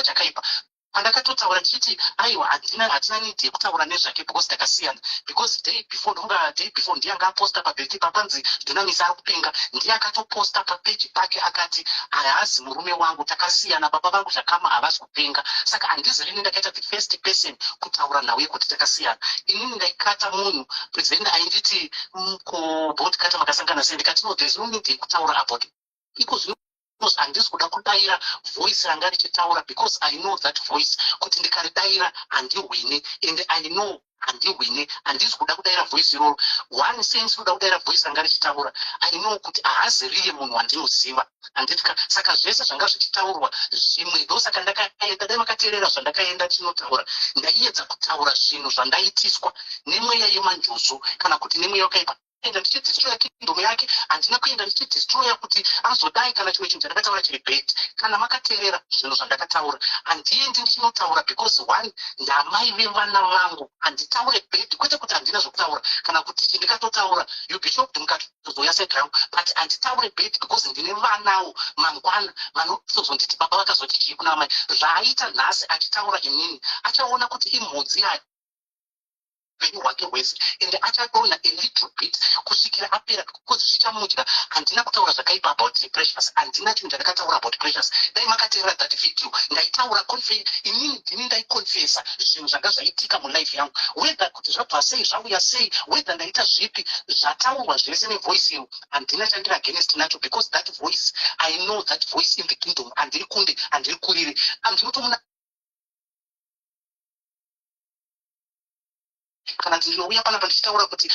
chakaipa. Pandakatotaura ndichiti aiwa, hatina hatina need yekutaura nezvake because takasiyana, because day before, ndonga day before, ndiye anga aposta pabheti papanzi Dunamis ari kupenga. Ndiye akatoposta papeji pake akati haazi murume wangu, takasiyana, baba vangu zvakama havasi kupenga. Saka handizi rini ndakaita the first person kutaura nhau yekuti takasiyana. Inini ndaikata munhu president ainditi, "Ko Boltcutter makasangana sei?" Ndikati, "No, there's no need yekutaura about iko zvino. Handisi kuda kudayira voice ranga richitaura because I know that voice, kuti ndikaridayira handihwine, and I know handihwine. Handisi kuda kudayira voice iroro. One sense kuda kudayira voice ranga richitaura, I know kuti haazi riye munhu wandinoziva, handitika? Saka zvese zvanga zvichitaurwa zvimwe, ndosaka ndakaenda. Dai makateerera zvandakaenda chinotaura, ndaiedza kutaura zvinhu zvandaitiswa nemweya yemanjuzu kana kuti nemweya wakaipa. Enda ndichidestroya kingdom yake. Handina kuenda ndichidestroya kuti azodai kana chimwe chinhu chandakataura chiri bad. Kana makateerera zvinhu zvandakataura, handiendi ndichinotaura because one, ndamai vevana vangu. Handitaure bad, kwete kuti handina zvokutaura kana kuti chindikatotaura, you be shocked mukatozouya side rangu, but handitaure bad because ndine vanawo mangwana vanotozonditi baba vakazoti chii kuna amai. Zvaaita nhasi achitaura inini, achaona kuti imhodzi yayo upenyu hwake hwese, ende achadonha a little bit kusvikira apera because zvichamudya. Handina kutaura zvakaipa about Precious. Handina chinhu chandakataura about Precious. Dai makateerera that video, ndaitaura inini ndini ndaiconfessa zvinhu zvanga zvaitika mulife yangu, whether kuti zvabva sei, zvauya sei, whether ndaita zvipi, zvataurwa zvese nevoice iro. Handina chandiri against nacho because that voice, I know that voice in the kingdom. Handiri kunde, handiri kurire, andinotomuna kana ndinouya panapa ndichitaura kuti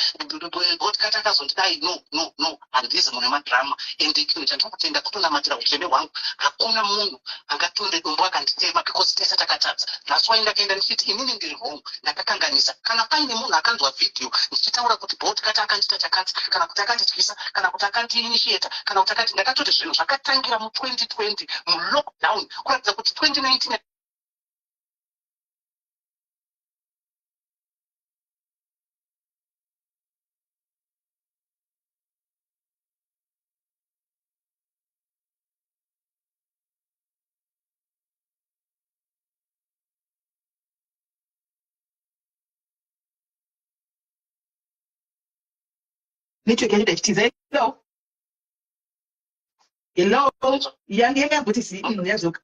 Boltcutter akazondidai. No, no, no, handizi munhu wemadrama. Ende chinhu chandiri kutenda kutonamatira utsvene hwangu. Hakuna munhu angatonde dombo akanditema because tese takatadza. That's why ndakaenda ndichiti inini ndiri wrong, ndakakanganisa. Kana paine munhu akanzwa vhidhiyo ndichitaura kuti Boltcutter akandiita chakati, kana kuti akandityisa, kana kuti akandiinitiata, kana kuti akati, ndakatoti zvinhu zvakatangira mu2020 mulockdown, kuratidza kuti 2019. Network yacho ndachitiza. Hello, hello, yange yangoti zi yadzoka.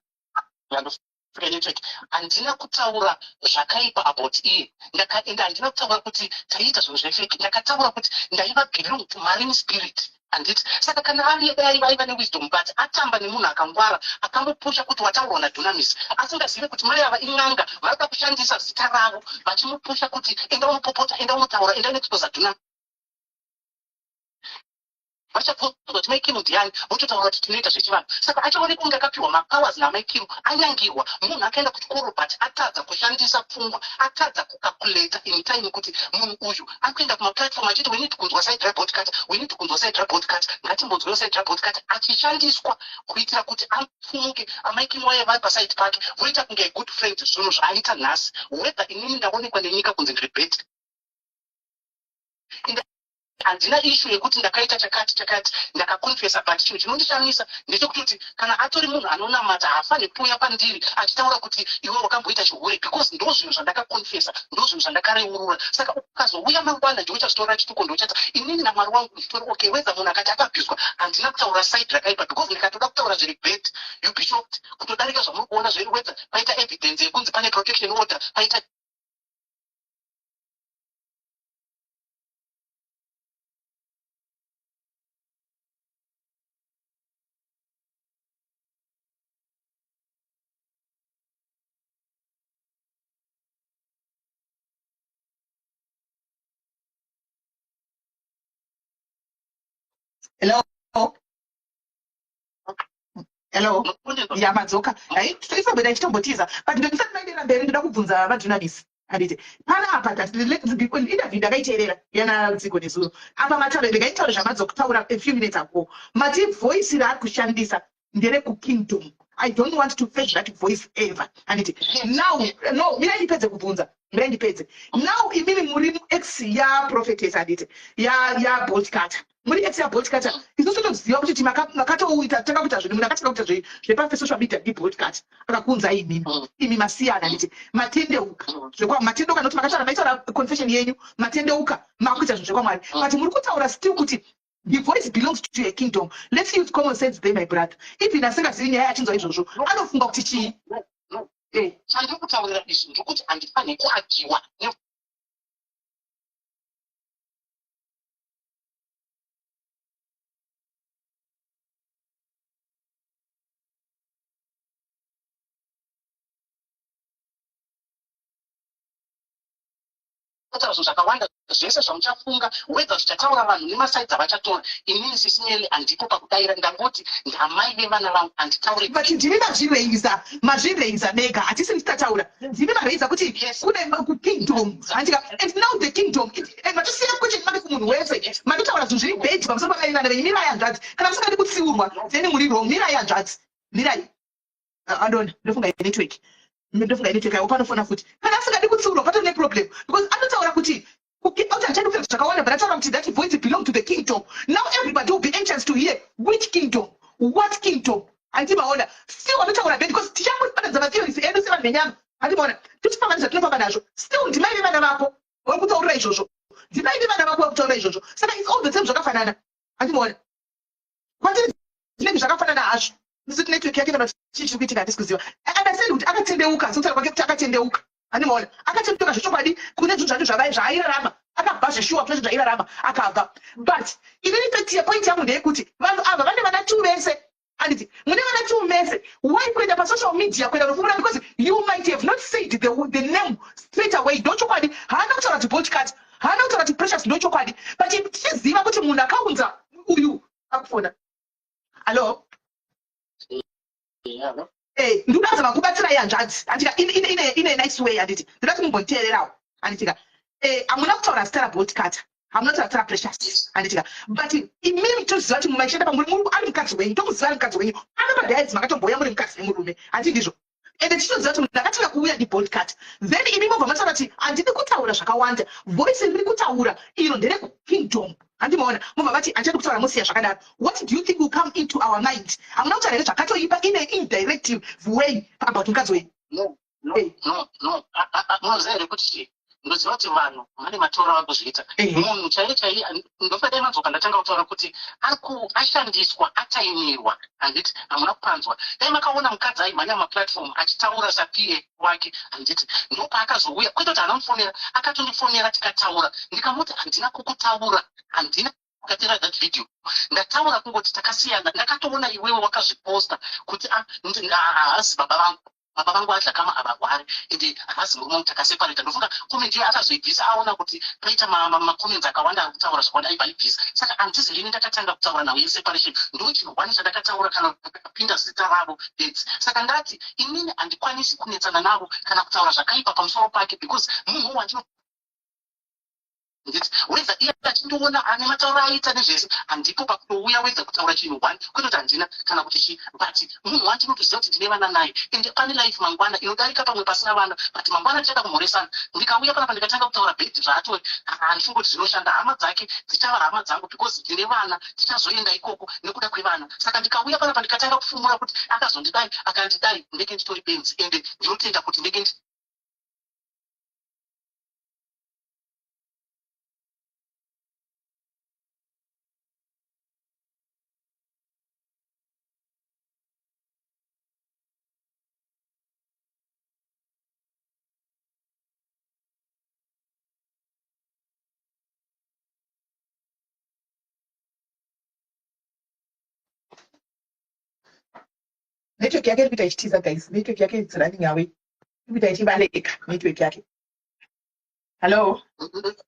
Network. Handina kutaura zvakaipa about iye. Ndakaenda, handina kutaura kuti taiita zvinhu zvefake. Ndakataura kuti ndaiva belong to marine spirit, handiti? Saka kana ari dai vaiva newisdom, but atamba nemunhu akangwara akamupusha kuti wataurwa naDunamis, asingazive kuti mai ava in'anga, varikuda kushandisa zita ravo vachimupusha kuti enda unopopota, enda unotaura, enda unoexposa Dunamis. Vachabvunzwa kuti Mai Kim ndiani, vototaura kuti tinoita zvechivanhu. Saka achaonekwa kunge akapiwa mapowers naMai Kim. Anyangirwa munhu akaenda kuchikoro but atadza kushandisa pfungwa, atadza kucalculata in time kuti munhu uyu akuenda kumaplatform achiti, "We need kunzwa side raBoltcutter, we need kunzwa side raBoltcutter, ngatimbonzwewo side raBoltcutter," achishandiswa kuitira kuti apfumuke. Amai Kim waye vari paside pake, voita kunge good friend. Zvinhu zvaaita nhasi, whether inini ndaonekwa nenyika kunzi ndiri bad, handina issue yekuti ndakaita chakati chakati, ndakaconfessa. But chinhu chinondishamisa ndechekutoti kana atori munhu anonamata, haafaniri kuuya pandiri achitaura kuti iwe wakamboita chihure, because ndo zvinhu zvandakaconfessa, ndo zvinhu zvandakareurura. Saka ukazouya mangwana, ndiwe uchazvitorera chituko. Ndochata inini naMwari wangu nditori okay. Whether munhu akati akabviswa, handina kutaura side rakaipa because ndikatoda kutaura zviri bad, you be shocked kutodarika zvamuri kuona zviri. Whether paita evidence yekunzi pane protection order, paita Hello, hello. Ya, madzoka. Hai, toisamboita ichitombotiza, but ndisati maendera mberi, ndoda kubvunza vaDunamis, handiti? Panapa interview ndakaiteerera yana Dziko nezuro. Apa mataura, ndingaitaura zvamadzokutaura a few minutes ago. Mati voice raari kushandisa nderekukingdom. I don't want to face that voice ever, handiti? Now, no, mirai ndipedze kubvunza, mirai ndipedze. Now imimi muri ex yaprophetess, handiti, yaBoltcutter. Muri ex yaBolt Cutter. Isusu toziva kuti makatouita tanga kuita zvinhu, munhu akatanga kuita zvepa social media ndiBolt Cutter. Akakuunzai imimi. Imi masiyana, nditi matendeuka. Zvekwa matendeuka nokuti makataura, maitaura confession yenyu, matendeuka, makuita zvinhu zvekwaMwari. But muri kutaura still kuti the voice belongs to a kingdom. Let's use common sense there, my brother. Even asingazivi nyaya achinzwa izvozvo, anofunga kuti chii? No. Chandiri kutaurira izvi ndekuti handifanhi kuagiwa. Kutaura zvinhu zvakawanda, zvese zvamuchafunga, whether zvichataura vanhu nemasides avachatora, inini Sisi Melly handipo pakudaira. Ndangoti ndamai vevana vangu, handitaure. But ndimi mazvireisa, mazvireisa mega, hatisi tataura. Ndimi mareisa kuti kune kukingdom, handika? And now the kingdom, and matosiya question mark kumunhu wese. Matotaura zvinhu zviri bad pamusoro pamai vana venyu. Mirai hanzvadzi, kana musingadi kutsiurwa, then muri wrong. Mirai hanzvadzi, mirai. Andona, ndofunga network, ndofunga network aiwo panofona futi. Kana asingadi kutsiurwa, patori neproblem, because anotaura kuti kuti hachadi kuita zvakawanda, but ataura kuti that voice belong to the kingdom. Now everybody will be anxious to hear which kingdom, what kingdom. Handiti maona? Still vanotaura bad, because tichangobatanidza matheories edu sevanhu venyama. Handiti maona? Tichifamba nezvatinofamba nazvo, still ndimai vevana vako vari kutaurira izvozvo, ndimai vevana vako vari kutaurira izvozvo. Saka it's all the same, zvakafanana. Handiti maona? Kwatiri zvinenge zvakafanana hazvo. Ndisiti network yake kana chii chiri kuitika, handisi kuziva. Understand kuti akatendeuka, sekutaura kwake kuti akatendeuka. Handimaona akatendeuka zvechokwadi kune zvinhu zvacho zvaairarama, akabva zveshuwa kune zvinhu zvaairarama, akabva. But inini fact yepoint yangu ndeyekuti vanhu ava vane vana two vese, handiti? Mune vana two mese. Why kuenda pasocial media, kuenda nofumura? Because you might have not said the name straight away, ndochokwadi. Haana kutaura kuti Bolt Cut, haana kutaura kuti Precious, ndochokwadi. But tichiziva kuti munhu akaunza uyu akufona. Hallo? Yeah, no? Eh, ndikuda kuzama kubatsirai hanzvadzi, handika? In a nice way, handiti? Ndoda kuti mumbonditeererawo, handitika? Eh, hamuna kutaura zita raBolt Cutter, hamuna kutaura zita raPrecious, handitika? But imimi toziva kuti mumaishanda pamuri, muri ari mukadzi wenyu, tomuziva ari mukadzi wenyu. Ano padiaries makatomboya muri mukadzi nemurume, handiti ndizvo? Ende tichitoziva kuti munhu akatanga kuuya ndiBolt Cutter. Then imi mobva mataura kuti handidi kutaura zvakawanda, voice riri kutaura iro nderekukingdom. Handimaona? Mobva vati handichadi kutaura, mosiya zvakadaro. What do you think will come into our mind? Hamuna kutaura here zvakatoipa in an indirective way about mukadzi wenyu? No, no, no, no. Munoziva here kuti chii? Ndoziva kuti vanhu vane matoro ava kuzviita. Munhu chaiye chaiye, ndofa dai madzoka ndatanga kutaura kuti ari ashandiswa, ataimirwa, handiti? Hamuna kupanzwa. Dai makaona mukadzi aimhanya mumaplatform achitaura saPA wake, handiti? Ndopaakazouya, kwete kuti haana mufonera, akatondifonera tikataura, ndikamuti handina kukutaura, handina ukatera that video ndataura kungoti takasiyana. Ndakatoona iwewe wakazviposta kuti haasi baba vangu, baba vangu adlakama havarwari, ende haasi murume wangu, takaseparata. Ndofunga comment iyo akazoibvisa aona kuti paita macomments akawanda ari kutaura zvakawanda, aibva aibvisa. Saka handizi rini ndakatanga kutaura nhau yeseparation. Ndo chinhu one chandakataura kana kupinda zita ravo bedzi. Saka ndati inini handikwanisi kunetsana navo kana kutaura zvakaipa pamusoro pake, because munhu wandino, nditi whether iye achindiona ane matauro aita nezvese, handipo pakutouya wega kutaura chinhu one, kwete kuti handina kana kuti chii, but munhu wandinotoziva kuti ndine vana naye, ende pane life mangwana inodarika pamwe pasina vana, but mangwana tichada kumhoresana. Ndikauya panapa ndikatanga kutaura bad zvaatori, handifungi kuti zvinoshanda. Hama dzake dzichava hama dzangu because ndine vana, tichazoenda ikoko nekuda kwevana. Saka ndikauya panapa ndikatanga kufumura kuti akazondidai, akandidai, ndenge nditori benzi, ende ndinotenda kuti ndenge Network yake iri kuita ichitiza, guys. Network yake is running away, iri kuita ichibaleka network yake. Hallo?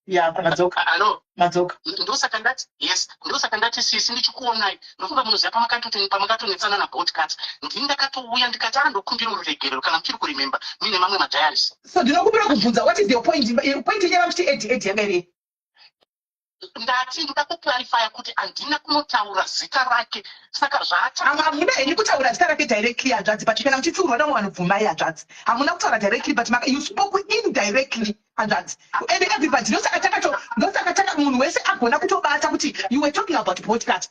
Ya, madzoka. Hallo? Madzoka. Ndosaka ndati, yes, ndosaka ndati sisi ndichikuonai. Ndofunga munoziva pamakatonetsana naBolt Cut, ndini ndakatouya ndikati andokumbira ruregerero, kana muchiri kuremember muine mamwe madiaries. So ndinokumbira kubvunza, what is your point? Point yenyu muchiti edi edi yanga iri? Ndati ndoda kuclarifya kuti handina kunotaura zita rake, saka zvaataura. Hamuna henyu kutaura zita rake directly, hanzvadzi, but kana muchitsiurwa namwe vanhu, bvumai, hanzvadzi. Hamuna kutaura directly, but you spoke indirectly, hanzvadzi, and everybody, ndosaka taka munhu wese agona kutobata kuti you were talking about podcast.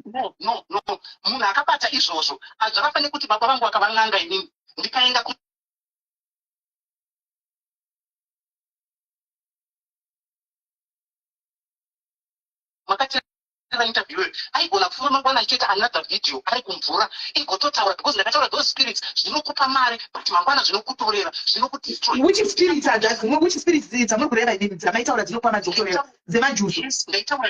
No, no, no, munhu akabata izvozvo zvakafanira kuti baba vangu vakava n'anga, inini ndikaenda makateera interview iyoyo, aigona kufuma mangwana achiita another video ari kumvura igototaura, because ndakataura those spirits zvinokupa mari, but mangwana zvinokutorera, zvinokudestroy. Which spirits, hanzvadzi? Which spirits dzamuri kureva inini, dzamaitaura dzinopa madzokorera, dzemanjuzu? Yes, ndaitaura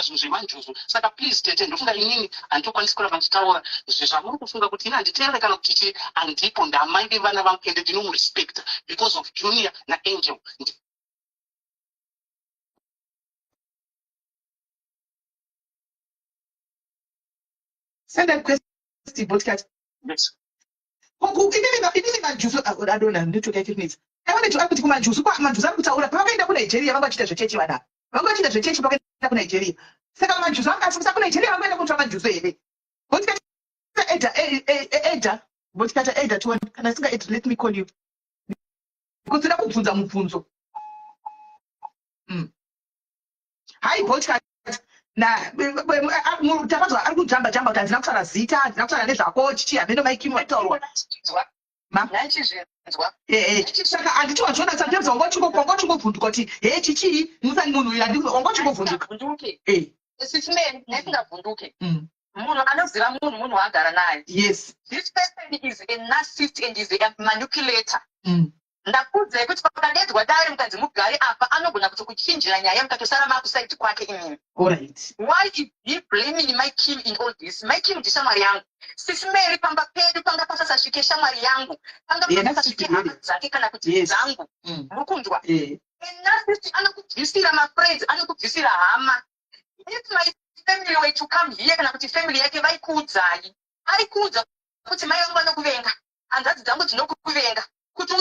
zvinhu zvemanjuzu. Saka please tete, ndofunga inini handitokwanisi kuramba ndichitaura zvamuri kufunga kuti ini handiteerere kana kuti chii. Handipo, ndamai vevana vangu, ende ndinomurespecta because of Junior naAngel. Send that request, podcast. Yes. Inini manjuzu adona network yake kunetsa. I wanted to ask kuti kumanjuzu, manjuzu ari kutaura pavakaenda kuNigeria, vanga vachiita zvechechi, vana vanga vachiita zvechechi pakaenda kuNigeria. Saka manjuzu anga asikusa kuNigeria, vangoenda kunotora manjuzu here? Votikata eda eda, votikata eda tione kana isinga eda. Let me call you kutsira kubvunza mubvunzo. Hai Bochkat, na Tafadzwa ari kujamba jamba kuti handina kutaura zita, handina kutaura nezvako, chichi hameno maikimu vataurwa. Nachizvinzwa. Saka handiti wazviona, sometimes wanga uchingovhunduka kuti he, chichii, musani munhu uyu, wanga uchingovhunduka. Vhunduke sisimeni, nesingavhunduke. Munhu anoziva munhu, munhu waagara naye. This person is a narcissist and is a manipulator. Ndakuudzai kuti pakadedzwa dare mukanzi mugare apa, anogona kutokuchinjira nyaya, mukatosara makuside kwake imimi. Why is he blaming my Kim in all this? My Kim ndishamwari yangu, Sisi Mary. Pamba pedu panga pasasasvike shamwari yangu, panga pasasasvike hama dzake kana kuti dzangu. Muri kunzwa? Narcissist anokubvisira mafriends, anokubvisira hama. If my family were to come here, kana kuti family yake, vaikuudzai, ari kuudza kuti mai vangu vanokuvenga, hanzvadzi dzangu dzinokuvenga, kuti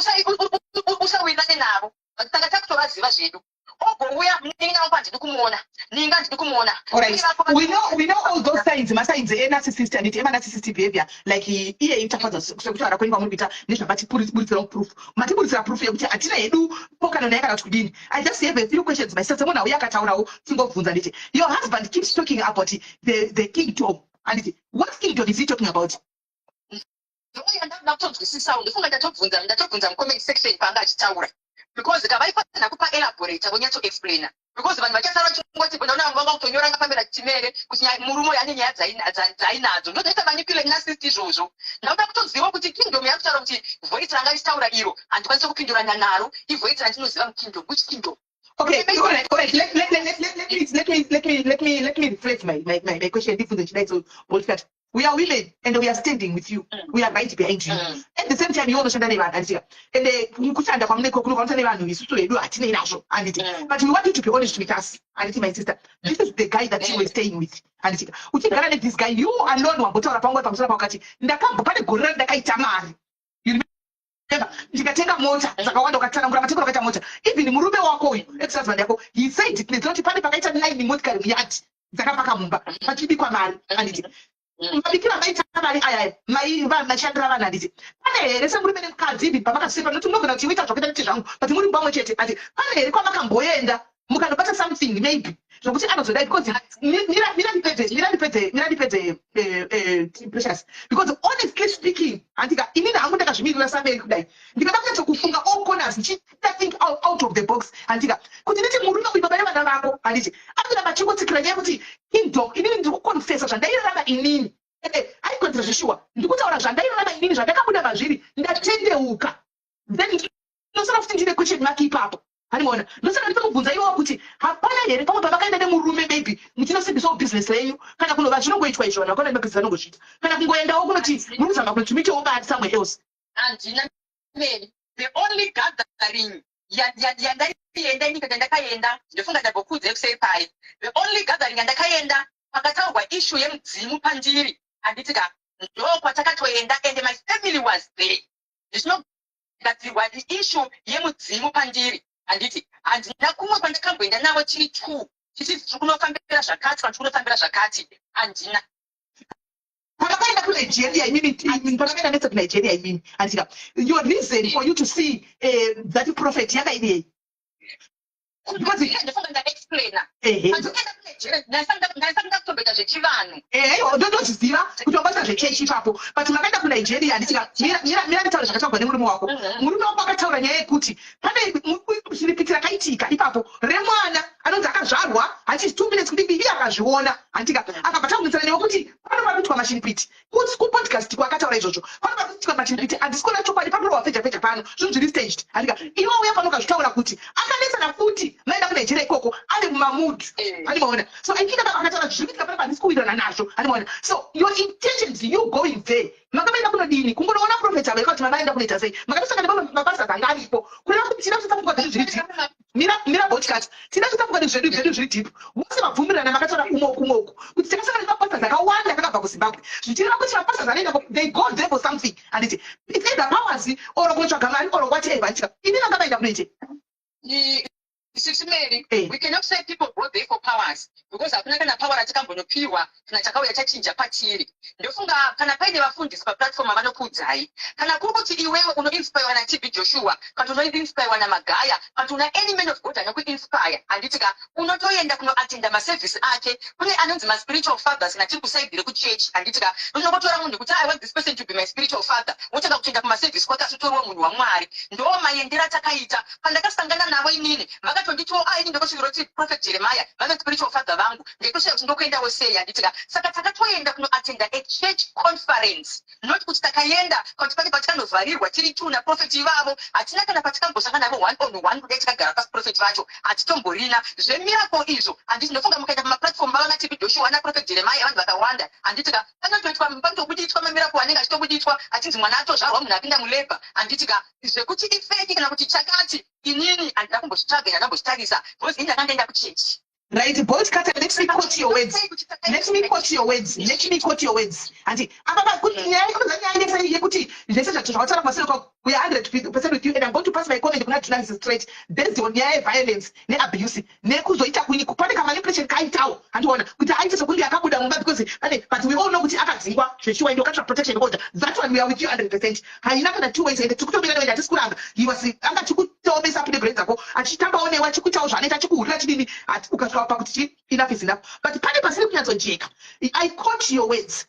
usawirirane navo. Tanga takutovaziva zvedu. Ogouya munin'ina wangu, handidi kumuona, ninga handidi kumuona. Alright. We know all those signs, masigns enarcissist and ema-narcissistic behavior, like iye itafadza sekutaura kwenyu kwamuri kuita nezvamatiburitsirawo proof. Matiburitsira proof yekuti hatina hedu pokano naye kana kuti kudini. I just have a few questions, my sister. Semunhu auya akataurawo, tingobvunza nditi your husband keeps talking about the kingdom. Anditi what kingdom is he talking about? Ndoya ndakuda kutonzwisisawo. Ndofunga ndatobvunza mucomment section paanga achitaura, because kavaifanira kupa elaborate, vonyatsoexplaina, because vanhu vachasara vachingoti ndaona vamwe vanga kutonyora ngapambera timere kuti murume uyu ane nyaya dzainadzo. Ndozoita manipulate narcissist izvozvo. Ndakuda kutoziva kuti kingdom yakutaura kuti voice ranga richitaura iro handikwanisi kupindurana naro, ivoice randinoziva mukingdom. Which kingdom? Okay, all right. Let me rephrase my question. Ndibvunze chidai, so Bolkat, we are women and we are standing with you. We are right behind you. At the same time, iwe unoshanda nevanhu, handiti? Ende kushanda kwamuneko kuno kwanoshanda nevanhu, isusu hedu hatinei nazvo, handiti? But we want you to be honest with us, handiti, my sister? This is the guy that you were staying with, handiti? Uchigara nethis guy, you alone wambotaura panguva pamusoro pakati, ndakabva pane gore randakaita mari. You remember? Ndikatenga mota dzakawanda, ukatsanangura matengero akaita mota. Even murume wako uyu, ex-husband yako, he said it nezinoti pane pakaita nine motikari muyadhi dzakapaka mumba pachibikwa mari, handiti? Mabikiro amaita mari ayaya mashandira vanhu, handiti? Pane here semurume nemukadzi, even pamakasepa, nokuti munogona kuti iita zvakuita kuti zvangu, but muri pamwe chete, ati pane here kwamakamboenda mukanobata something maybe zvokuti anozodai? Because mira ndipedze, mira ndipedze, mira ndipedze, Precious, because honestly speaking, handika inini hangu ndakazvimirira sameri kudai, ndikada kunyatso kufunga all corners, ndichida think out of the box, handika kuti nditi murume uyu, baba nevana vako, handiti anoramba achingotsikira nyaya yekuti kingdom. Inini ndiri kuconfessa zvandairarama inini. Aikonzera zveshuwa, ndiri kutaura zvandairarama inini, zvandakabuda mazviri, ndatendeuka. Then ndosara futi ndine question mark ipapo, handiona? Ndosaka nditokubvunza iwewo kuti hapana here pamwe pamakaenda nemurume, maybe muchinosimbisawo business renyu, kana kunova zvinongoitwa izvo, vanhu vakaona nemabhizinesi vanongozviita, kana kungoendawo kunoti muri kuzama kunoti muitewo mari somewhere else? Handina meni. The only gathering yandaienda ini, kana ndakaenda, ndofunga ndambokuudzai kuseri pai, the only gathering yandakaenda pakataurwa issue yemudzimu pandiri, handiti ka? Ndo kwatakatoenda and my family was there, ndichinogadzirwa issue yemudzimu pandiri, handiti? Handina kumwe kwandakamboenda navo tiri two. Tichiti tiri kunofambira zvakati kana tiri kunofambira zvakati, handina. Pamakaenda kuNigeria imimi, pamakaenda netse kuNigeria imimi, andika, your reason for you to see that prophet yakaidei? Because ndofunga ndaexplaina. Pandakaenda kuNigeria, ndaisanga kutomboita zvechivanhu. Ehe, ndotozviziva kuti wangaita zvechechi ipapo, but makaenda kuNigeria, handitika? Mira nditaure zvakataurwa nemurume wako. Murume wako akataura nyaya yekuti pane shiripiti rakaitika ipapo remwana anonzi akazvarwa hanti 2 minutes kuti iye akazviona, handika? Akabva takunisana newe kuti pano pari kuitwa mashiripiti. Kupodcast kwakataura izvozvo, pano pari kuitwa mashiripiti, handisi kuona chokwadi, pakurohwa feja feja pano, zvinhu zviri staged, handika? Iwe uya pano ukazvitaura kuti akanetsana futi maenda kuNigeria ikoko ave mumamood, handimaona? So I think akataura zviri kuitika panapa, handisi kuwirirana nazvo, handimaona? So your intentions, you going there, makamaenda kunodini? Kungonoona prophet ava kuti mamaenda kunoita sei? Makatosangana nemamwe mapastors anga aripo, kureva kuti tina kutotsa pfungwa dzedu zviri deep. Mira, mira, Bochkat, tina kutotsa pfungwa dzedu zviri deep. Vose vabvumirana, makataura kumwe uku, kumwe uku, kuti takasangana nemapastors akawanda akakabva kuZimbabwe, zvichireva kuti mapastors anoenda, they go there for something, handiti? It's either powers or kunotsvaga mari or whatever, handitika? Ini vanga vaenda kunoitei? Sisi Mary, we cannot say people go there for powers, because hakuna kana power ratakambonopihwa kana chakauya chachinja patiri. Ndofunga kana paine vafundisi paplatform vanokuudzai. Kana kuri kuti iwewe unoinspirewa naTB Joshua, kana unoinspirewa naMagaya, kana una any man of God anokuinspire, handiti ka, unotoenda kunoatenda maservice ake. Kune anonzi maspiritual fathers kana tiri kuside rekuchechi, handiti ka? Unongotora munhu kuti, "I want this person to be my spiritual father," wotanga kutoenda kumaservice kwake, asi utoriwo munhu waMwari. Ndo maendero atakaita. Pandakasangana navo inini, vakatonditiwo, "A, ini ndokosvikira kuti Prophet Jeremiah vave spiritual father vangu, ndekushaya kuti ndokuendawo sei," handiti ka? Saka takatoenda kunoatenda a church conference, not kuti takaenda kuti pane patikannovharirwa tiri two naprophet ivavo. Hatina kana patikambosangana navo one on one. Kudai tikagara pasi, prophet vacho hatitomborina. Zvemiracle izvo, handiti, ndofunga mukaenda pamaplatform vavana TB Joshua naprophet Jeremiah, vanhu vakawanda, handiti ka, panotoitwa, panotobuditswa mamiracle anenge achitobuditswa, achinzi mwana atozvarwa, munhu apinda mulabour, handiti ka? Zvekuti ifake kana kuti chakati, inini handina kumbozvitsvaga, handina kumbozvitarisa, because ini ndakandaenda kuchechi. Right, Bolt Cutter, let me quote your words. Let me quote your words. Let me quote your words. Anti, apa kuti nyaya yekuti nyaya yese yekuti zvese zvawataura kumashure kwako, we are 100% with you, and I'm going to pass my comment kuna journalist straight based on nyaya yeviolence neabuse nekuzoita kunyi pane kamanipulation kaitawo, handiona kuti aite sekunge akabuda mumba because pane, but we all know kuti akadzingwa zveshuwa, ende wakatsva protection order. That one we are with you 100%, haina kana two ways, ende tiri kutomira newe, hatisi kuramba. He was anga achikutomesa nebrain dzako, achitambawo newe, achikuitawo zvaanoita, achikuhurira chidini, ukasvika pakuti chi enough is enough. But pane pasiri kunyatsojeka. I quote your words: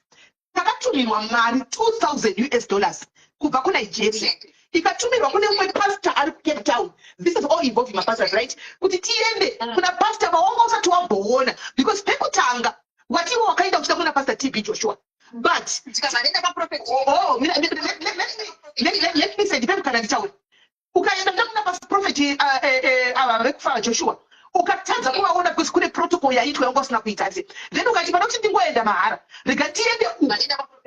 takatumirwa mari US$2000 kubva kuNigeria, ikatumirwa kune mumwe pastor ari kuCape Town. This is all involving mapastors, right? Kuti tiende kuna pastor vawanga usati wamboona, because pekutanga watiwo wakaenda uchida kuna Pastor TB Joshua, but Tikavanenda paprophet. Oh, let me say, ndipe mukana nditaure. Ukaenda kuda kuna prophet ava vekufa Joshua, ukatadza kuvaona because kune protocol yaitwa yanga usina kuita ati, then ukati pana kuti ndingoenda mahara, rega tiende uku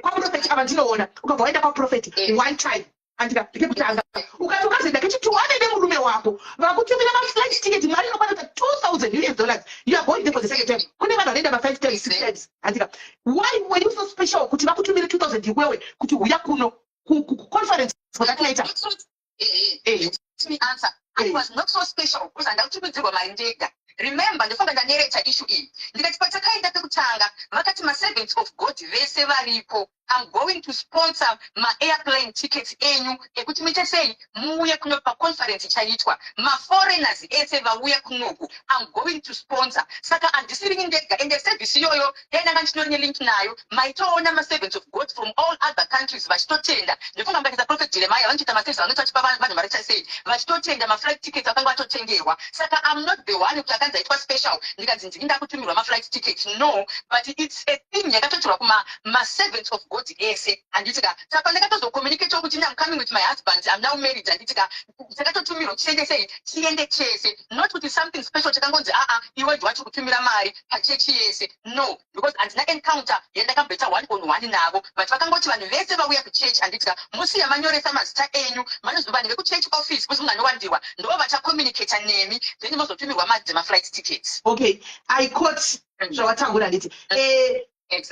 kwaprophet ava ndinoona. Ukabva waenda kwaprophet one time, andika, ndekekutanga. Ukati ukazoenda kechitwo, wane nemurume wako vakutumira maflight ticket, mari inokwana kuita US$2000. You are going there for the second time. Kune vanhu vanoenda ma5 times, 6 times, andika? Why were you so special kuti vakutumire 2000 iwewe kuti huya kuno kuconference kwakatinoita? Let me answer. I was not so special because handautumidzirwa mari ndega. Remember, ndofunga ndanarrata issue iyi, ndikati patakaenda pekutanga vakati maservants of God vese varipo, "I'm going to sponsor maairplane tickets enyu ekuti muite sei, muuye kuno paconference ichaitwa. Maforeigners ese vauya kunoku, I'm going to sponsor." Saka handisirini ndega, ende service iyoyo dai ndanga ndichitori nelink nayo, maitoona maservants of God from all other countries vachitotenda. Ndofunga mukaita Prophet Jeremiah, vanotoita maservice vanoita vachipa vanhu mari sei, vachitotenda maflight tickets vakanga vatotengerwa. Saka I'm not the one kuti akanzi aitwa special, ndikanzi ndini ndakutumirwa maflight tickets, no. But it's a thing yakatotorwa kuma maservants of God ese, handiti ka? Saka ndakatozocommunicate kuti I'm coming with my husband, I'm now married, handiti ka? Takatotumirwa tiende sei, tiende chese, not kuti something special chakangonzi, aa, iwe ndiwachi kutumira mari pachechi yese, no, because handina encounter yandakamboita one on one navo, but vakangoti vanhu vese vauya kuchechi, handiti ka, musiya manyoresa mazita enyu, vanhu vekuchechi office, kuzi munganowandirwa, ndo vachacommunicata nemi, then mozotumirwa mari dzemaflight tickets. Okay, I quote zvawataura, handiti?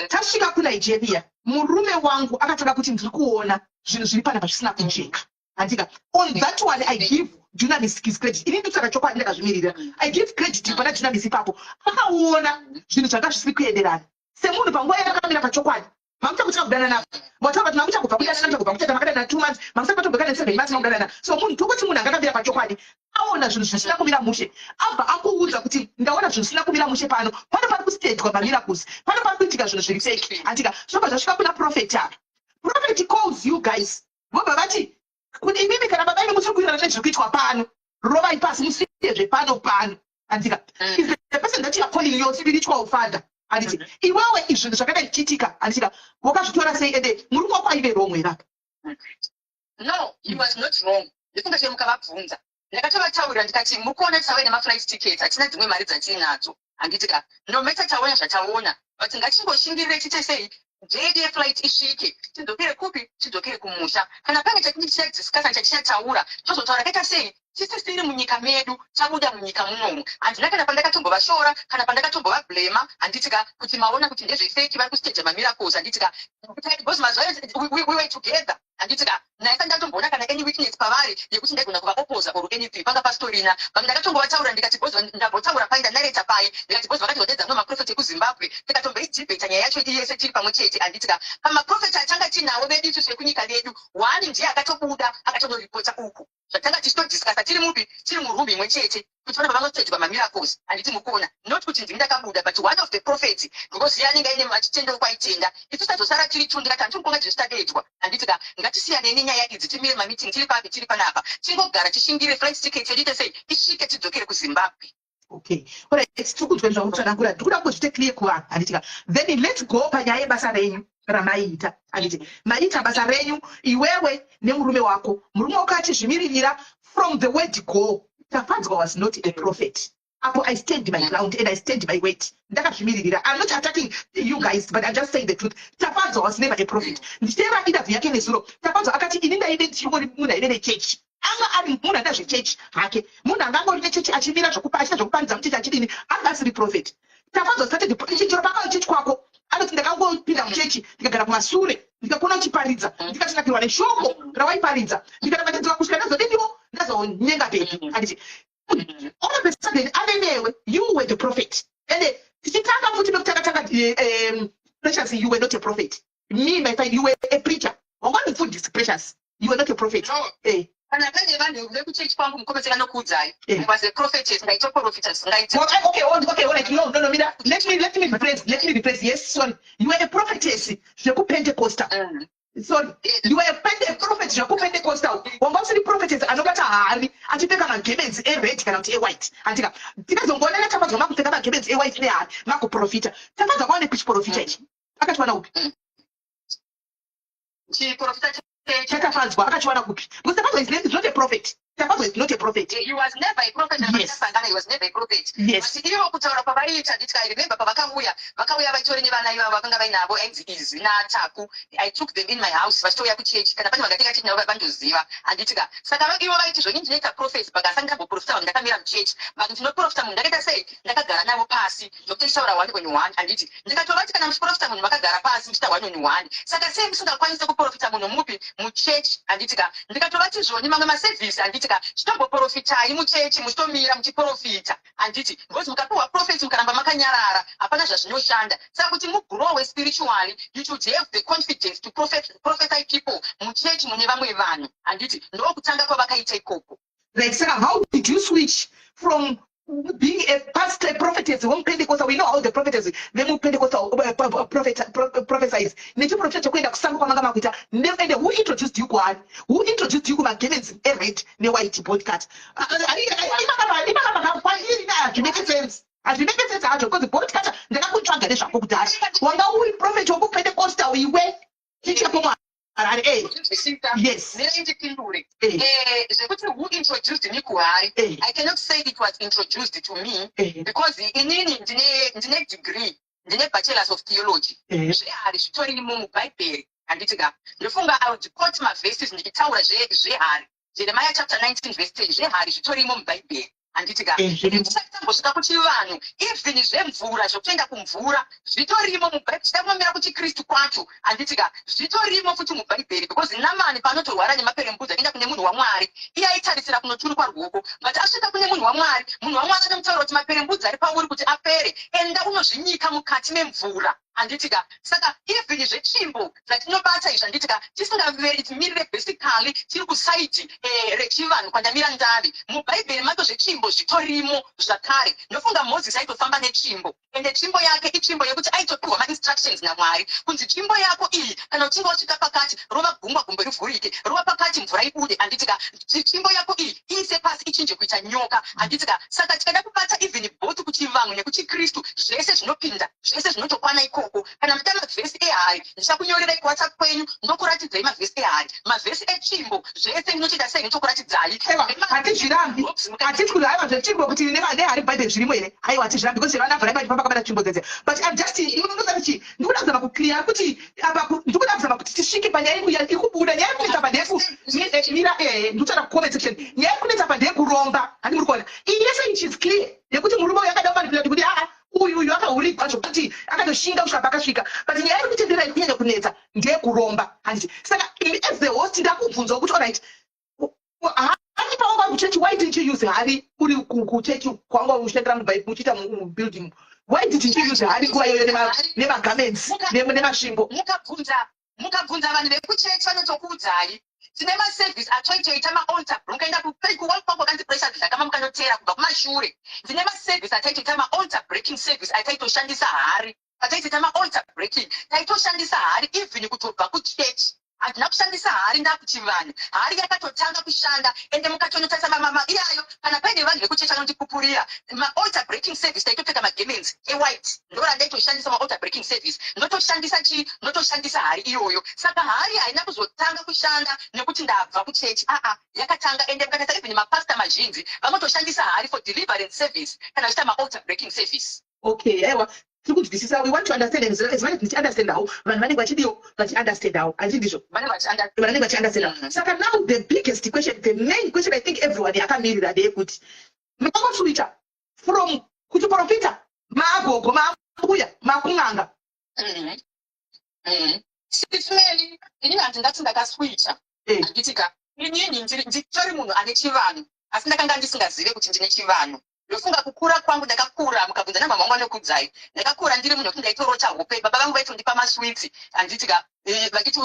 Tasvika kuNigeria, murume wangu akatanga kuti ndiri kuona zvinhu zviri panapa zvisina kujeka, handika? On that one I give Dunamis his credit. Ini ndikutsvaka chokwadi ndakazvimirira. I give credit pana Dunamis ipapo. Akaona zvinhu zvanga zvisiri kuenderana. Semunhu panguva yaakamira pachokwadi. Mamucha kudanana navo. Wataura kuti mamucha kubva kudanana, mucha kubva kuchata, makadanana 2 months, mamusati matobvekana 7 months makudanana. So munhu, tokuti munhu angakamira pachokwadi, aona zvinhu zvisina kumira mushe, abva akuudza kuti ndaona zvinhu zvisina kumira mushe pano, pano pari kustagwa mamiracles, pano pari kuitika zvinhu zviri fake, andika zvobva zvasvika kuna prophet apa. Prophet calls you guys, vobva vati kuti imimi kana baba imi musiri kuwirirana nezviri kuitwa pano, rovai pasi, musiye zvepano pano, andika is the person that you are calling your spiritual father, anditi iwewe izvinhu zvakadai zvichiitika, anditika wakazvitora sei? Ende murume wako aive wrong here apa? No, he was not wrong. Ndifunga chero mukavabvunza, ndakatovataurira ndikati mukuona tisauya nemaflight tickets, hatina dzimwe mari dzatiinadzo, handiti ka? No matter taona zvataona, but ngatingoshingirire, tiite sei, date yeflight isvike, tidzokere kupi? Tidzokere kumusha. Kana pane chatinge tichadiscussa, chatichataura, tozotaura kaita sei tisisiri munyika medu, tabuda munyika munomu. Handina kana pandakatombovashora kana pandakatombovablamer, handiti ka, kuti maona kuti ndezvefake, vari kustaja mamiracles, handiti ka? Because mazuva we were together, handiti ka? Naisa ndatomboona kana any weakness pavari yekuti ndaigona kuvaopposa or anything, panga pasitorina. But ndakatongovataura ndikati boss, ndambotaura pai, ndanareta pai, ndikati boss vakati vodedza muno maprofeti ekuZimbabwe, tikatomboidhibheta nyaya yacho iyese tiri pamwe chete, handiti ka? Pamaprofeti atanga tinawo vedu isusu vekunyika vedu, one ndiye akatobuda akatonoripota uku zvatanga tichitodiscussa tiri mupi, tiri muroom imwe chete, kuti vana vavangostagwa mamiracles, handiti mukuona? Not kuti ndini ndakabuda, but one of the prophets, because iye anenge aine achitenda kwaitenda. Isu tazosara tiri two. Ndikati handimukonga zvesitadedzwa, handiti ka? Ngatisiyanei nenyaya idzi, timire mameeting tiri papi, tiri panapa, tingogara tishingire flight ticket yedu ite sei, isvike, tidzokere kuZimbabwe. Okay, alright, tiri kunzwa zvakutsanangura. Ndikuda kuzviite clear kuvanhu, handitika? Then let's go panyaya yebasa renyu ramaiita, handiti maiita basa renyu iwewe nemurume wako. Murume wako achizvimiririra from the word go, Tafadzwa was not a prophet. Apo I stand my ground and I stand my weight, ndakazvimiririra. I'm not attacking you guys, but I'm just saying the truth. Tafadzwa was never a prophet. Ndichiteera interview yake nezuro, Tafadzwa akati ini ndaive ndichingori munhu aive nechechi, anga ari munhu anoita zvechechi hake, munhu anga angori nechechi, achimira zvokupa, achiita zvokuparidza muchechi, achidini. Anga asiri prophet. Tafadzwa started chero pakauya chechi kwako, anoti ndakangopinda muchechi, ndikagara kumasure, ndikakona uchiparidza, ndikatinakirwa neshoko rawaiparidza, ndikaramba kusvika ndazodiniwo, ndazonyenga baby, handiti? All of a sudden ave newe. You were the prophet. Ende tichitanga futi pekutanga tanga, Precious, you were not a prophet. Me, my friend, you were a preacher, wanga uri mufundisi. Precious, you were not a prophet. No. Kana pane vanhu vekuchechi kwangu, mukometse vanokuudzai. I was a prophetess, ndaitoprofita zvisingaiti. Well, okay, oh, okay, all right. No, Mira. Let me rephrase. Let me rephrase. Yes, sorry. You were a prophetess. ZvekuPentecostal. Sorry. You were a prophet zvekuPentecostal. Wanga usiri prophetess anobata hari achipfeka magemenzi ered kana kuti ewhite. Andika. Tikazongoona Tafadzwa makupfeka magemenzi ewhite nehari makuprofita. Tafadzwa kwaone kuchiprofita ichi. Akachiwana upi? Chiprofita? Chatafadzwa akachiwana kupi? Because Tafadzwa is not a prophet. Tafadzwa is not a prophet. He was never a prophet. Akasangana, he was never a prophet. But ivo kutaura kwavaiita, nditi I remember pavakauya, vakauya vaitori nevana ivavo vakanga vainavo, ainzi Izwi naTaku. I took them in my house vachitouya kuchechi. Kana pane vangatenga chechi navo vandoziva, handiti ka? Saka ivo vaiti zvoni ndinoita prophecy, but asati ndamboprofita vanhu ndakamira muchechi, but ndinoprofita munhu ndakaita sei, ndakagara navo pasi, nokuti tichitaura one on one, handiti? Ndikatovati kana muchiprofita munhu makagara pasi muchiita one on one, saka sei musingakwanisi kuprofita munhu mupi, muchechi, handiti ka? Ndikatovati zvoni mamwe masevhisi, handiti ka, chitomboprofitai muchechi muchitomira muchiprofita, handiti? Because mukapiwa prophecy mukaramba makanyarara, hapana zvazvinoshanda. Saka kuti mugrowe spiritually, you should have the confidence to prophesy people muchechi mune vamwe vanhu, handiti? Ndokutanga kwavakaita ikoko. Like, saka how did you switch from being a pastor, a prophetess wemuPentecostal? We know how the prophetess vemuPentecostal prophesies, nechiprofita chekuenda kusango kwamanga makuita. And who introduced you kuhari? Who introduced you kumagemenzi ered newhite bodycut? Hazvimake sense, hazvimake sense hazvo, because bodycut ndakakutsvaga nezvako kudhara. Wanga uri prophet wekuPentecostal iwe, tichapo muHarare. Zvisita. Yes. Mirai ndipindure. Eh. Zvekuti who introduced me kuhari, I cannot say it was introduced to me, because inini ndine degree, ndine bachelors of theology. Zvehari zvitorimo mubhaibheri, handiti ka? Ndofunga I would quote maverses ndichitaura zvehari. Jeremiah chapter 19 verse 10, zvehari zvitorimo mubhaibheri. Handiti ka? Tisati tambosvika kuchivanhu, even zvemvura, zvekutoenda kumvura zvitorimo mubhaibheri. Tichida kuchikristu kwacho, handiti ka? Zvitorimo futi mubhaibheri, because Namani paanotorwara nemaperembudzi, akaenda kune munhu waMwari. Iye aitarisira kunoturikwa ruoko, but asvika kune munhu waMwari, munhu waMwari anomutaura kuti maperembudzi ari pauri, kuti apere, enda unozvinyika mukati memvura, handiti ka? Saka even zvetsvimbo zvatinobata izvi, handiti ka, tisingamirire, basically tiri kuside rechivanhu kwandamira ndavi. Mubhaibheri macho zvetsvimbo zvitorimo zvakare. Ndofunga Mozisi aitofamba netsvimbo, ende tsvimbo yake itsvimbo yekuti aitopiwa mainstructions naMwari kunzi tsvimbo yako iyi, kana uchinge wasvika pakati, rova gungwa, gumbo rivhurike, rova pakati, mvura ibude, handiti ka? Tsvimbo yako iyi iise pasi, ichinje kuita nyoka, handiti ka? Saka tikada kubata even both kuchivanhu nekuchikristu, zvese zvinopinda, zvese zvinotokwana ikoko. Kana muchida mavhesi ehari, ndichakunyorerai kuWhatsApp kwenyu, ndokuratidzai mavhesi ehari, mavhesi etsvimbo, zvese ndinotoita sei, ndinotokuratidzai. Hatizvirambi, hatisi kuti haiwa zvetsvimbo kuti nehari bhaibheri zvirimo here. Aiwa, hatizvirambi, because vana vhara pamba pakabata tsvimbo dzedze. But I'm just, unoziva chi, ndikuda kuzama kuclear kuti apa ndikuda kuzama kuti tisvike panyaya iri kubuda. Nyaya yekunetsa pa ndeyemira, ndikutaura kucomment section. Nyaya yekunetsa pa ndeyekuromba, handi muri kuona? Iyi yese ichi is clear yekuti murume uyu akada kumanipulate kuti aa, uyu uyu akahurigwa zvokuti akatoshinga kusvika pakasvika. But nyaya iri kutendera, iri kunyanya kunetsa, ndeyekuromba, handiti? Saka as the host ndakubvunzawo kuti, alright, hari pawanga uri kuchechi, why didn't you use hari uri kuchechi kwanga uchishandira muchiita mubuilding? Why didn't you use hari nguva iyoyo nemagarments nemasvimbo? Mukabvunza vanhu vekuchechi vanotokuudzai. Tine maservice atoitoita maaltar. Mukaenda kuwall kwangu kwakanzi Pressure Dlakama, mukanotera kubva kumashure, ndine maservice ataitoita, maaltar breaking service ataitoshandisa hari. Pataitoita maaltar breaking taitoshandisa hari. Even kutobva kuchechi handina kushandisa hari. Ndakuchivanhu hari yakatotanga kushanda. Ende mukatonotarisa mamama iyayo, kana paine vanhu vekuchechi vanondipupurira, maaltar breaking service taitopfeka magarments ewhite, ndo randaitoshandisa maaltar breaking service. Ndotoshandisa chii? Ndotoshandisa hari iyoyo. Saka hari haina kuzotanga kushanda nekuti ndabva kuchechi, aa, yakatanga. Ende mukatarisa even mapasta mazhinji vanotoshandisa hari for deliverance service kana vachiita maaltar breaking service. Okay, aiwa, tiri kunzwisisa. We want to understand, and as much tichiunderstandawo, vanhu vanenge vachidiwo vachiunderstandawo, handiti ndizvo? Vanenge vachiunderstandawo. Saka now the biggest question, the main question I think everyone yakamirira ndeyekuti makangoswitcha from kuchiprofita, maagogo, maambuya, makun'anga. Sis Melly, inini handingati ndakaswitcha. Handitika inini nditori munhu ane chivanhu, asi ndakanga ndisingazive kuti ndine chivanhu. Ndofunga kukura kwangu, ndakakura, mukabvunza namama vangu vanokudzai, ndakakura ndiri munhu wekuti ndaitorota hope, baba vangu vaitondipa maswitsi, handitika? Vachiti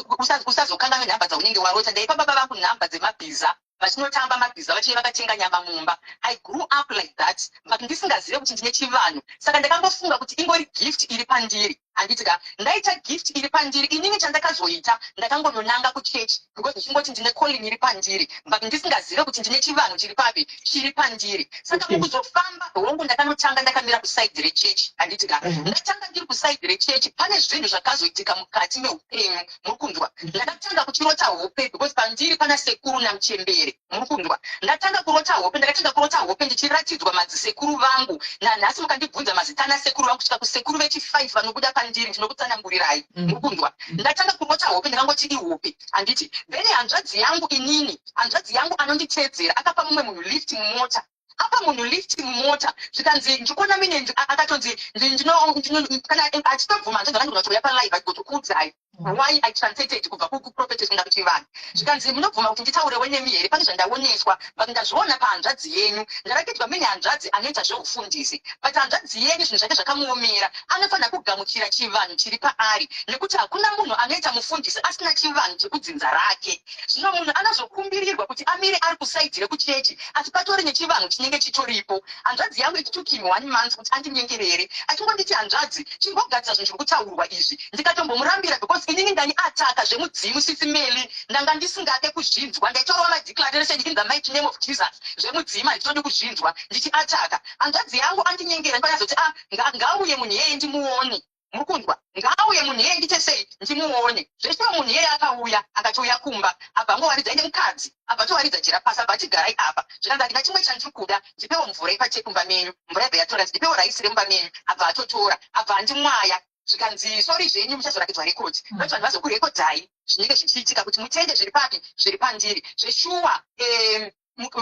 usazokanganwe nhamba dzaunenge warota. Ndaipa baba vangu nhamba dzemabhiza, vachinotamba mabhiza, vachive vakatenga nyama mumba. I grew up like that, but ndisingazive kuti ndine chivanhu. Saka ndakangofunga kuti ingori gift iri pandiri, handiti ka? Ndaita gift iri pandiri. Inini chandakazoita, ndakangononanga kuchechi because ndichingoti ndine calling iri pandiri, but ndisingazive kuti ndine chivanhu chiri papi, chiri pandiri. Saka mukuzofamba hongu, ndakanotanga ndakamira kuside rechechi, handiti ka? Ndatanga ndiri kuside rechechi, pane zvinhu zvakazoitika mukati meupenyu, muri kunzwa? Ndakatanga kuchirota hope, because pandiri pana sekuru namuchembere, muri kunzwa? Ndatanga kurota hope, ndakatanga kurota hope ndichiratidzwa madzisekuru vangu. Nanhasi mukandibvunza mazita anasekuru vangu kusvika kusekuru vechi5 vanobuda pandiri, ndinokutsanangurirai. Muri kunzwa? Ndatanga kurota hope, ndakangoti ihope, handiti? Then hanzvadzi yangu, inini hanzvadzi yangu anonditeedzera, akapa mumwe munhu lift mumota. Apa munhu lift mumota, zvikanzi ndikuona mine akatonzi kana achitobvuma hanzvadzi vangu kunatouya palive achigotokuudzai why I translated kubva kuprophetess kuenda kuchivanhu. Zvikanzi, munobvuma kuti nditaurewo nemi here? Pane zvandaoneswa, but ndazviona pahanzvadzi yenyu. Ndarakidzwa mine hanzvadzi anoita zveufundisi, but hanzvadzi yenyu zvinhu zvake zvakamuomera. Anofanira kugamuchira chivanhu chiri paari, nekuti hakuna munhu anoita mufundisi asina chivanhu chekudzinza rake. Zvino munhu anozokumbirirwa kuti amire ari kuside rekuchechi, asi patori nechivanhu chinenge chitoripo. Hanzvadzi yangu, it took him one month kuti andinyengerere, achingonditi, hanzvadzi, chingogadzira zvinhu zviri kutaurwa izvi. Ndikatombomurambira because inini ndani ataka zvemudzimu, Sis Melly, ndanga ndisingade kuzvinzwa. Ndaitorova madeclaration in the mighty name of Jesus. Zvemudzimu handitodi kuzvinzwa. Ndichiataka hanzvadzi yangu, andinyengera. Ndikanyazoti, ah, ngauye munhu iyeye ndimuone. Muri kunzwa? Ngauye munhu iyeye, ndiite sei, ndimuone. Zveshuwa munhu iyeye akauya, akatouya kumba, abva angowaridza ende mukadzi abva atowaridza jira pasi, abva atigarai apa. Zvikanzi, handina chimwe chandiri kuda, ndipewo mvura ipate kumba menyu. Mvura yabva yatora. Ndipewo raisi remumba menyu. Abva atotora, abva andimwaya. Zvikanzi, sorry zvenyu, muchazorakidzwa rekodi noti vanhu vazokurekodhai zvinenge zvichiitika kuti mutende zviri papi, zviri pandiri. Zveshuwa.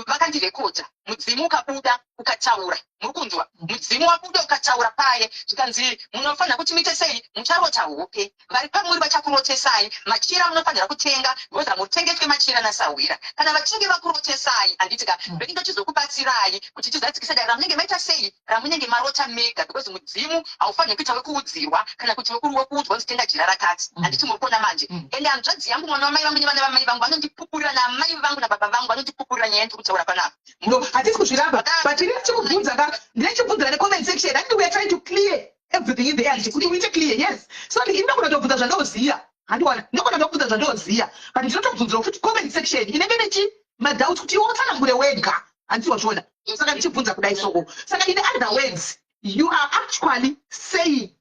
Vakandirekodha. Mudzimu ukabuda ukataura, muri kunzwa? Mudzimu wabuda ukataura paye, zvikanzi munofanira kuti muite sei, mucharota hope, vari pamuri vachakurotesai machira munofanira kutenga, because hamutengeswe machira nasahwira. Kana vachinge vakurotesai, handiti ka, then ndochizokubatsirai kuti tizadzikise dare ramunenge maita sei, ramunenge marota mega, because mudzimu haufaniri kuita wekuudzirwa kana kuti wekuudzwa kunzi tenga jira rakati. Handiti muri kuona manje? Ende hanzvadzi yangu, mwana wamai vangu nevana vamai vangu vanondipupurira, namai vangu nababa vangu vanondipupurira nyaya yandiri kutaura panapa. No, hatisi kuzviramba, but ndine chikubvunza ka, ndine chikubvunzira necomment section. Handiti we are trying to clear everything in the end kuti uite clear? Yes. So ndinogona kutobvunza zvandoziya, handiwana? Ndinogona kutobvunza zvandoziya, but ndinotobvunzirawo futi comment section inenge nechi madoubts kuti iwe utsanangure wega, handiti wazviona? Saka ndichibvunza kudai soko, saka in other words, you are actually saying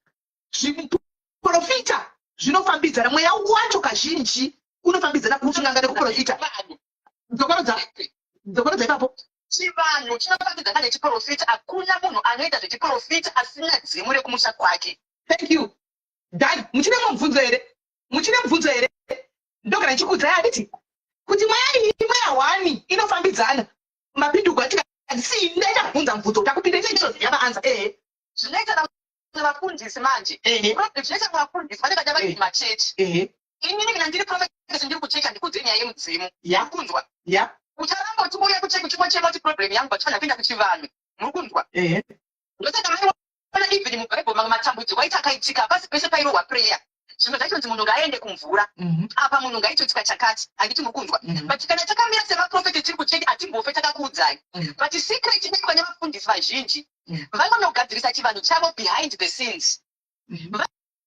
zviprofita zvinofambidzana, mweya wacho kazhinji unofambidzana kuchinganga nekuprofita. Dzokorodza, dzokorodza ipapo. Chivanhu chinofambidzana nechiprofita. Hakuna munhu anoita zvechiprofita asina dzimu rekumusha kwake. Thank you. Done. Muchine mubvunzo here? Muchine mubvunzo here? Ndogara ndichikuudzai, handiti, kuti mweya iyi, mweya hwani inofambidzana mapinduko atika si. Ndaita kubvunza mubvunzo kuti akupinde neitoziya maanswer, ehe. Zvinoita vamwe vafundisi manje, zvinoita vamwe vafundisi vanenge vada vari kumachechi. Inini kana ndiri prophetess, ndiri kuchechi, handikuudze nyaya yemudzimu. Kunzwa? Ucharamba uchingouya kuchechi uchingochema kuti problem yangu, but fanira kuenda kuchivanhu. Muri kunzwa? Ehe. Ndosaka maiona even mubhaibheri mamwe matambudziko aiti akaitika, pasi pese pairohwa prayer. Zvimwe zvacho nzi munhu ngaaende kumvura, apa munhu ngaitoitika chakati, handiti muri kunzwa? But kana takamira semaprofeti tiri kuchechi, hatimbofe takakuudzai. But secret inoitwa nevafundisi vazhinji, vanonogadzirisa chivanhu chavo behind the scenes.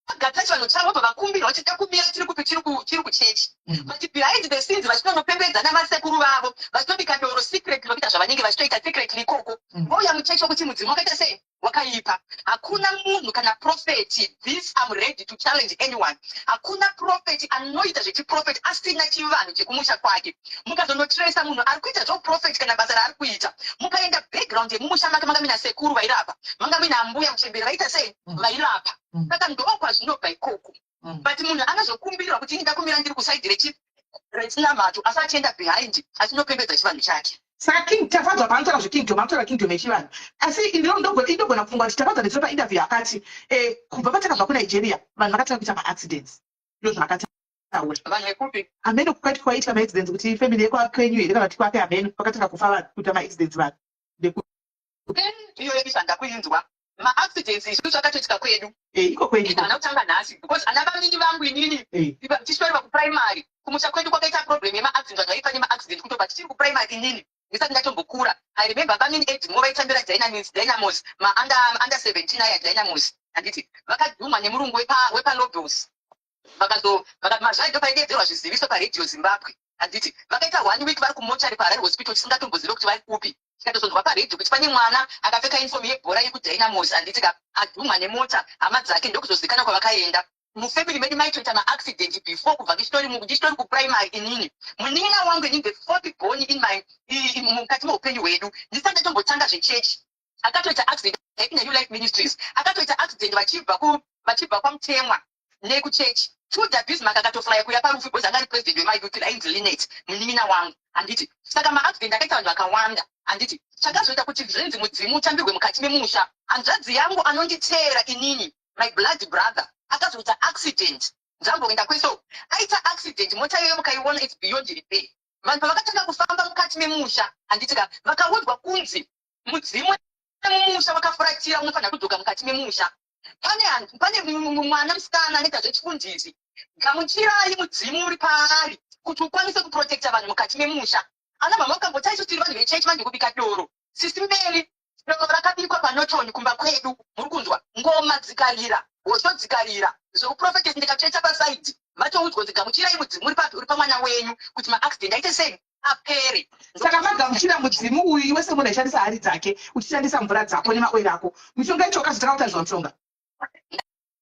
Vagadzira chivanhu chavo, bva vakumbirwa kuti takumira tiri kupi, tiri kuchechi, but behind the scenes vachitonopembedza namasekuru vavo, vachitobika doro secretly, vakuita zvavanenge vachitoita secretly ikoko, vouya muchechi wokuti mudzimu wakaita sei, wakaipa. Hakuna munhu kana profeti, this I'm ready to challenge anyone, hakuna profeti anoita zvechiprofeti asina chivanhu chekumusha kwake. Mukazondotresa munhu ari kuita zveuprofeti kana basa raari kuita, mukaenda background yemumusha make, manga muina sekuru vairapa, manga muina ambuya muchemberi vaita sei, vairapa. Saka ndo kwazvinobva ikoko. But munhu anozokumbirwa kuti ini ndakumira ndiri kuside rechinamato, asi achienda behind achinopembedza chivanhu chake. Saka King Tafadzwa paanotaura zvekingdom, anotaura kingdom yechivanhu, asi indogona kufunga kuti Tafadzwa ndetiro painterview akati kubva patakabva kuNigeria vanhu vakatanga kuita maaccidents, ndo zvaakataura. Vanhu vekupi? Hameno kwati kwaitika maaccidents, kuti family yekwakenyu here kana kuti kwake, hameno pakatanga kufa vanhu, kuita maaccidents vanhu. Iyo yebisa ndakuinzwa. Maaccidents isusu akatoitika kwedu. Iko kwenyu. Haana kutanga nhasi, because ana vamini vangu inini tichitoreva kuprimary, kumusha kwedu kwakaita problem yemaaccident, vanhu vaifa nemaaccident kutobva tichiri kuprimary. Inini ndisati ndatombokura, I remember vamini Edmo vaitambira Dynamos, Dynamos maunder 17 aya, Dynamos, handiti? Vakadhumwa nemurungu wepaLobels, vakazo mazvai ndo paidedzerwa zviziviso paRadio Zimbabwe, handiti? Vakaita one week vari kumochari paHarare Hospital, tisingatombozive kuti vari kupi. Tikatozonzwa paredhio kuti pane mwana akapfeka uniform yebhora yekuDynamos, handiti ka, adhumwa nemota, hama dzake ndokuzozikanwa kwavakaenda. Mufamily medu maitoita maaccident before, kubva ndichitori kuprimary inini. Munin'ina wangu inini, the fourth born in my mukati meupenyu hwedu, ndisati ndatombotanga zvechechi, akatoita accident New Life Ministries, akatoita accident vachibva kwaMutemwa nekuchechi. Tudor Bismarck akatoflya kuya parufu because anga ari president wemayouth, ainzi Linet, munin'ina wangu, handiti? Saka maaccident akaita vanhu vakawanda, handiti? Chakazoita kuti zvinzi mudzimu utambirwe mukati memusha, hanzvadzi yangu anonditeera inini, my blood brother, akazoita accident nzamboenda kweso. Aita accident, mota iyoyo mukaiona, it's beyond repair. Vanhu pavakatanga kufamba mukati memusha, handiti ka, vakaudzwa kunzi mudzimu mumusha wakafuratira, unofanira kudzoka mukati memusha. Pane mwana musikana anoita zvechifundisi, gamuchirai mudzimu uri paari kuti ukwanise kuprotecta vanhu mukati memusha. Ana mama ukambota, isu tiri vanhu vechechi manje, kubika doro, sisi mberi, doro rakabikwa paNorton kumba kwedu, muri kunzwa? Ngoma dzikarira, hosho dzikarira, zveuprofetesi ndikatsveta paside, vatoudzwa kunzi gamuchirai mudzimu uri papi, uri pamwana wenyu, kuti maaccident aite sei, apere. Saka magamuchira mudzimu uyu, iwe semunhu aishandisa hari dzake, uchishandisa mvura dzako nemaoiri ako, mishonga yacho wakazotanga kutarizwa mushonga?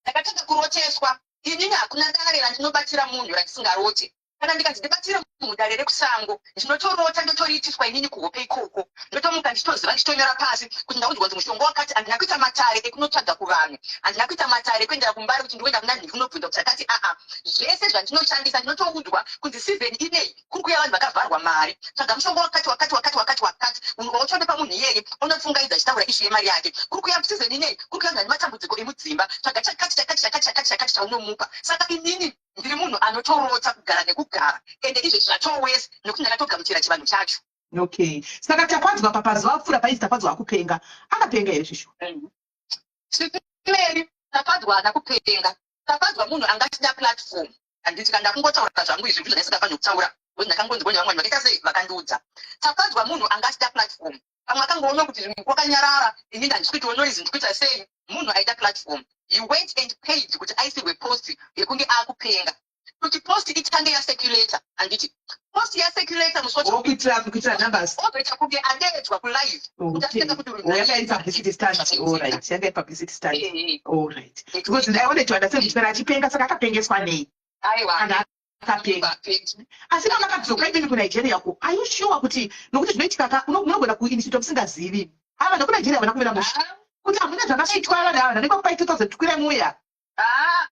Ndakatanga kuroteswa inini. Hakuna dare randinobatira munhu randisingarote. Kana ndikanzi ndibatsire mudare rekusango, ndinotorota, ndotoriitiswa inini kuhope ikoko. Ndotomuka ndichitoziva, ndichitonyora pasi kuti ndaudzwa kunzi mushonga wakati. Handina kuita matare ekunotsvaga kuvanhu, handina kuita matare ekuendera kuMbare kuti ndikuenda kuna nhingi kunobvunza kuti chakati. Aa, zvese zvandinoshandisa ndinotoudzwa kunzi season inei kuri kuuya vanhu vakavharwa mari, tsvaga mushonga wakati, wakati, wakati, wakati, wakati, wauchondopa munhu iyeye, unopfungaidza achitaura issue yemari yake. Kuri kuuya season inei kuri kuuya vanhu vane matambudziko emudzimba, tsvaga chakati, chakati, chakati, chakati, chakati chaunomupa. Saka inini ndiri munhu anotorota kugara nekugara, ende izvezvi zvatowese nekuti ndakatogamuchira chivanhu chacho. Okay, saka Tafadzwa, papazuva apfuura painzi Tafadzwa akupenga, akapenga here zvishu? Mary, Tafadzwa haana kupenga. Tafadzwa munhu angatida platform, handiti? Kana ndakungotaura zvangu izvi, ndizvo zvandisingafaniri kutaura because ndakangonzwa nevamwe vanhu vakaita sei, vakandiudza. Tafadzwa munhu angatida platform. Pamwe akangoona kuti zvinhu kwakanyarara, inini handisi kuitawo noise, ndikuita sei. Munhu aida platform. He went and paid kuti aisirwe post yekunge akupenga, kuti post itange yacirculata, handiti? Post yacirculata musi wacho. Kuitira numbers. Ozoita kunge adeedzwa kulive kuti asitanga kuti Oh, yanga iri publicity stunt. All right, yanga iri publicity stunt. All right, because I wanted to understand kuti kana achipenga, saka akapengeswa nei? Aiwa. Kana akapenga. Asi kana akadzoka imini kuNigeria ko, are you sure kuti, nokuti zvinoitika ka, munogona kuinitiatwa musingazivi. Ava vanhu vekuNigeria havana kumira mushe kuti hamuna zvakaitwa. Vanhu ava vanenge vakupai 2000, tukwira muya. Ah,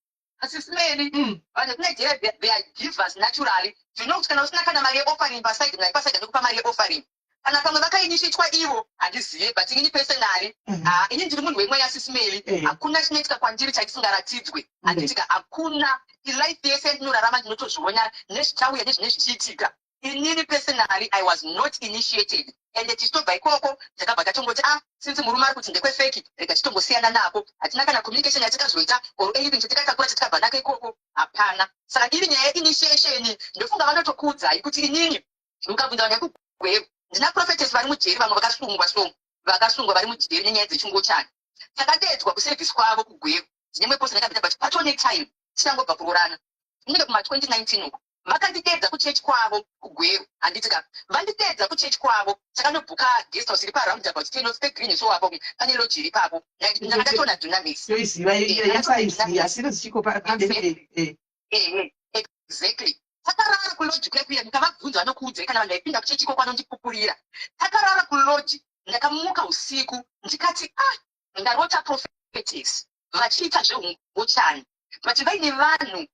Sis Mary, vanhu vekuNigeria, they are givers naturally. You know kuti kana usina kana mari yeoffering paside, munhu ari paside anokupa mari yeoffering. Kana pamwe vakainitiatwa ivo, handizive, but inini personally, ah, ini ndiri munhu wemweya, Sis Mary. Hakuna chinoitika kwandiri chandisingaratidzwe, handitika? Hakuna. Ilife yese yandinorarama ndinotozviona nezvichauya nezvine zvichiitika. Inini personally, I was not initiated. Ende tichitobva ikoko takabva tatongoti, ah, since murume ari kuti ndekwefake, rega titombosiyana nako. Hatina kana communication yatikazoita or anything chatikatakura chatikabva nako ikoko, hapana. Saka iri nyaya yeinitiation, ndofunga vanotokuudzai kuti inini, mukabvunza vanhu vekuGweru, ndina prophetess vari mujeri, vamwe vakasungwa, so vakasungwa vari mujeri nenyaya dzechingochani. Takadeedzwa kuservice kwavo kuGweru. Ndine mwe post ndakabvita, but patone time tichangobva kuroorana, inenge kuma 2019 uko, vakandideedza kuchechi kwavo kuGweru, handiti ka? Vandideedza kuchechi kwavo, takanobhuka guest house iri paroundabout 10 pegreen. So apo pane lodge iri ipapo, ndakatoona Dunamis. Toiziva yasaiziva, asi inozichiko pamberi. Ehe, exactly. Takarara kulodge kuya kuya. Ndikavabvunza vanokuudzai, kana vanhu vaipinda kuchechi ikoko vanondipupurira. Takarara kulodge. Ndakamuka usiku ndikati, ah, ndarota prophetess vachiita zveungochani, but vaine vanhu.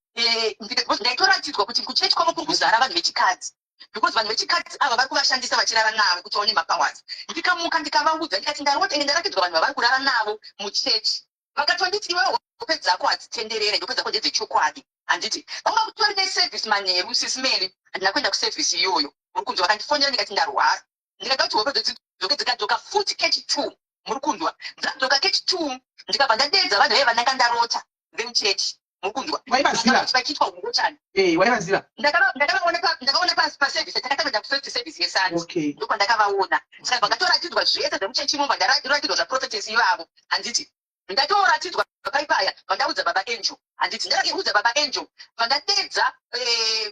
Because ndaitoratidzwa kuti kuchechi kwavo kuri kuzara vanhu vechikadzi, because vanhu vechikadzi ava vari kuvashandisa vachirara navo kuti vaone mapowers. Ndikamuka ndikavaudza ndikati ndarota, ende ndaratidzwa vanhu vavari kurara navo muchechi. Vakatonditi, iwewe hope dzako hadzitenderere, hope dzako ndedzechokwadi, handiti? Vanga kutori neservice manheru, Sis Mary. Handina kuenda kuservice iyoyo, uri kunzwa? Vakandifonera, ndikati ndarwara. Ndikada kuti hope dzidzoke, dzikadzoka futi kechi two, muri kunzwa? Dzadzoka kechi two, ndikabva ndadeedza vanhu vaiva vandanga ndarota vemuchechi, muri kunzwa? Waivaziva? Vachiitwa ungochani. Waivaziva? Ndakavaona paservice. Takatanga kufirst service yeSunday. Ndokwandakavaona. Saka vakatoratidzwa zvese zvemuchechi imomo, ndaratidzwa zvaprophetess ivavo, handiti? Ndatoratidzwa paipaya, vandaudza baba Angel, handiti? Ndakaudza baba Angel, vandadeedza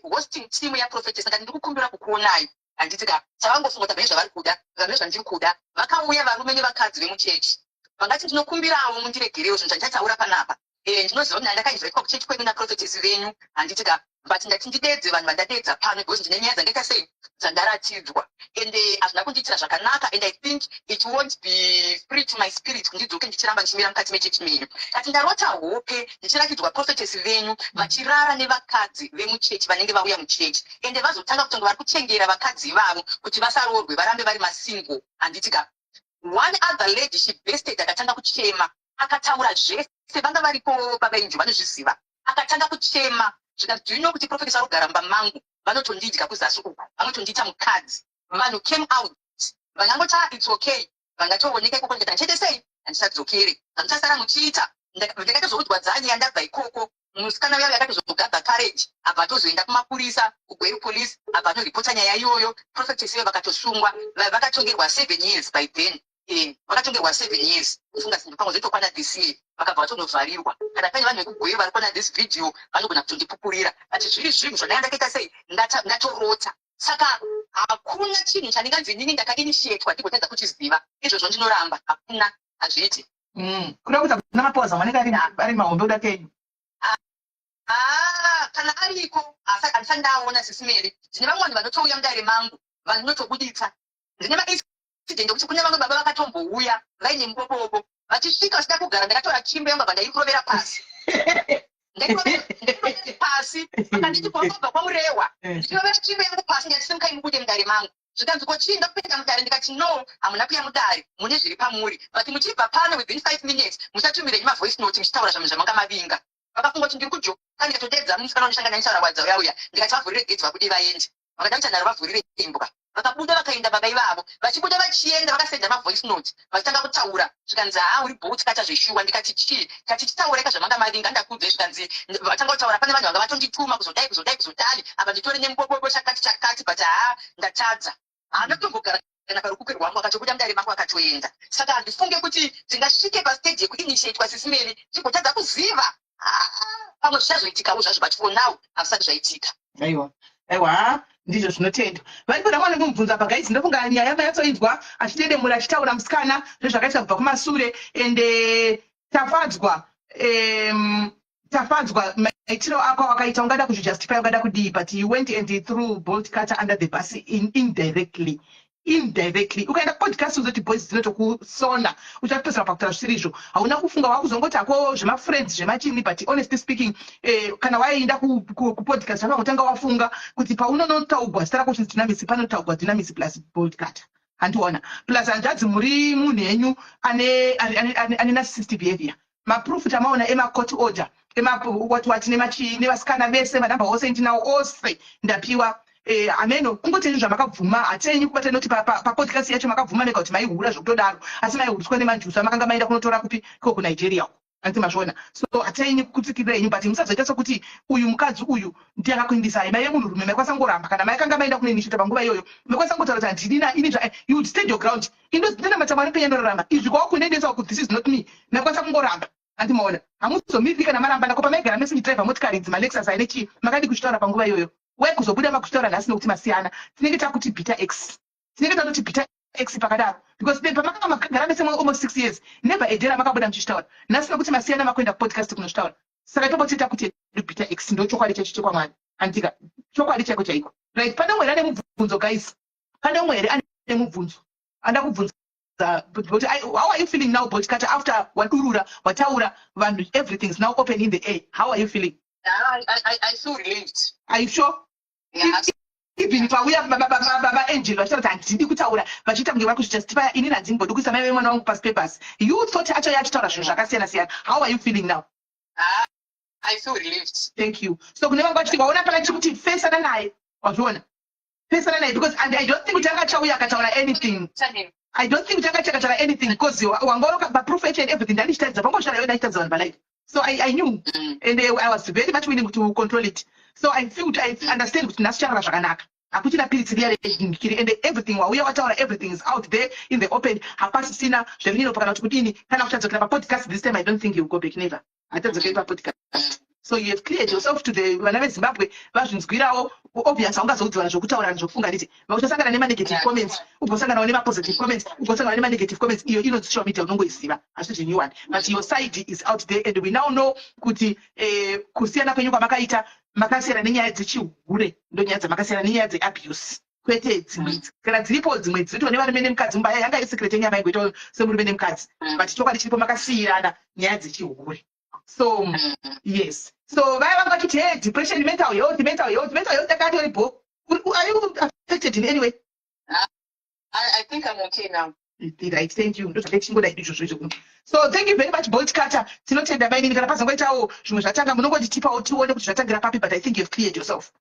hosting team yaprophetess, ndikati ndiri kukumbira kukuonai, handiti ka? Chavangofunga kuti hamene zvavari kuda, vamene zvandiri kuda. Vakauya varume nevakadzi vemuchechi, vangati ndinokumbirawo mundiregerewo zvinhu zvandichataura panapa. Ndinoziva kuti ndakainvitwa kuchechi kwenyu naprophetess venyu, handiti ka? But ndati ndidedze vanhu vandadeedza pano because ndine nyaya dzangaita sei, dzandaratidzwa, ende hazvina kundiitira zvakanaka, and I think it won't be free to my spirit kuti ndidzoke ndichiramba ndichimira mukati mechechi menyu. Kati ndarota hope ndichiratidzwa prophetess venyu vachirara nevakadzi vemuchechi vanenge vauya muchechi, ende vazotanga kutonge vari kuchengera vakadzi ivavo kuti vasaroorwe, varambe vari masingle, handiti ka? One other lady, she bursted, akatanga kuchema, akataura zvese. Vanga varipo, baba Injo vanozviziva. Akatanga kuchema zvikati, do you know kuti prophetess vari kugara mumba mangu, vanotondidya kuzasi uku, vanotondiita mukadzi. Vanhu came out, vangangoti, ah, it's okay. Vangatooneka ikoko. Ndikati chete sei, handichadzokere, zvamuchasara muchiita. Ndakatozoudzwa dzanyaya ndabva ikoko. Musikana uya akatozogather courage, abva atozoenda kumapurisa, kuGweru Police, abva anoripota nyaya iyoyo. Prophetess ivo vakatosungwa, vakatongerwa 7 years by then. Vakatongerwa 7 years, kufunga pamwe zvotokwana this year. Vakabva vatonovharirwa. Kana paine vanhu vekuGweru vari kuona this video, vanogona kutondipupurira. But zviri zvinhu zvandanga ndakaita sei, ndatorota. Saka hakuna chinhu chandinganzi inini ndakainitiatwa ndigotadza kuchiziva. Izvozvo ndinoramba, hakuna, hazviiti. Kuda kuti hakuna mapowers amwe anenge ari mahombe kuda kenyu. Ah, kana ariko handisati ndaona, Sis Melly. Ndine vamwe vanhu vanotouya mudare mangu vanotobuditsa. Ndine maincident ekuti kune vamwe baba vakatombouya vaine mubobobo, vachisvika vachida kugara, ndakatora tsvimbo yangu, abva ndairovera pasi. Ndairovera pasi, vakanditi, "Kwakabva kwaMurehwa." Ndichirovera tsvimbo yangu pasi, ndikati, "Simukai mubude mudare mangu." Zvikanzi, "Ko chii?" Ndakupinda mudare, ndikati, "No, hamuna kuya mudare, mune zviri pamuri, but muchibva pano within 5 minutes muchatumirei mavoice note muchitaura zvanhu zvamanga mavinga." Vakafunga kuti ndiri kujoka. Ndikatodedza musikana wandishanga naitaura wadza uya uya, ndikati, "Vavhurire gedhi vabude vaende." Vakada kuita nharo, "Vavhurire imbwa." Vakabuda vakaenda. Baba ivavo vachibuda vachienda, vakasenda mavoice note vachitanga kutaura. Zvikanzi, "Haa, uri bolt cutter zveshuwa." Ndikati, "Chii?" Kati, "Chitaureka zvamanga mavinga ndakudze." Zvikanzi, vatanga kutaura, "Pane vanhu vanga vatondituma kuzodai, kuzodai, kuzodai, apa nditori nemubobobo chakati chakati, but haa, ndatadza." Haana kutombogara kana parukukwe rwangu, akatobuda mudare mangu akatoenda. Saka handifunge kuti tingasvike pastage yekuinitiatwa, Sis Melly, tigotadza kuziva. Pamwe zvichazoitikawo zvazvo, but for now hazvisati zvaitika. Aiwa, aiwa, ndizvo zvinotendwa. Varipo ramwana kumubvunza pagaisi. Ndofunga nyaya mayatsoinzwa achidedemura, achitaura musikana zvezvakaita kubva kumasure. Ende Tafadzwa, Tafadzwa, maitiro ako akaita, ungada kuzvijustify, ungada kudii, but you went and threw Bolt Cutter under the bus indirectly. Indirectly ukaenda kupodcast uzoti boys dzinotokusona, uchatosera pakutaura zvisiri izvo. Hauna kufunga, wakuzongoti hako zvemafriends, zvemachini, but honestly speaking, kana waienda kupodcast zvakangotanga wafunga kuti paunonotaugwa zita rako uchinzi Dunamis, panotaugwa Dunamis plus Bolt Cutter, handiona? Plus hanzvadzi, muri munhu henyu ane narcissistic behavior. Maproof tamaona emacourt order, emawati wati, nemachii, nevasikana vese, manhamba ose ndinawo ose ndapiwa. Ameno kungoti henyu zvamakabvuma, hatenyi kubata noti papodcast yacho makabvuma mega kuti maihura zvokutodaro, asi maihuriswa nemanjusu amakanga maenda kunotora kupi iko kuNigeria uko, hanti mazviona? So hatenyi kutsikirira henyu, but musazoita sokuti uyu mukadzi uyu ndiye akakuindisai. Maive munhurume, maikwanisa kungoramba. Kana maikanga maenda kunoinitiata panguva iyoyo, maikwanisa kungotaura kuti handidina ini zva you would stand your ground. Indonamata Mwari penya, ndorarama izvi kwawakunendesa kuti this is not me. Maikwanisa kungoramba, handimaona? Hamuzomiriri kana maramba nako. Pamaigara mese muchidhiraivha motikari idzi, maLexus aine chii, makadi kuzvitaura panguva iyoyo? Wai kuzobuda makuzvitaura nhasi? Nokuti masiyana, tinenge takuti bitter ex, tinenge tatoti bitter ex pakadaro, because pamakanga makagara mese almost 6 years, never a day ramakabuda muchizvitaura. Nhasi nokuti masiyana, makuenda kupodcast kunozvitaura. Saka ipapo tinoita kuti bitter ex. Ndo chokwadi chacho chekwamwari, andika chokwadi chaiko chaiko, right? Pane umwe here ane mubvunzo, guys? Pane umwe here ane mubvunzo anda kubvunza? But how are you feeling now, Bolt Cutter, after wadurura, wataura vanhu, everything is now open in the air? How are you feeling? I feel relieved. Are you sure? Yeah. Even pauya vaangel vachitaura kuti handidi kutaura, vachiita kunge vari kuzvijustifya, inini handimbodi kuisa mai vemwana wangu pasi pebhasi, you thought achauya achitaura zvinhu zvakasiyana siyana. How are you feeling now? I feel relieved. Thank you. So kune vanga vachiti, waona pana tiri kuti fesana naye, wazviona, fesana naye, because and I don't think kuti angachauya akataura anything. Channel. I don't think kuti angachakataura anything, because wangaona paproof each and everything ndandichitaridza, pangoshara yo ndachitaridza vanhu palive. So I knew and I was very much willing to control it. So I feel, I understand kuti nhasi charara zvakanaka, hakuchina piritsi riya renkiri, and everything wauya wataura, everything is out there in the open. Hapasisina zverunyino kana kuti kudini kana kuchadzokera papodcast. This time I don't think you go back, never. Hatadzokeri papodcast. So you have cleared yourself to the vana veZimbabwe, vazvinzwirawo. Obvious, haungazoudzi vanhu zvokutaura nezvokufunga, nditi uchasangana nemanegative comments, ugosanganawo nemapositive comments, ugosangana nemanegative comments. Iyo inonzi social media, unongoiziva, hazvi zvenew one, but your side is out there and we now know kuti kusiyana kwenyu kwamakaita, makasiyana nenyaya dzechihure, ndo nyaya dzamakasiyana, nenyaya dzeabuse, kwete dzimwe idzi. Kana dziripo dzimwe dzirito nevarume nemukadzi mumba, yanga isecret yenyama ingoitawo semurume nemukadzi, but chokwadi chiripo, makasiyirana nyaya dzechihure. So yes, so vaya vanga vachiti, "Hey, depression, mental health, mental health, mental health," yakatori bo. Are you affected in any way? I think I'm okay now. Right, thank you. Ndozvake tichingoda izvozvo izvo. So thank you very much, Bolt Cutter. Tinotenda mainini. Kana pazongoitawo zvimwe zvatanga, munongotitipawo tione kuti zvatangira papi, but I think you've cleared yourself.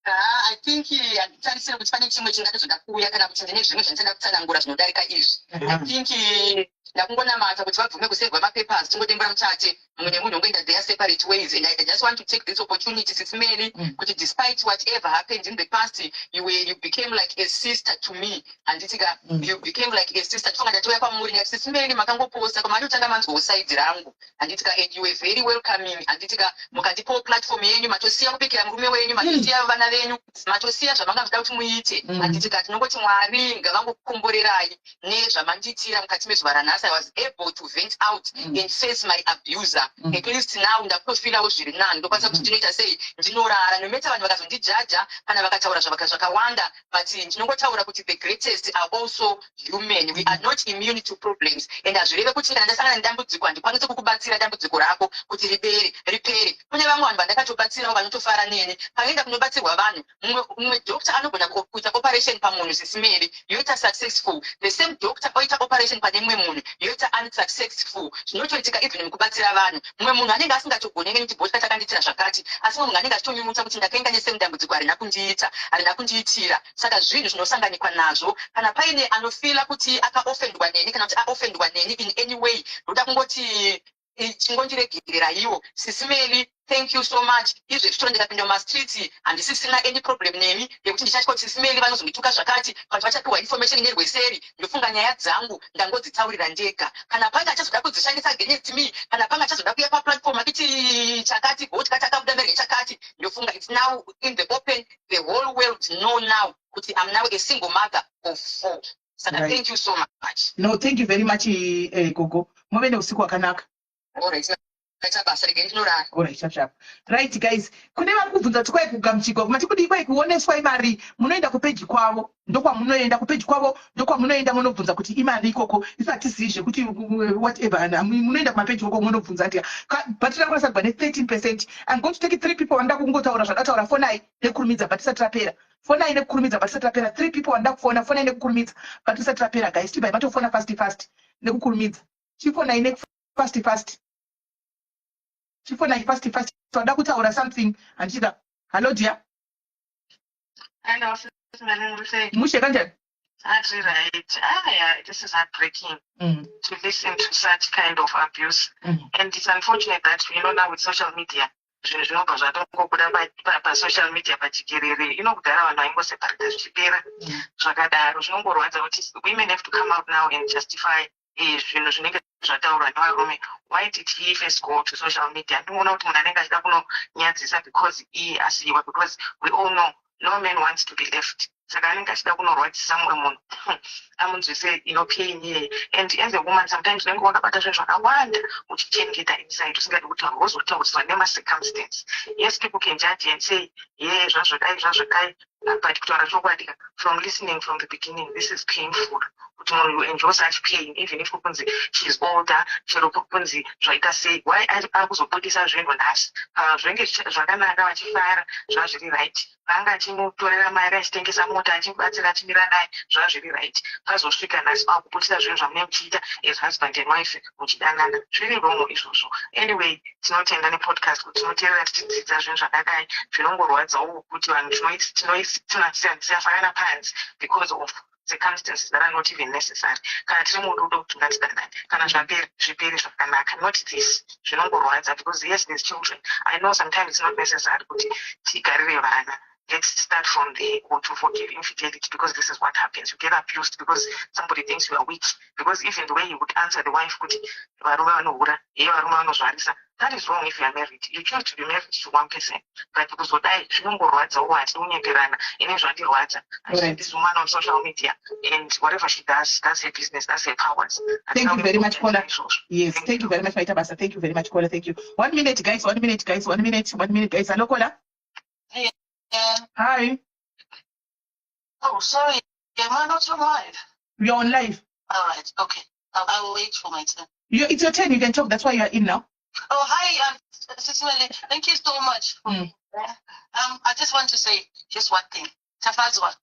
Ah, I think handitarisire kuti pane chimwe chingatozoda kuuya kana kuti ndine zvimwe zvandisada kutsanangura zvinodarika izvi. I think ndakungonamata kuti vabvume kusevhwa mapapers, tingodembura muchate, mumwe nemunhu ongoenda their separate ways. And I just want to take this opportunity, Sis Melly, kuti despite whatever happened in the past, you became like a sister to me, handiti ka? You became like a sister. Tifunga ndatouya kwamuri ndikati, "Sis Melly, makangoposta kwamatotanga manzwawo side rangu," handiti ka? And you were very welcoming, handiti ka? Mukandipawo platform yenyu, matosiya kubikira murume wenyu, matosiya vana venyu, matosiya zvamanga muchida kuti muite, handiti ka? Tinongoti Mwari ngavangokukomborerai nezvamandiitira mukati mezuva ranhasi. I was able to vent out and face my abuser. At least now ndakutofeelawo zviri nani, ndokwanisa kuti ndinoita sei, ndinorara, no matter vanhu vakazondijudga kana vakataura zvakawanda, but ndinongotaura kuti the greatest are also human. We are not immune to problems, and hazvireve kuti kana ndasangana nedambudziko handikwanisi kukubatsira dambudziko rako kuti ribere ripere. Kune vamwe vanhu vandakatobatsirawo vanotofara neni. Panoenda kunobatsirwa vanhu, mumwe doctor anogona kuita operation pamunhu, Sisi Mary, yoita successful. The same doctor oita operation pane mumwe munhu, yoita unsuccessful. Zvinotoitika even mukubatsira vanhu. Mumwe munhu anenge asingatogoni nekuti bhotya takandiitira zvakati, asi mumwe munhu anenge achitonyunyuta kuti ndakaenda nesame dambudziko, harina kundiita, harina kundiitira. Saka zvinhu zvinosanganikwa nazvo. Kana paine anofeela kuti akaoffendwa neni kana kuti aoffendwa neni in any way, ndoda kungoti chingondiregereraiwo. Sisi Mary, thank you so much. Izvezvi toro ndikapinda mumastreets, handisisina any problem nemi yekuti ndichatya kuti Sisi Mary vanozondituka zvakati kana kuti vachapiwa information nerweseri. Ndofunga nyaya dzangu ndangodzitaurira ndega. Kana pane achazoda kudzishandisa against me, kana pane achazoda kuuya paplatform achiti chakati bhotka chakabuda merge chakati, ndofunga it's now in the open. The whole world know now kuti I'm now a single mother of four. Saka thank you so much. No, thank you very much, gogo. Muve neusiku hwakanaka. Alright, maita basa, rege ndinorara. Alright, sharp sharp. Right guys, kune vari kubvunza kuti kwai kugamuchirwa kumati kudii, kwai kuoneswa imari, munoenda kupeji kwavo, ndokwamunoenda kupeji kwavo, ndokwamunoenda munobvunza kuti imari ikoko. Isu hatizivi zvekuti whatever, munoenda kumapeji ikoko munobvunza. Ati but rakurasagwa ne13%. I'm going to take three people vanoda kungotaura zvadataura. Fonai nekurumidza, but tisati rapera. Fonai nekukurumidza, but tisati rapera. Three people vanoda kufona, fonai nekukurumidza, but tisati rapera. Guys, tibvai matofona fast fast, nekukurumidza. Chifonai nefast fast, chifonai fast fast, vada kutaura something. Handichita. Hello dear. Hello, Sis Melanie. Mushe, kanjani? That's right. Ah, yeah, this is heartbreaking to listen to such kind of abuse. And it's unfortunate that now with social media, zvinhu zvinobva zvatongobuda pasocial media pachikerere. Inokudhara vanhu vaingoseparata zvichipera zvakadaro. Zvinongorwadza kuti women have to come out now and justify zvinhu zvinenge zvataurwa nevarume. Why did he first go to social media? Ndinoona kuti munhu anenge achida kunonyadzisa because iye asiyiwa, because we all know no man wants to be left. Saka anenge achida kunorwadzisa mumwe munhu, amunzwise ino pain iyeye. And as a woman, sometimes unenge wakabata zvinhu zvakawanda uchichengeta inside, usingadi kutaura, wozotauriswa nemacircumstance. Yes, people can judge and say, ye, zvazvodai, zvazvodai, but kutaura chokwadi ka, from listening from the beginning, this is painful kuti munhu you endure such pain, even if kunzi she is older, chero kunzi zvaita sei. Why ari kuzobudisa zvinhu nhasi? Zvinenge zvakanaka, vachifara, zvazviri right. Paanga achimutorera mari, achitengesa mota, achimubatsira, achimira naye, zvazviri right. Pazosvika nhasi pakubudisa zvinhu zvamunenge muchiita as husband and wife muchidanana, zviri wrong izvozvo. Anyway, tinotenda nepodcast kuti tinoteerera tichidzidza zvinhu zvakadai. Zvinongorwadzawo kuti vanhu tinosiyana panzi because of circumstances that are not even necessary. Kana tiri murudo, ngatidanane. Kana zvapera, zvipere zvakanaka, not this. Zvinongorwadza because yes, there's children. I know sometimes it's not necessary kuti tigarire vana. Let's start from there, or to forgive infidelity, because this is what happens. You get abused because somebody thinks you are weak, because even the way you would answer the wife kuti varume vanohura, ye, varume vanozvarisa, that is wrong. If you are married, you choose to be married to one person, but kuzodai zvinongorwadzawo. Hatidi kunyeperana, ine zvandirwadza. I see this woman on social media, and whatever she does, that's her business, that's her powers. Thank you very much, caller. Yes, Thank thank you very much, maita basa. Thank you very much, caller. Thank you. One minute guys, one minute guys, one minute, one minute guys. Hello caller. Yeah. Hi. Oh, sorry. Am I not on live? You're on live. All right. Okay. I will wait for my turn. It's your turn. You can talk. That's why you're in now. Oh, hi, Sis Melly. Thank you so much. I just want to say just one thing. Tafadzwa,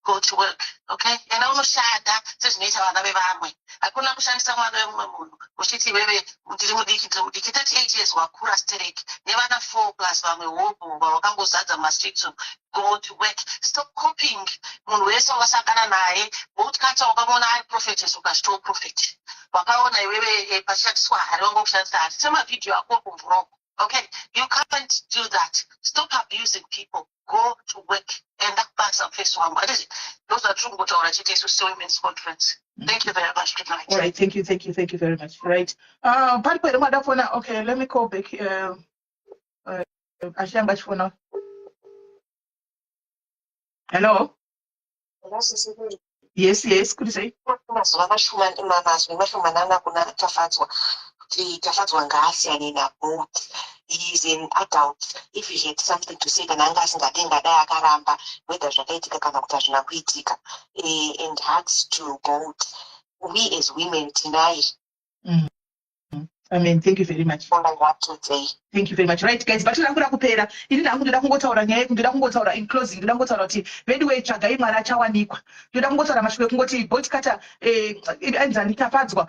go to work, okay? Enda unoshanda sezvinoita vana vevamwe. Hakuna kushandisa mwana wemumwe munhu uchiti iwewe ndiri mudiki, ndiri mudiki. 38 years, wakura stereki nevana 4 plus vamwe hobo vawakangozadza mumastreets umu. Go to work. Stop copying munhu wese wakasangana naye. Wotkata wakamuona ari prophetess, ukazvitawo prophet. Wakaona iwewe pachishandiswa hari, wanga kushandisa hari semavhidhiyo ako kumvuroko. Okay, you can't do that. Stop abusing people. Go to work. Enda kubasa, mufesi wangu. Handiti ndozvatiri kungotaura chete isu sewomen's conference. Thank you very much. Good night. All right, thank you, thank you, thank you very much. Right, paripo here mwada kufona? Okay, let me call back. Achiramba achifona. Hello. Yes, kuri sei? Mazuva mazwi mashomanana kuna Tafadzwa, kuti Tafadzwa ngaasiyane naBolt. He is an adult. If he had something to say, kana anga asingadi, ngadai akaramba, whether zvakaitika kana kuti hazvina kuitika. And hugs to Bolt. We as women tinaye. Amen. Thank you very much. All I want to say. Thank you very much. Right guys, batiri rangu rakupera. Ini ndangu ndoda kungotaura nyaya yeku, ndoda kungotaura in closing, ndoda kungotaura kuti veduwe, tsvagai Mwari achawanikwa. Ndoda kungotaura mashoko ekungoti Bolt Cutter, anzani Tafadzwa,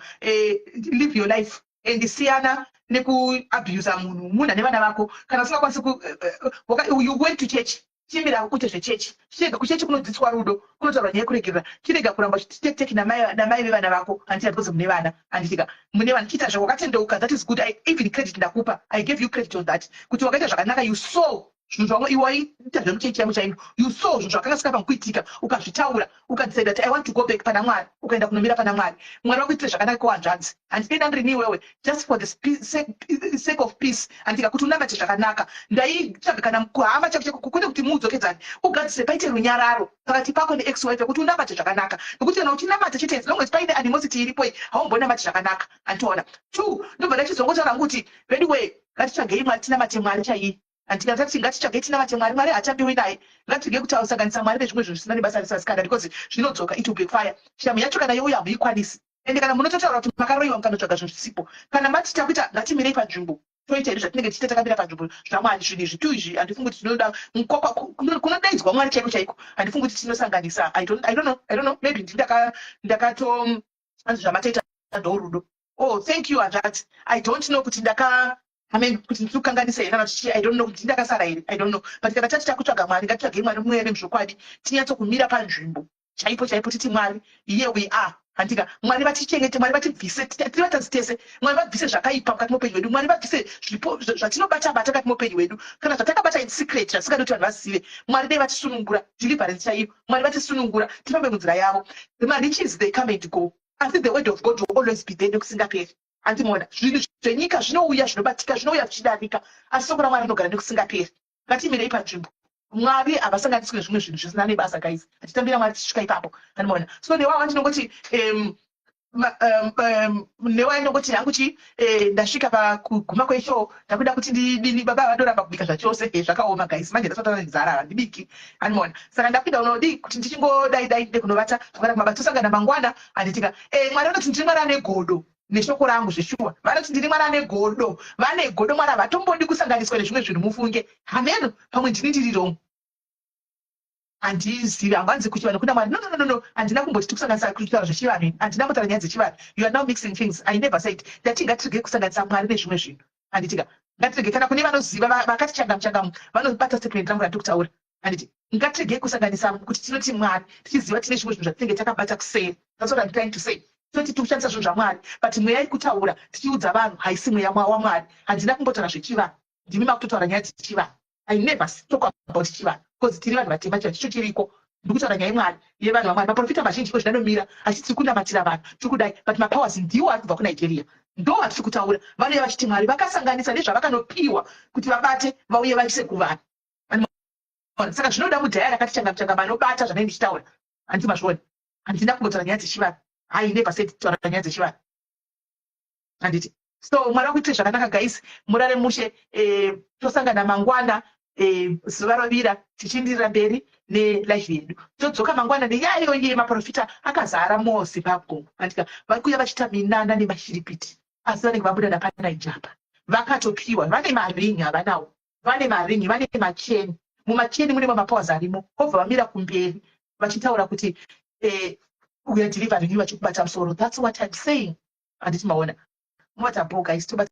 live your life and siyana nekuabusa munhu, munhu ane vana vako. Kana usingakwanisi ku you went to church, chimira kuite zvechechi. Chirega kuchechi, kunodzidziswa rudo, kunotaurwa nyaya yekuregerera. Chirega kuramba uchitekteki namai vevana vako, handiti? Because mune vana, handitika? Mune vana, chiita zvako, wakatendeuka, that is good. I even credit ndakupa, I gave you credit on that, kuti wakaita zvakanaka. You saw zvinhu zvamwe, iwe waiita zvemuchechi chaimo chaimo. You saw zvinhu zvakanga singafani kuitika, ukazvitaura, ukadecide kuti I want to go back pana Mwari, ukaenda kunomira pana Mwari. Mwari vakuitire zvakanaka kuhanzvadzi. Handidei ndiri iwewe, just for the sake of peace, handika, kuti unamate zvakanaka. Ndaitsvaga kana kuhama chako chako, kwete kuti muudzokedzani, ugadzise paite runyararo pakati pako neex wife, kuti unamate zvakanaka, nekuti kana uchinamata chete, as long as paine animosity iripo, haumbonamati zvakanaka, handitoona? Two, ndobva ndachizongotaura kuti veduwe, ngatitsvagei Mwari, tinamate Mwari chaiye, handika? Tati ngatitsvagei, tinamate Mwari. Mwari hatambiwi naye. Ngatirege kutasanganisa Mwari nezvimwe zvinhu zvisina nebasa risasikana, because zvinodzoka, it will backfire. Shamu yacho kana youya, hamuikwanisi. Ende kana munototaura kuti makaroyiwa, mukanotsvaga zvinhu zvisipo, kana mati takuita, ngatimirei panzvimbo, toita hedu zvatinenge tichiita takamira panzvimbo zvaMwari. Zvinhu izvi tu izvi, handifungi kuti tinoda kunodaidzwa Mwari chaiko chaiko. Handifungi kuti tinosanganisa. I don't know, I don't know, maybe ndi ndakato hanzi zvamatoita ndorudo. Oh, thank you, hanzvadzi. I don't know kuti ndaka, I mean, kuti ndiri kukanganisa here kana kuti chii. I don't know kuti ndakasara here, I don't know. But kana tati takutsvaga Mwari, ngatitsvagei Mwari mweya nemuzvokwadi, tinyatsokumira panzvimbo chaipo chaipo, titi Mwari, here we are, handika? Mwari vatichengete, Mwari vatibvise, tiri vatadzi tese. Mwari vabvise zvakaipa mukati meupenyu hwedu. Mwari vabvise zvipo zvatinobata bata mukati meupenyu hwedu, kana zvatakabata in secret, zvatisingadi kuti vanhu vazive. Mwari dei vatisunungura, deliverance chaiyo. Mwari vatisunungura, tifambe munzira yavo. Mariches, they come and go, asi the word of God will always be there nekusingaperi, handimuona? Zvinhu zvenyika zvinouya, zvinobatika, zvinouya zvichidarika, asi soko raMwari rinogara nekusingaperi. Ngatimirei panzvimbo. Mwari havasanganiswi nezvimwe zvinhu zvisina nebasa, guys. Hatitambira Mwari tichisvika ipapo, handimaona? So newawa ndinongoti newai ndongoti hangu chi ndasvika pakuguma kweshow. Ndakuda kuti ndidini? Baba vandoramba kubika zvachose. Zvakaoma guys, manje ndasatana nenzara, handibiki, handimaona? Saka ndakuenda unodi kuti ndichingodai dai ndide kunovata zvakana kumabasa. Tosangana mangwana, handitika? Mwari vanoti ndiri Mwari ane godo neshoko rangu. Zveshuwa, vanoti ndiri Mwari ane godo. Vane godo Mwari, havatombodi kusanganiswa nezvimwe zvinhu. Mufunge, hameno, pamwe ndini ndiri wrong, handizivi hangu. Hanzi kuchivanhu kuna Mwari. No, no, no, no, handina kumboti tikusanganisa kutaura zvechivanhu. Handina kumbotaura nyaya dzechivanhu. You are now mixing things. I never said. Ndati ngatirege kusanganisa Mwari nezvimwe zvinhu, handitika? Ngatirege. Kana kune vanoziva vakati changamu changamu, vanobata statement rangu randiri kutaura, handiti? Ngatirege kusanganisa kuti tinoti Mwari tichiziva tine zvimwe zvinhu zvatinenge takabata kuseri. That's what I'm trying to say. Tinoti tiri kushandisa zvinhu zvaMwari, but mweya iri kutaura tichiudza vanhu haisi mweya waMwari. Handina kumbotaura zvechivanhu. Ndimi makutotaura nyaya dzechivanhu. I never talk about chivanhu because tiri vanhu vatema, chivanhu chicho chiriko. Ndiri kutaura nyaya yemwari, yevanhu vamwari. Maprofita mazhinji iko zvinanomira achiti tiri kunamatira vanhu, tiri kudai, but mapowers ndiwo ari kubva kuNigeria, ndo vatiri kutaura. Vanouya vachiti Mwari, vakasanganisa nezvavakanopiwa kuti vabate, vauye vaise kuvanhu. Saka zvinoda mudhaya rakati changamu changamu anobata zvanai ndichitaura, handiti mazviona? Handina kumbotaura nyaya dzechivanhu. I never said taura nyaya dzechivanhu, handiti? So Mwari vakuitire zvakanaka guys, murare mushe. Tosangana mangwana, zuva rovira, tichiindirira mberi nelive yedu. Todzoka mangwana nenyaya iyoyi yemaprofita akazara muZimbabwe, handika? Vari kuuya vachiita minana nemashiripiti, asi vanenge vabuda napanaijapa, vakatopiwa, vane maringi, havanawo, vane maringi, vane macheni. Mumacheni mune mamapowers arimo. Obva vamira kumberi vachitaura kuti we are delivering you, vachikubata musoro. That's what I'm saying, handiti maona? Motabo guys, tobata.